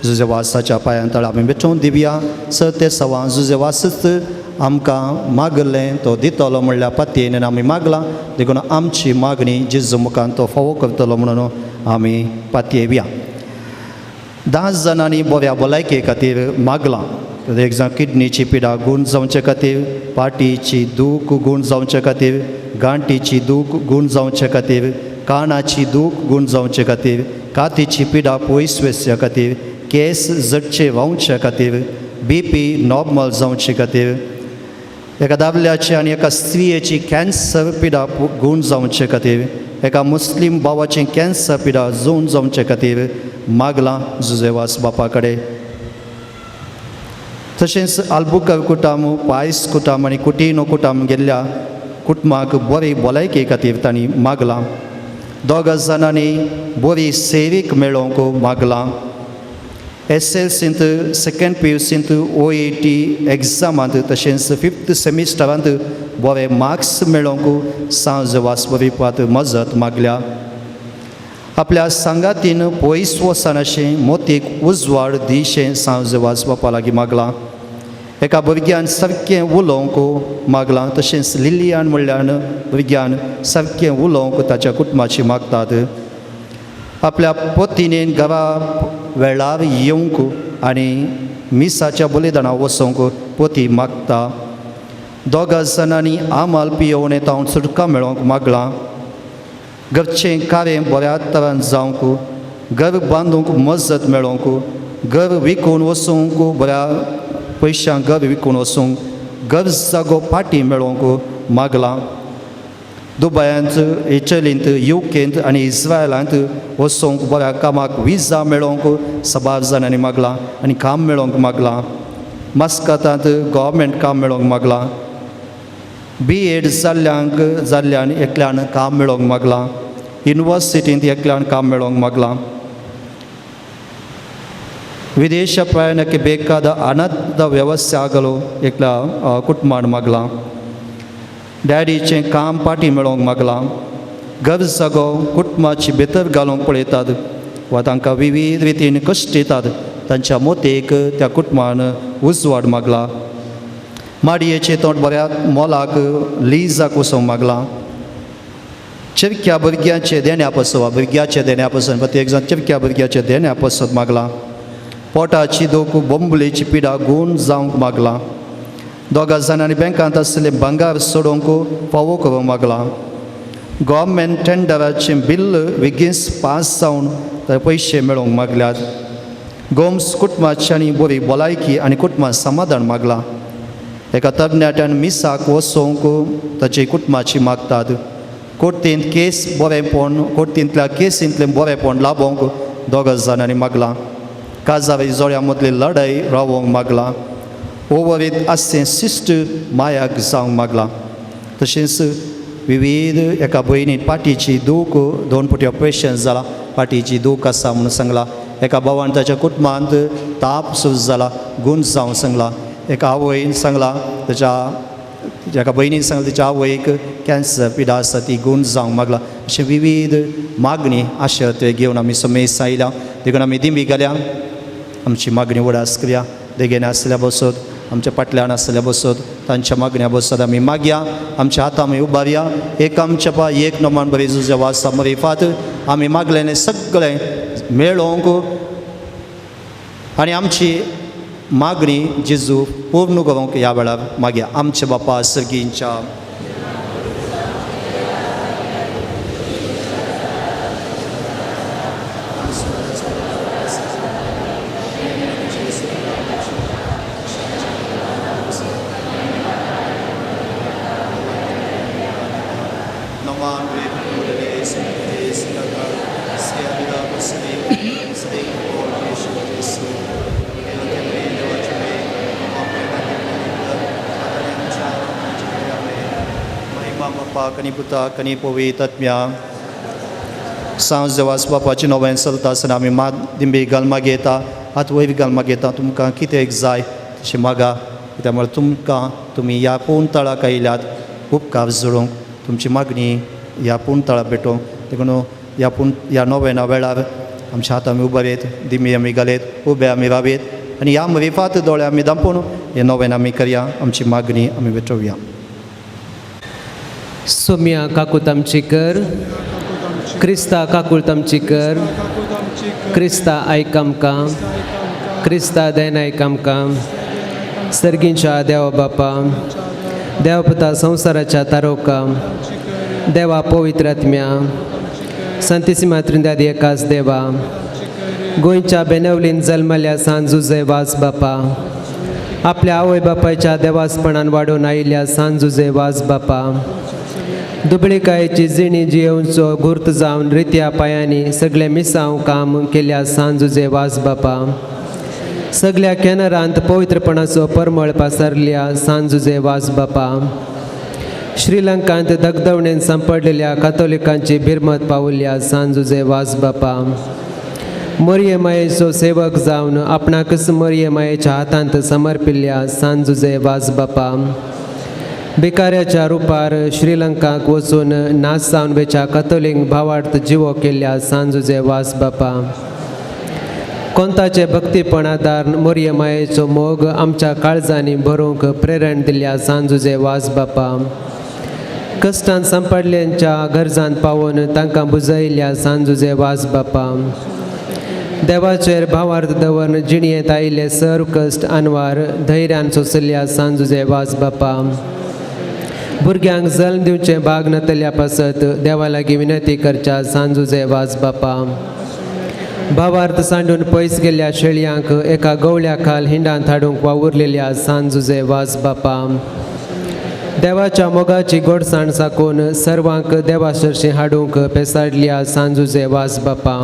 जुजेवासाच्या पांयां तळा आमी बेठोवन दिवया. सर ते सवां जुजेवासच आमकां मागलें तो दितलो म्हणल्यार पातयेन आमी मागलां देखून आमची मागणी जेजू मुखान तो फावो करतलो म्हणून आमी पातयेवया. 10 जाणांनी बऱ्या भलायके खातीर मागलां. एक जाण किडनीची पिडा गूण जावचे खातीर, पाटीची दूख गूण जावचे खातीर, गांठीची दूख गूण जावचे खातीर, कानाची दूख गूण जावचे खातीर, कातीची पिडा पयस वचच्या खातीर, केस जडचे व्हांवचे खातीर, बी पी नॉर्मल जावचे खातीर, एका दादल्याची आनी एका स्त्रियेची कॅन्सर पिडा गूण जावचे खातीर, एका मुस्लीम भावाची कॅन्सर पिडा जून जावचे खातीर मागलां जुजेवास बापा कडेन. तशेंच आल्बुकर कुटाम, पायस कुटाम आनी कुटिनो कुटाम गेल्ल्या कुटुंबाक बरी भलायके खातीर तांणी मागलां. 2 जाणांनी बरी सेवीक मेळोवंक मागलां. एस एल सींत सेकेंड पी यू सींत ओ ए टी एग्जामांत तशेंच फिफ्थ सेमिस्टरांत बरे मार्क्स मेळोवंक सांजवास बरीपात मजत मागल्या. आपल्या सांगातीन पयस वचनाशें मोतीक उजवाड दिशें सांजवास बापा लागीं मागलां. एका भुरग्यान सारकें उलोवंक मागलां. तशेंच लिलियान म्हणल्यान भुरग्यान सारकें उलोवंक ताच्या कुटुंबाची मागतात. आपल्या पतिनेन घरा वेळार येवंक आनी मिसाच्या बलिदाना वचोंक पती मागता. 2 जाणांनी आमाल पियोवन तावन सुटका मेळोवंक मागलां. घरचें कार्य बऱ्या तरान जावंक, घर बांदूंक मजत मेळोवंक, घर विकून वचूंक बऱ्या पयशांक घर विकून वचूंक, घर जागो फाटीं मेळोवंक मागलां. दुबयांत, इटलींत, युकेंत आनी इस्रायलांत वचूंक बऱ्या कामाक विजा मेळोवंक सबार जाणांनी मागलां आनी काम मेळोवंक मागलां. मस्कतांत गव्हर्मेंट काम मेळोवंक मागलां. बी एड जाल्ल्यांक जाल्ल्यान एकल्यान काम मेळोवंक मागलां. युनिवर्सिटींत एकल्यान काम मेळोवंक मागलां. ವಿದೇಶ ಪ್ರಯಾಣಕ್ಕೆ ಬೇಕಾದ ಹಣದ ವ್ಯವಸ್ಥೆ ಆಗಲು एकल्या कुटुंबान मागलां. डॅडीचें काम पाटी मेळोवंक मागलां. घर जागो कुटुंबाची भितर घालूंक पळयतात वा तांकां विवीध रितीन कश्ट दितात. तांच्या मोतेक त्या कुटुंबान उजवाड मागला. माडयेचे तोंड बऱ्या मोलाक लिजाक वचोंक मागलां. चिरक्या भुरग्यांचे देण्या पासून भुरग्याचे देण्या पासून प्रत्येक जाण चिरक्या भुरग्याचे देण्या पासून मागलां. पोटाची दोक बोंबलेची पिडा गूण जावंक मागलां. दोगा जाणांनी बँकांत आसलें भांगार सोडोवंक फावो करूंक मागलां. गव्हर्मेंट टेंडराचें बिल बेगीन पास जावन ते पयशे मेळोवंक मागल्यात. गोम्स कुटुंबाची आनी बरी भलायकी आनी कुटुंबा समाधान मागलां. एका तरणाट्यान मिसाक वचोवंक ताचे कुटुंबाची मागतात. कोर्तींत केस बरेंपण कोर्तींतल्या केसींतलें बरेंपण लाभोवंक दोग जाणांनी मागलां. काजारी जोड्या मदली लढाय रावोवंक मागलां. ओवरीत आसचें शिश्ट मायाक जावंक मागलां. तशेंच विविध एका भयणीन पाटीची दूख 2 फावटी ऑपरेशन जालां, पाटीची दूख आसा म्हणून सांगलां. एका भावान ताच्या कुटुंबांत ताप सूज जाला गूण जावंक सांगलां. एका आवयन सांगलां ताच्या एका भयणीन सांगलां तिच्या आवयक कॅन्सर पिडा आसा ती गूण जावंक मागलां. अशें विविध मागणी आशा ते घेवन आमी समेस आयल्या. देखून आमी दिंबी घाल्या आमची मागणी उडास करया. देगेन आसल्या बसत आमच्या फाटल्यान आसल्या बसत तांच्या मागण्या बसत आमी मागया. आमच्या हाता आमी उबारया. एक आमच्या पा एक नमान बरी जुजे वासा मरिफात आमी मागलें सगळें मेळोवंक आनी आमची मागणी जेजू पूर्ण करूंक ह्या वेळार मागया. आमच्या बापा सर्गींच्या बापाक आनी पुताक आनी पवित्र आत्म्या. सांज देवास बापाची नवें चलता आसतना आमी मात दिंबी घाल मागयता, हात वयर घाल मागयता. तुमकां कितें जाय तशें मागा. कित्याक म्हळ्यार तुमकां तुमी ह्या पूर्ण तळाक आयल्यात उपकार जोडूंक तुमची मागणी ह्या पूर्ण तळाक भेटोवंक. देखून ह्या पूण ह्या नोवेना वेळार आमच्या हात आमी उबारयत, दिमी आमी घालयत, उबे आमी रावयत आनी ह्या मरिफात दोळे आमी दांपून हे नोवेन आमी करया. आमची मागणी आमी भेटोवया. सोम्या काकूत आमची कर, क्रिस्ता काकूत आमची कर, क्रिस्ता आयक आमकां, क्रिस्ता देन आयक आमकां. सर्गींच्या देवा बापा, देवपुता संवसाराच्या तारोका, देवा पवित्र आत्म्या, संतिसिमा त्रिंदाद एकाच देवा, गोंयच्या बेनवलीन जल्मल्या सांत जुजे वास बापा, आपल्या आवय बापायच्या देवासपणान वाडोवन आयिल्ल्या सांत जुजे वास बापा, दुबळीकायेची जिणी जियेवचो गुर्त जावन रित्या पांयांनी सगळें मिसांव काम केल्या सांत जुजे वास बापा, सगळ्या केनरांत पवित्रपणाचो परमळ पासारल्या सांत जुजे वास बापा, श्रीलंकांत दगदवणेन सांपडलेल्या कातोलिकांची बिरमत पावल्या सांत जुजे वास बापा, मरिये मायेचो सेवक जावन आपणाकच मरिये मायेच्या हातांत समर्पिल्ल्या सांत जुजे वास बापा, भिकाऱ्याच्या रुपार श्रीलंकाक वचून नाच जावन वेच्या कथोलीक भावार्थ जिवो केल्ल्या सांत जुजे वास बापा, कोंताचे भक्तीपण आदार मोरये मायेचो मोग आमच्या काळजांनी भरूंक प्रेरण दिल्ल्या सांत जुजे वास बापा, कश्टान सांपडल्यांच्या गरजांत पावोवन तांकां बुजयल्ल्या सांत जुजे वास बापा, देवाचेर भावार्थ दवरून जिणयेंत आयिल्ले सर्व कश्ट अनवार धैर्यान सोंसल्या सांत जुजे वास बापा, भुरग्यांक जल्म दिवचें भाग नातल्या पासत देवा लागीं विनंती करच्या सांत जुजे वास बापा, भावार्थ सांडून पयस गेल्ल्या शेळयांक एका गवळ्या खाल हिंडांत हाडूंक वावुरलेल्या सांत जुजे वास बापा, देवाच्या मोगाची गोडसाण साकून सर्वांक देवा सरशी हाडूंक पेसाडल्या सांत जुजे वास बापा,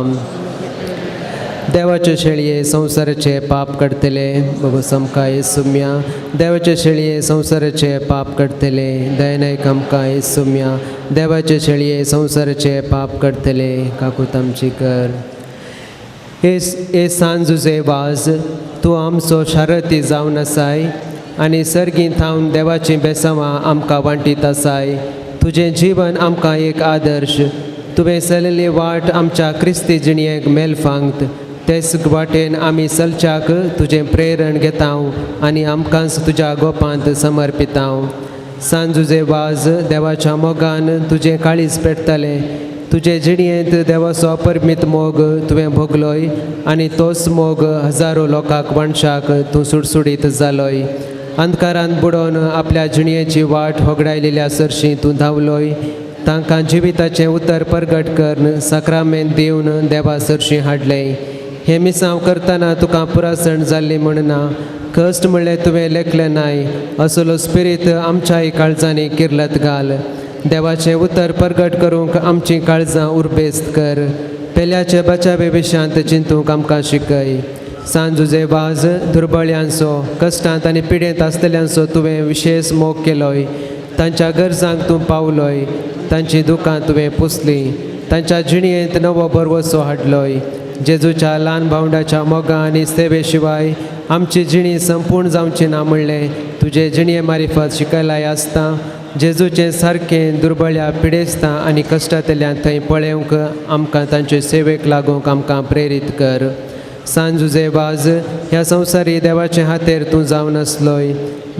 देवाचे शेळये संवसाराचे पाप काडटले बाबा समकाय सुम्या, देवाचे शेळये संवसाराचे पाप काडटले दयनाय आमकां सुम्या, देवाचे शेळये संवसाराचे पाप काडटले काकूत आमची कर. ए सांत जुजे वाज, तूं आमचो शारती जावन आसाय आनी सर्गीं थावन देवाचीं बेसांवां आमकां वांटीत आसाय. तुजें जीवन आमकां एक आदर्श, तुवें चलयल्ली वाट आमच्या क्रिस्ती जिणयेक मेलफांत. तेच वाटेन आमी चलच्याक तुजें प्रेरण घेतांव आनी आमकांच तुज्या गोपांत समर्पितांव. सांजुजे वाज देवाच्या मोगान तुजें काळीज पेटतलें. तुजे जिणयेंत देवाचो अपरमीत मोग तुवें भोगलोय आनी तोच मोग हजारो लोकांक वंशाक तूं सुडसुडीत जालोय. अंधकारान बुडोवन आपल्या जिणयेची वाट होगडायलेल्या सरशी तूं धांवलोय. तांकां जिविताचें उतर परगट करून साक्रामेंत दिवन देवा सरशी हाडलें. हें मिसांव करतना तुका पुरासण जाल्ली म्हण ना, कश्ट म्हणलें तुवें लेखलें नाय. असलो स्पिरीत आमच्याय काळजांनी किर्लत घाल. देवाचें उतर परगट करूंक आमचीं काळजां उर्बेस्त कर. पेल्याचे बचावे विशयांत चिंतूंक आमकां शिकय. सांजुजे वाज दुर्बळ्यांचो, कश्टांत आनी पिडेंत आसतल्यांचो तुवें विशेश मोग केलोय. तांच्या गरजांक तूं पावलोय. तांचीं दुकां तुवें पुसलीं. तांच्या जिणयेंत नवो बरवसो हाडलोय. जेजूच्या ल्हान भावंडाच्या मोगा आनी सेवे शिवाय आमची जिणी संपूर्ण जावची ना म्हणलें तुजे जिणये मारिफत शिकयलाय आसता जेजूचें सारकें दुर्बळ्या पिडेस्तां आनी कश्टांतल्यान थंय पळेवंक आमकां तांचे सेवेक लागूंक आमकां प्रेरीत कर. सांजुजे वाज ह्या संवसारी देवाचे हातेर तूं जावन आसलोय.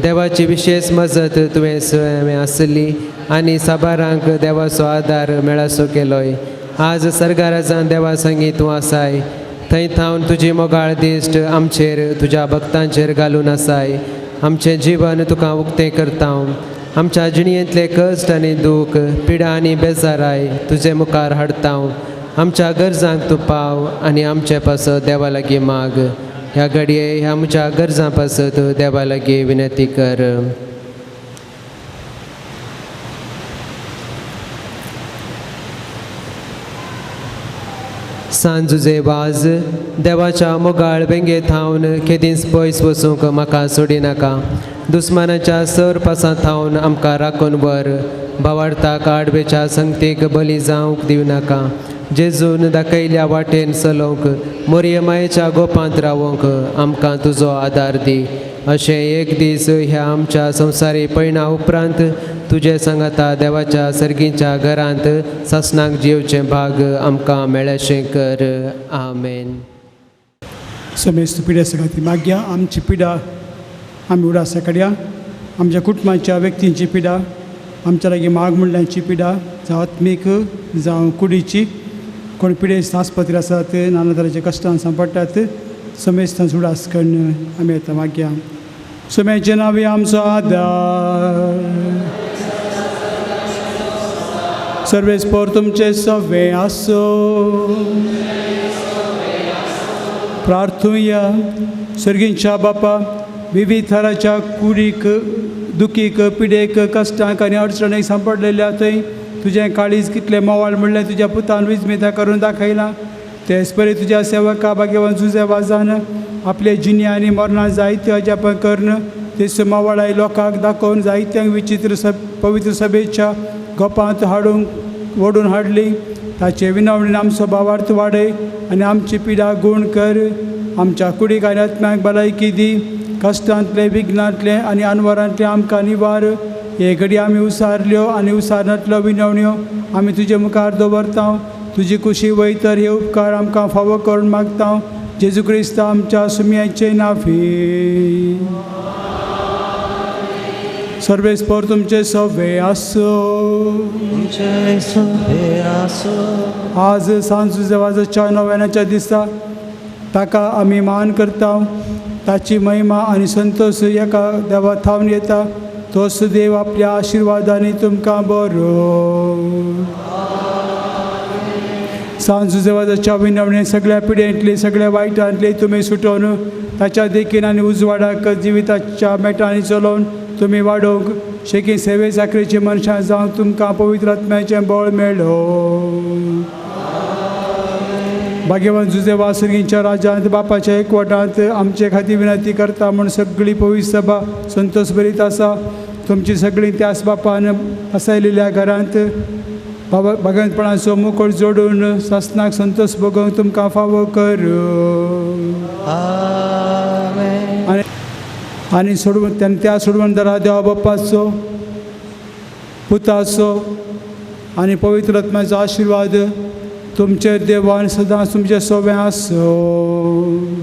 देवाची विशेश मजत तुवें स्वयं आसली आनी साबारांक देवाचो आदार मेळासो केलोय. आज सर्गाराजान देवा संगी तूं आसाय. थंय थावन तुजी मोगाळ दिश्ट आमचेर तुज्या भक्तांचेर घालून आसाय. आमचें जिवन तुका उक्तें करता. आमच्या जिणयेंतले कश्ट आनी दूख, पिडा आनी बेजाराय तुजे मुखार हाडता. आमच्या गरजांक तूं पाव आनी आमचे पासत देवा लागीं माग. ह्या घडये ह्या आमच्या गरजां पासत देवा लागीं विनंती कर. सांजुजे वाज देवाच्या मोगाळ बेंगे थावन केदींच पयस वचूंक म्हाका सोडिनाका. दुस्मानाच्या सर पासां थावन आमकां राखून व्हर. भावार्थाक आडवेच्या संगतीक बली जावंक दिवनाका. जेजून दाखयल्या वाटेन चलोवंक, मोरये मायेच्या गोपांत रावोंक आमकां तुजो आदार दी. अशें एक दीस ह्या आमच्या संवसारी पयणा उपरांत तुजे सांगाता देवाच्या सर्गीच्या घरांत सासणाक जिवचें भाग आमकां मेळशें कर. आमेन. समेस्त पिड्या सगळ्या मागया आमची पिडा आमी उडासा काडया. आमच्या कुटुंबाच्या व्यक्तींची पिडा, आमच्या लागीं माग म्हणल्यांची पिडा, जावं आत्मीक जावं कुडीची. कोण पिडेस्त आस्पत्रे आसात, नाना तरांच्या कश्टान सांपडटात, समेस्तांचो उडास करून आमी येता मागया. सुम्याचें नांव आमचो आदार. सर्वेस्पोर तुमचे सवे आसो. प्रार्थुया. सर्गींच्या बापा, विविध थराच्या कुडीक, दुखीक, पिडेक, कश्टांक आनी अडचणीक सांपडलेल्या थंय तुजें काळीज कितलें मोवाळ म्हणलें तुज्या पुतान विजमिता करून दाखयलां. तेच परी तुज्या सेवका भाग्यवान जुजे वाजान आपले जिणे आनी मरणां जायते अजापां करून ते मोवाळाय लोकांक दाखोवन जायत्यांक विचित्र पवित्र सभेच्या गोपांत हाडूंक ओडून हाडली. ताचे विनवणीन आमचो भावार्थ वाडय आनी आमची पिडा गूण कर. आमच्या कुडीक आनी आत्म्याक भलायकी दी. कश्टांतले, विघ्नांतले आनी अनवरांतले आमकां निवार. हे घडी आमी उसारल्यो आनी उसारनातल्यो विनवण्यो आमी तुजे मुखार दवरता. तुजी कुशी वयतर हे उपकार आमकां फावो करून मागता. जेजू क्रिस्त आमच्या सुम्याचे नाफी. सर्वेस्पोर तुमचे सवे आसो. आज सांजुजे नव्याच्या दिसा ताका आमी मान करता. ताची महिमा आनी संतोष एका देवा थावन येता. तोच देव आपल्या आशिर्वादांनी तुमकां बरो. सांजुजे विनवणे सगळ्या पिडेंतली, सगळ्या वायटांतली तुमी सुटोवन ताच्या देखीन आनी उजवाडाक जिविताच्या मेटांनी चलोवन तुमी वाडोवंक शेकी सेवे चाकरेची मनशां जावंक तुमकां पवित्र आत्म्याचें बळ मेळो. भाग्यवान जुजे वासुरींच्या राजांत बापाच्या एकवटांत आमचे खातीर विनंती करता म्हूण सगळी पवित्र सभा संतोष भरीत आसा. तुमची सगळीं त्याच बापान आसायलेल्या घरांत बाबा भगवंतपणाचो मुकोट जोडून सासनाक संतोष भोगोवंक तुमकां फावो कर. आनी सोडून त्या सोडवणदारा देवा बाप्पाचो, पुताचो आनी पवित्र आत्म्याचो आशिर्वाद तुमचेर देवान सदांच तुमचें सोबें आसूं.